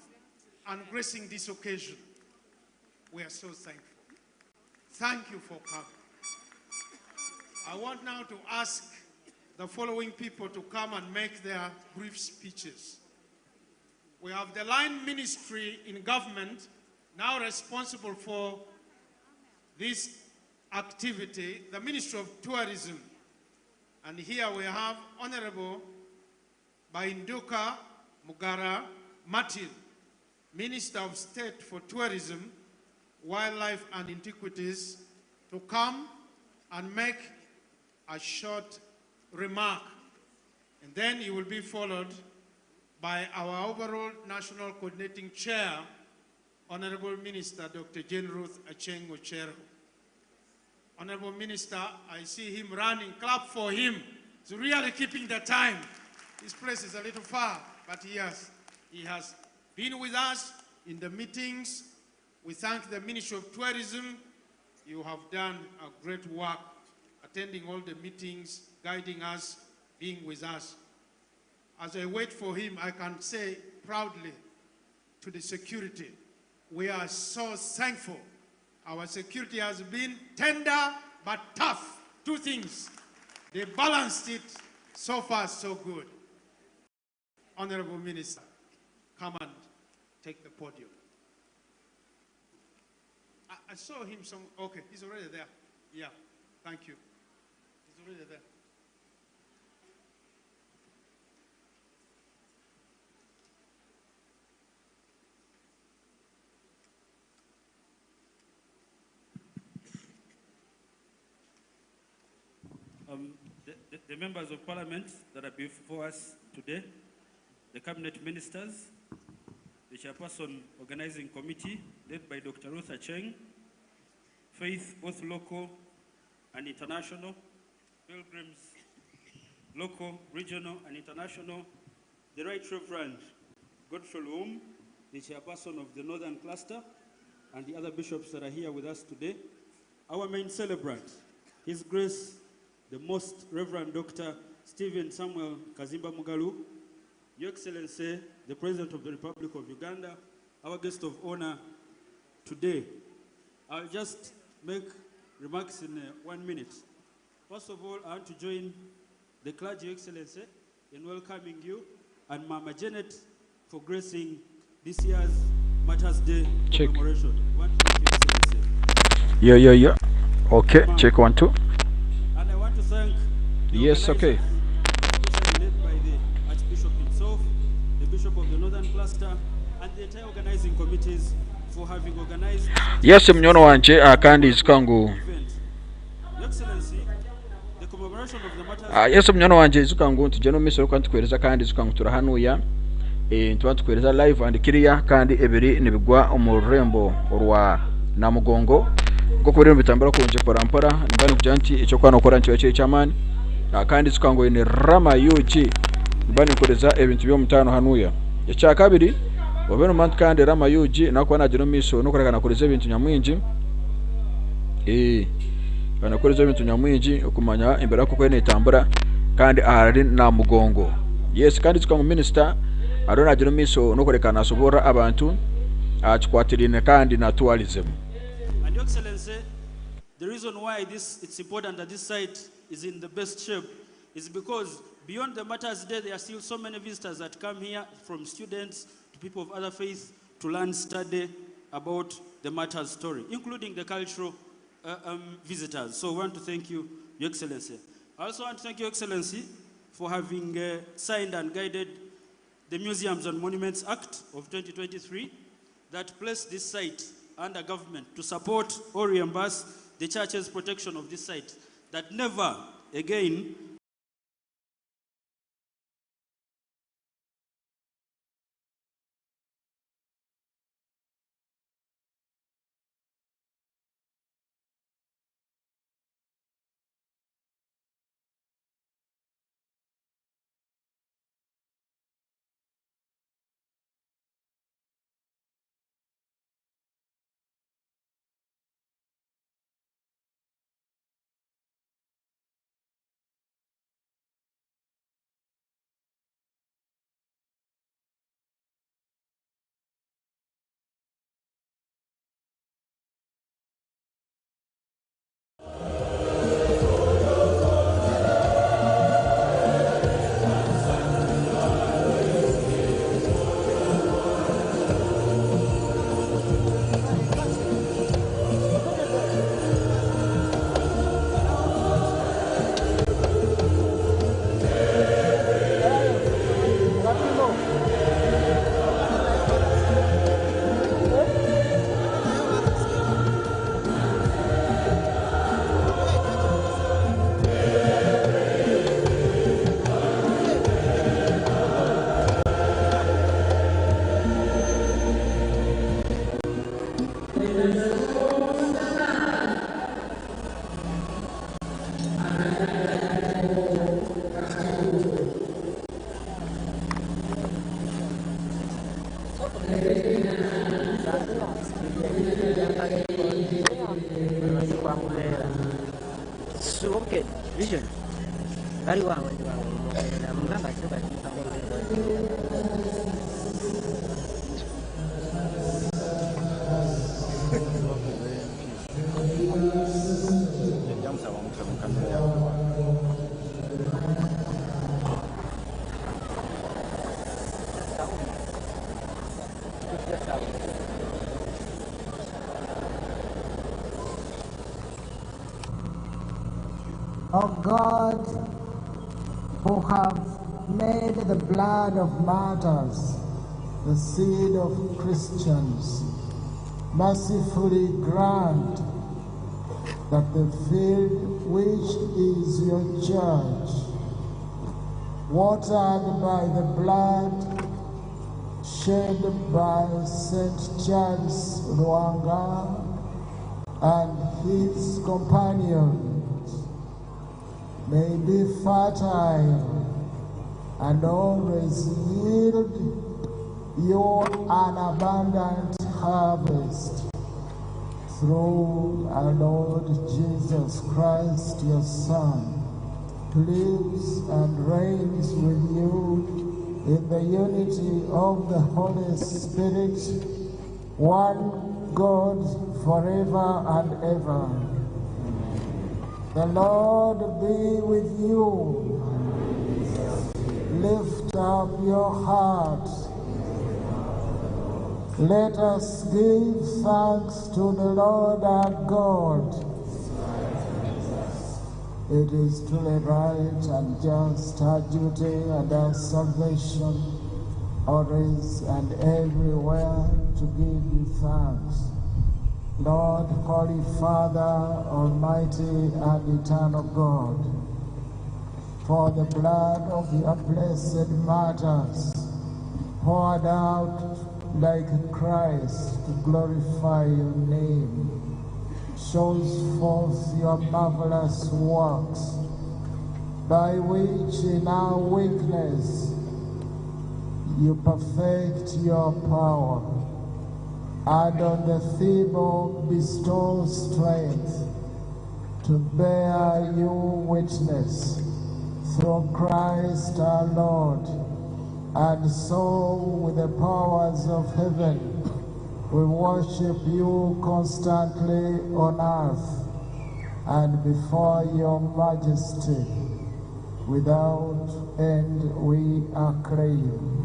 and gracing this occasion. We are so thankful. Thank you for coming. I want now to ask the following people to come and make their brief speeches. We have the line ministry in government now responsible for this activity, the Ministry of Tourism. And here we have Honorable Bahinduka Mugarra Martin, Minister of State for Tourism, Wildlife and Antiquities, to come and make a short remark. And then he will be followed by our overall National Coordinating Chair, Honorable Minister Dr. Jane Ruth Aceng Ocero. Honorable Minister, I see him running. Clap for him. He's really keeping the time. His place is a little far, but he has been with us in the meetings. We thank the Ministry of Tourism. You have done a great work attending all the meetings, guiding us, being with us. As I wait for him, I can say proudly to the security, we are so thankful. Our security has been tender but tough. Two things. They balanced it. So far, so good. Honorable Minister, come and take the podium. I saw him some, okay, he's already there. Yeah, thank you. He's already there. The members of parliament that are before us today, the cabinet ministers, the chairperson organizing committee led by Dr. Ruth Aceng, faith both local and international, pilgrims local, regional, and international, the Right Reverend Godfrey Luwum, the chairperson of the Northern Cluster, and the other bishops that are here with us today, Our main celebrant, His Grace, the Most Reverend Dr. Stephen Samuel Kazimba Mugalu, Your Excellency, the President of the Republic of Uganda, our guest of honor today. I'll just make remarks in 1 minute. First of all, I want to join the clergy, Your Excellency, in welcoming you and Mama Janet for gracing this year's Martyrs' Day Check. commemoration. I want to thank you, Excellency. Yeah. Okay, check 1 2. And I want to thank the Yes, okay. organizers, especially led by the Archbishop himself, the Bishop of the Northern Cluster, and the entire organizing committees for having organized Yes, munywani wangye kandi ijuka ngu event. Your Excellency, the commemoration of the Martyrs' Yes, munywani wangye, ijuka ngu nitugyenda omu maisho kandi tukuheereza, kandi ijuka ngu turi hanuya, nituba nitukuheereza live and clear, kandi ebiri nibigwa omu rurembo orwa Namugongo nk'oku biriyo nibitambura kurungi mpora mpora. Nimba nikugira nti ekyokuba nokora nikiba kiri eky'amaani. Kandi ijuka ngu oine Rama UG, nimba ninkuheereza ebintu by'omutaano hanuya. Ekyakabiri, obe nomanya nti kandi Rama UG nakuba nagyenda omu maisho n'okureka nakuheereza ebintu nyamwingi, nakuheereza ebintu nyamwingi okumanya embeera nk'oku netambura kandi ahari Namugongo. Yes, kandi ijuka ngu minisita ariyo nagyenda omu maisho n'okureka nasoborora abantu aha kikwatiraine kandi na tourism. And Your Excellency, the reason why it's important that this site is in the best shape is because beyond the Martyrs' Day, there are still so many visitors that come here, from students to people of other faiths, to learn, study about the Martyrs' story, including the cultural visitors. So I want to thank you, Your Excellency. I also want to thank Your Excellency for having signed and guided the Museums and Monuments Act of 2023 that placed this site under government to support or reimburse the church's protection of this site, that never again Okay, vision. Bali wange ndi wange mugamba kiba. O God, who have made the blood of martyrs the seed of Christians, mercifully grant that the field which is your church, watered by the blood shed by Saint Charles Lwanga and his companions, may be fertile and always yield you an abundant harvest. Through our Lord Jesus Christ, your Son, who lives and reigns with you in the unity of the Holy Spirit, one God, forever and ever. The Lord be with you. Lift up your hearts. Let us give thanks to the Lord our God. It is truly right and just, our duty and our salvation, always and everywhere to give you thanks. Lord, Holy Father, Almighty and eternal God, for the blood of your blessed martyrs poured out like Christ to glorify your name, shows forth your marvelous works, by which in our weakness you perfect your power, and on the feeble bestow strength to bear you witness through Christ our Lord. And so, with the powers of heaven, we worship you constantly on earth and before your majesty. Without end we acclaim.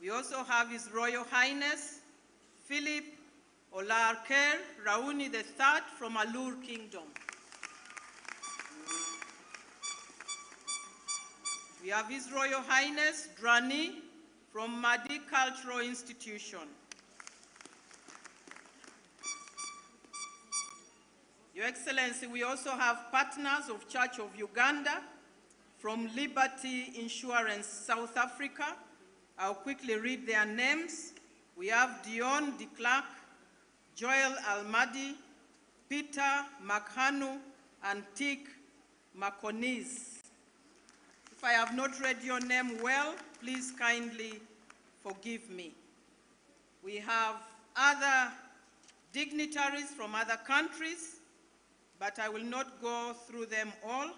We also have His Royal Highness Philip Olarker Rauni III from Alur Kingdom. We have His Royal Highness Drani from Madi Cultural Institution. Your Excellency, we also have partners of Church of Uganda from Liberty Insurance South Africa. I'll quickly read their names. We have Dion de Klerk, Joel Almadi, Peter Makhanu, and Tik Makonis. If I have not read your name well, please kindly forgive me. We have other dignitaries from other countries, but I will not go through them all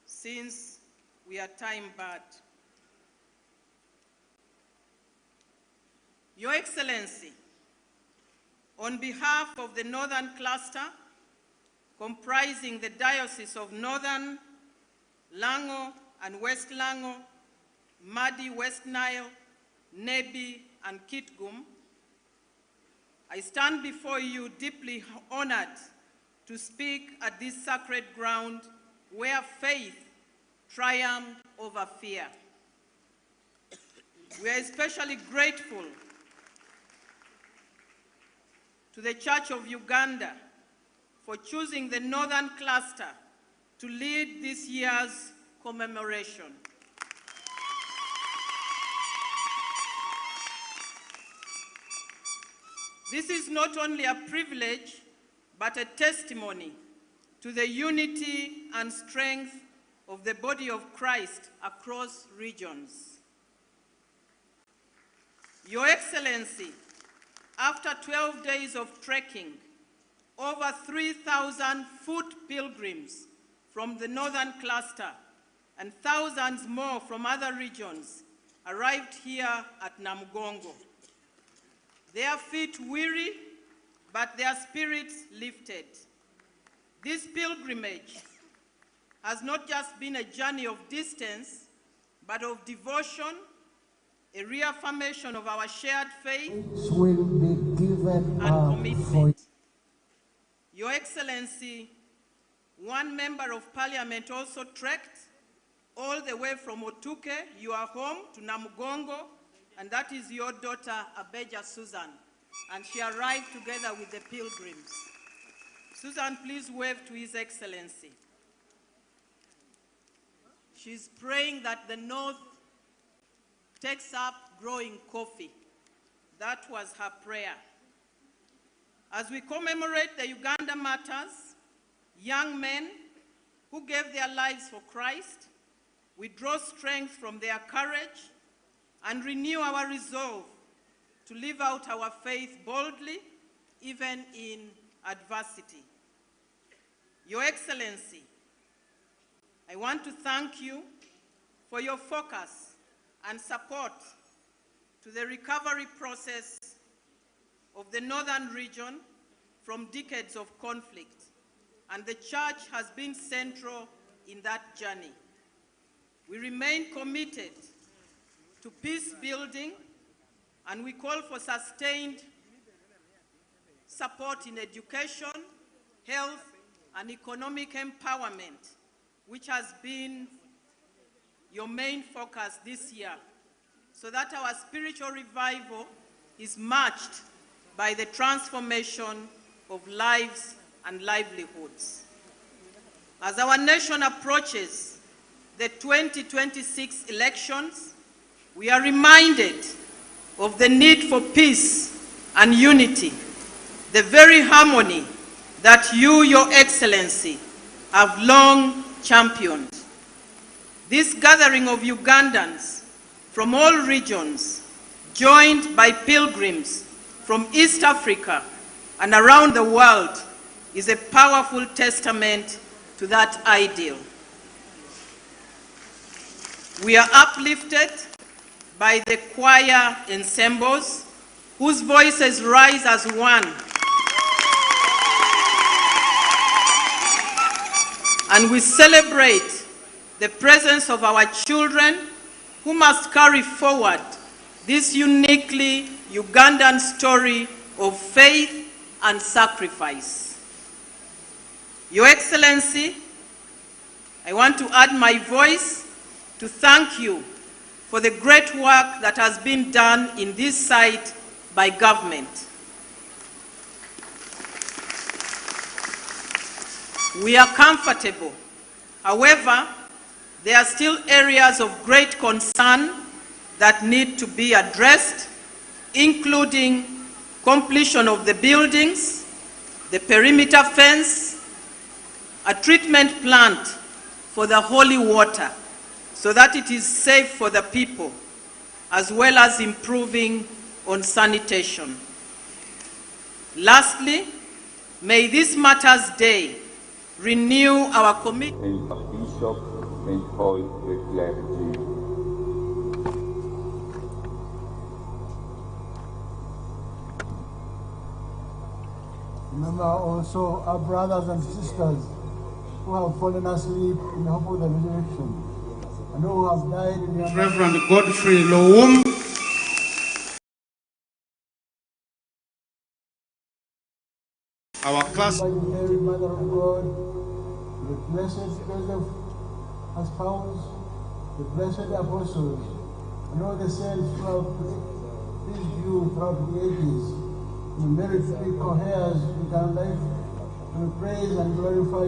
since we are time barred. Your Excellency, on behalf of the Northern Cluster, comprising the Diocese of Northern, Lango and West Lango, Madi West Nile, Nebi and Kitgum, I stand before you deeply honored to speak at this sacred ground where faith triumphed over fear. We are especially grateful to the Church of Uganda for choosing the Northern Cluster to lead this year's commemoration. This is not only a privilege, but a testimony to the unity and strength of the body of Christ across regions. Your Excellency, after 12 days of trekking, over 3,000 foot pilgrims from the northern cluster and thousands more from other regions arrived here at Namugongo. Their feet weary, but their spirits lifted. This pilgrimage has not just been a journey of distance, but of devotion, a reaffirmation of our shared faith Which will be given and up for commitment. Your Excellency, one member of parliament also trekked all the way from Otuke, your home, to Namugongo, and that is your daughter, Abeja Susan. And she arrived together with the pilgrims. Susan, please wave to His Excellency. She's praying that the North takes up growing coffee. That was her prayer. As we commemorate the Uganda martyrs, young men who gave their lives for Christ, we draw strength from their courage and renew our resolve to live out our faith boldly, even in adversity. Your Excellency, I want to thank you for your focus and support to the recovery process of the northern region from decades of conflict, and the Church has been central in that journey. We remain committed to peace building, and we call for sustained support in education, health, and economic empowerment, which has been your main focus this year, so that our spiritual revival is matched by the transformation of lives and livelihoods. As our nation approaches the 2026 elections, we are reminded of the need for peace and unity, the very harmony that you, Your Excellency, have long championed. This gathering of Ugandans from all regions, joined by pilgrims from East Africa and around the world, is a powerful testament to that ideal. We are uplifted by the choir ensembles whose voices rise as one and we celebrate the presence of our children who must carry forward this uniquely Ugandan story of faith and sacrifice. Your Excellency, I want to add my voice to thank you for the great work that has been done in this site by government. We are comfortable. However, there are still areas of great concern that need to be addressed, including completion of the buildings, the perimeter fence, a treatment plant for the holy water so that it is safe for the people, as well as improving on sanitation. Lastly, may this Martyrs' Day renew our commitment. And bishop and all the clergy. Remember also our brothers and sisters who have fallen asleep in the hope of the resurrection and who have died in their Reverend Godfrey Lowum. Our class. By the Mary, Mother of God, the blessed Joseph, her spouse, the blessed apostles, and all the saints who have pleased you throughout the ages, we merit to be co-heirs in eternal life, and we praise and glorify you.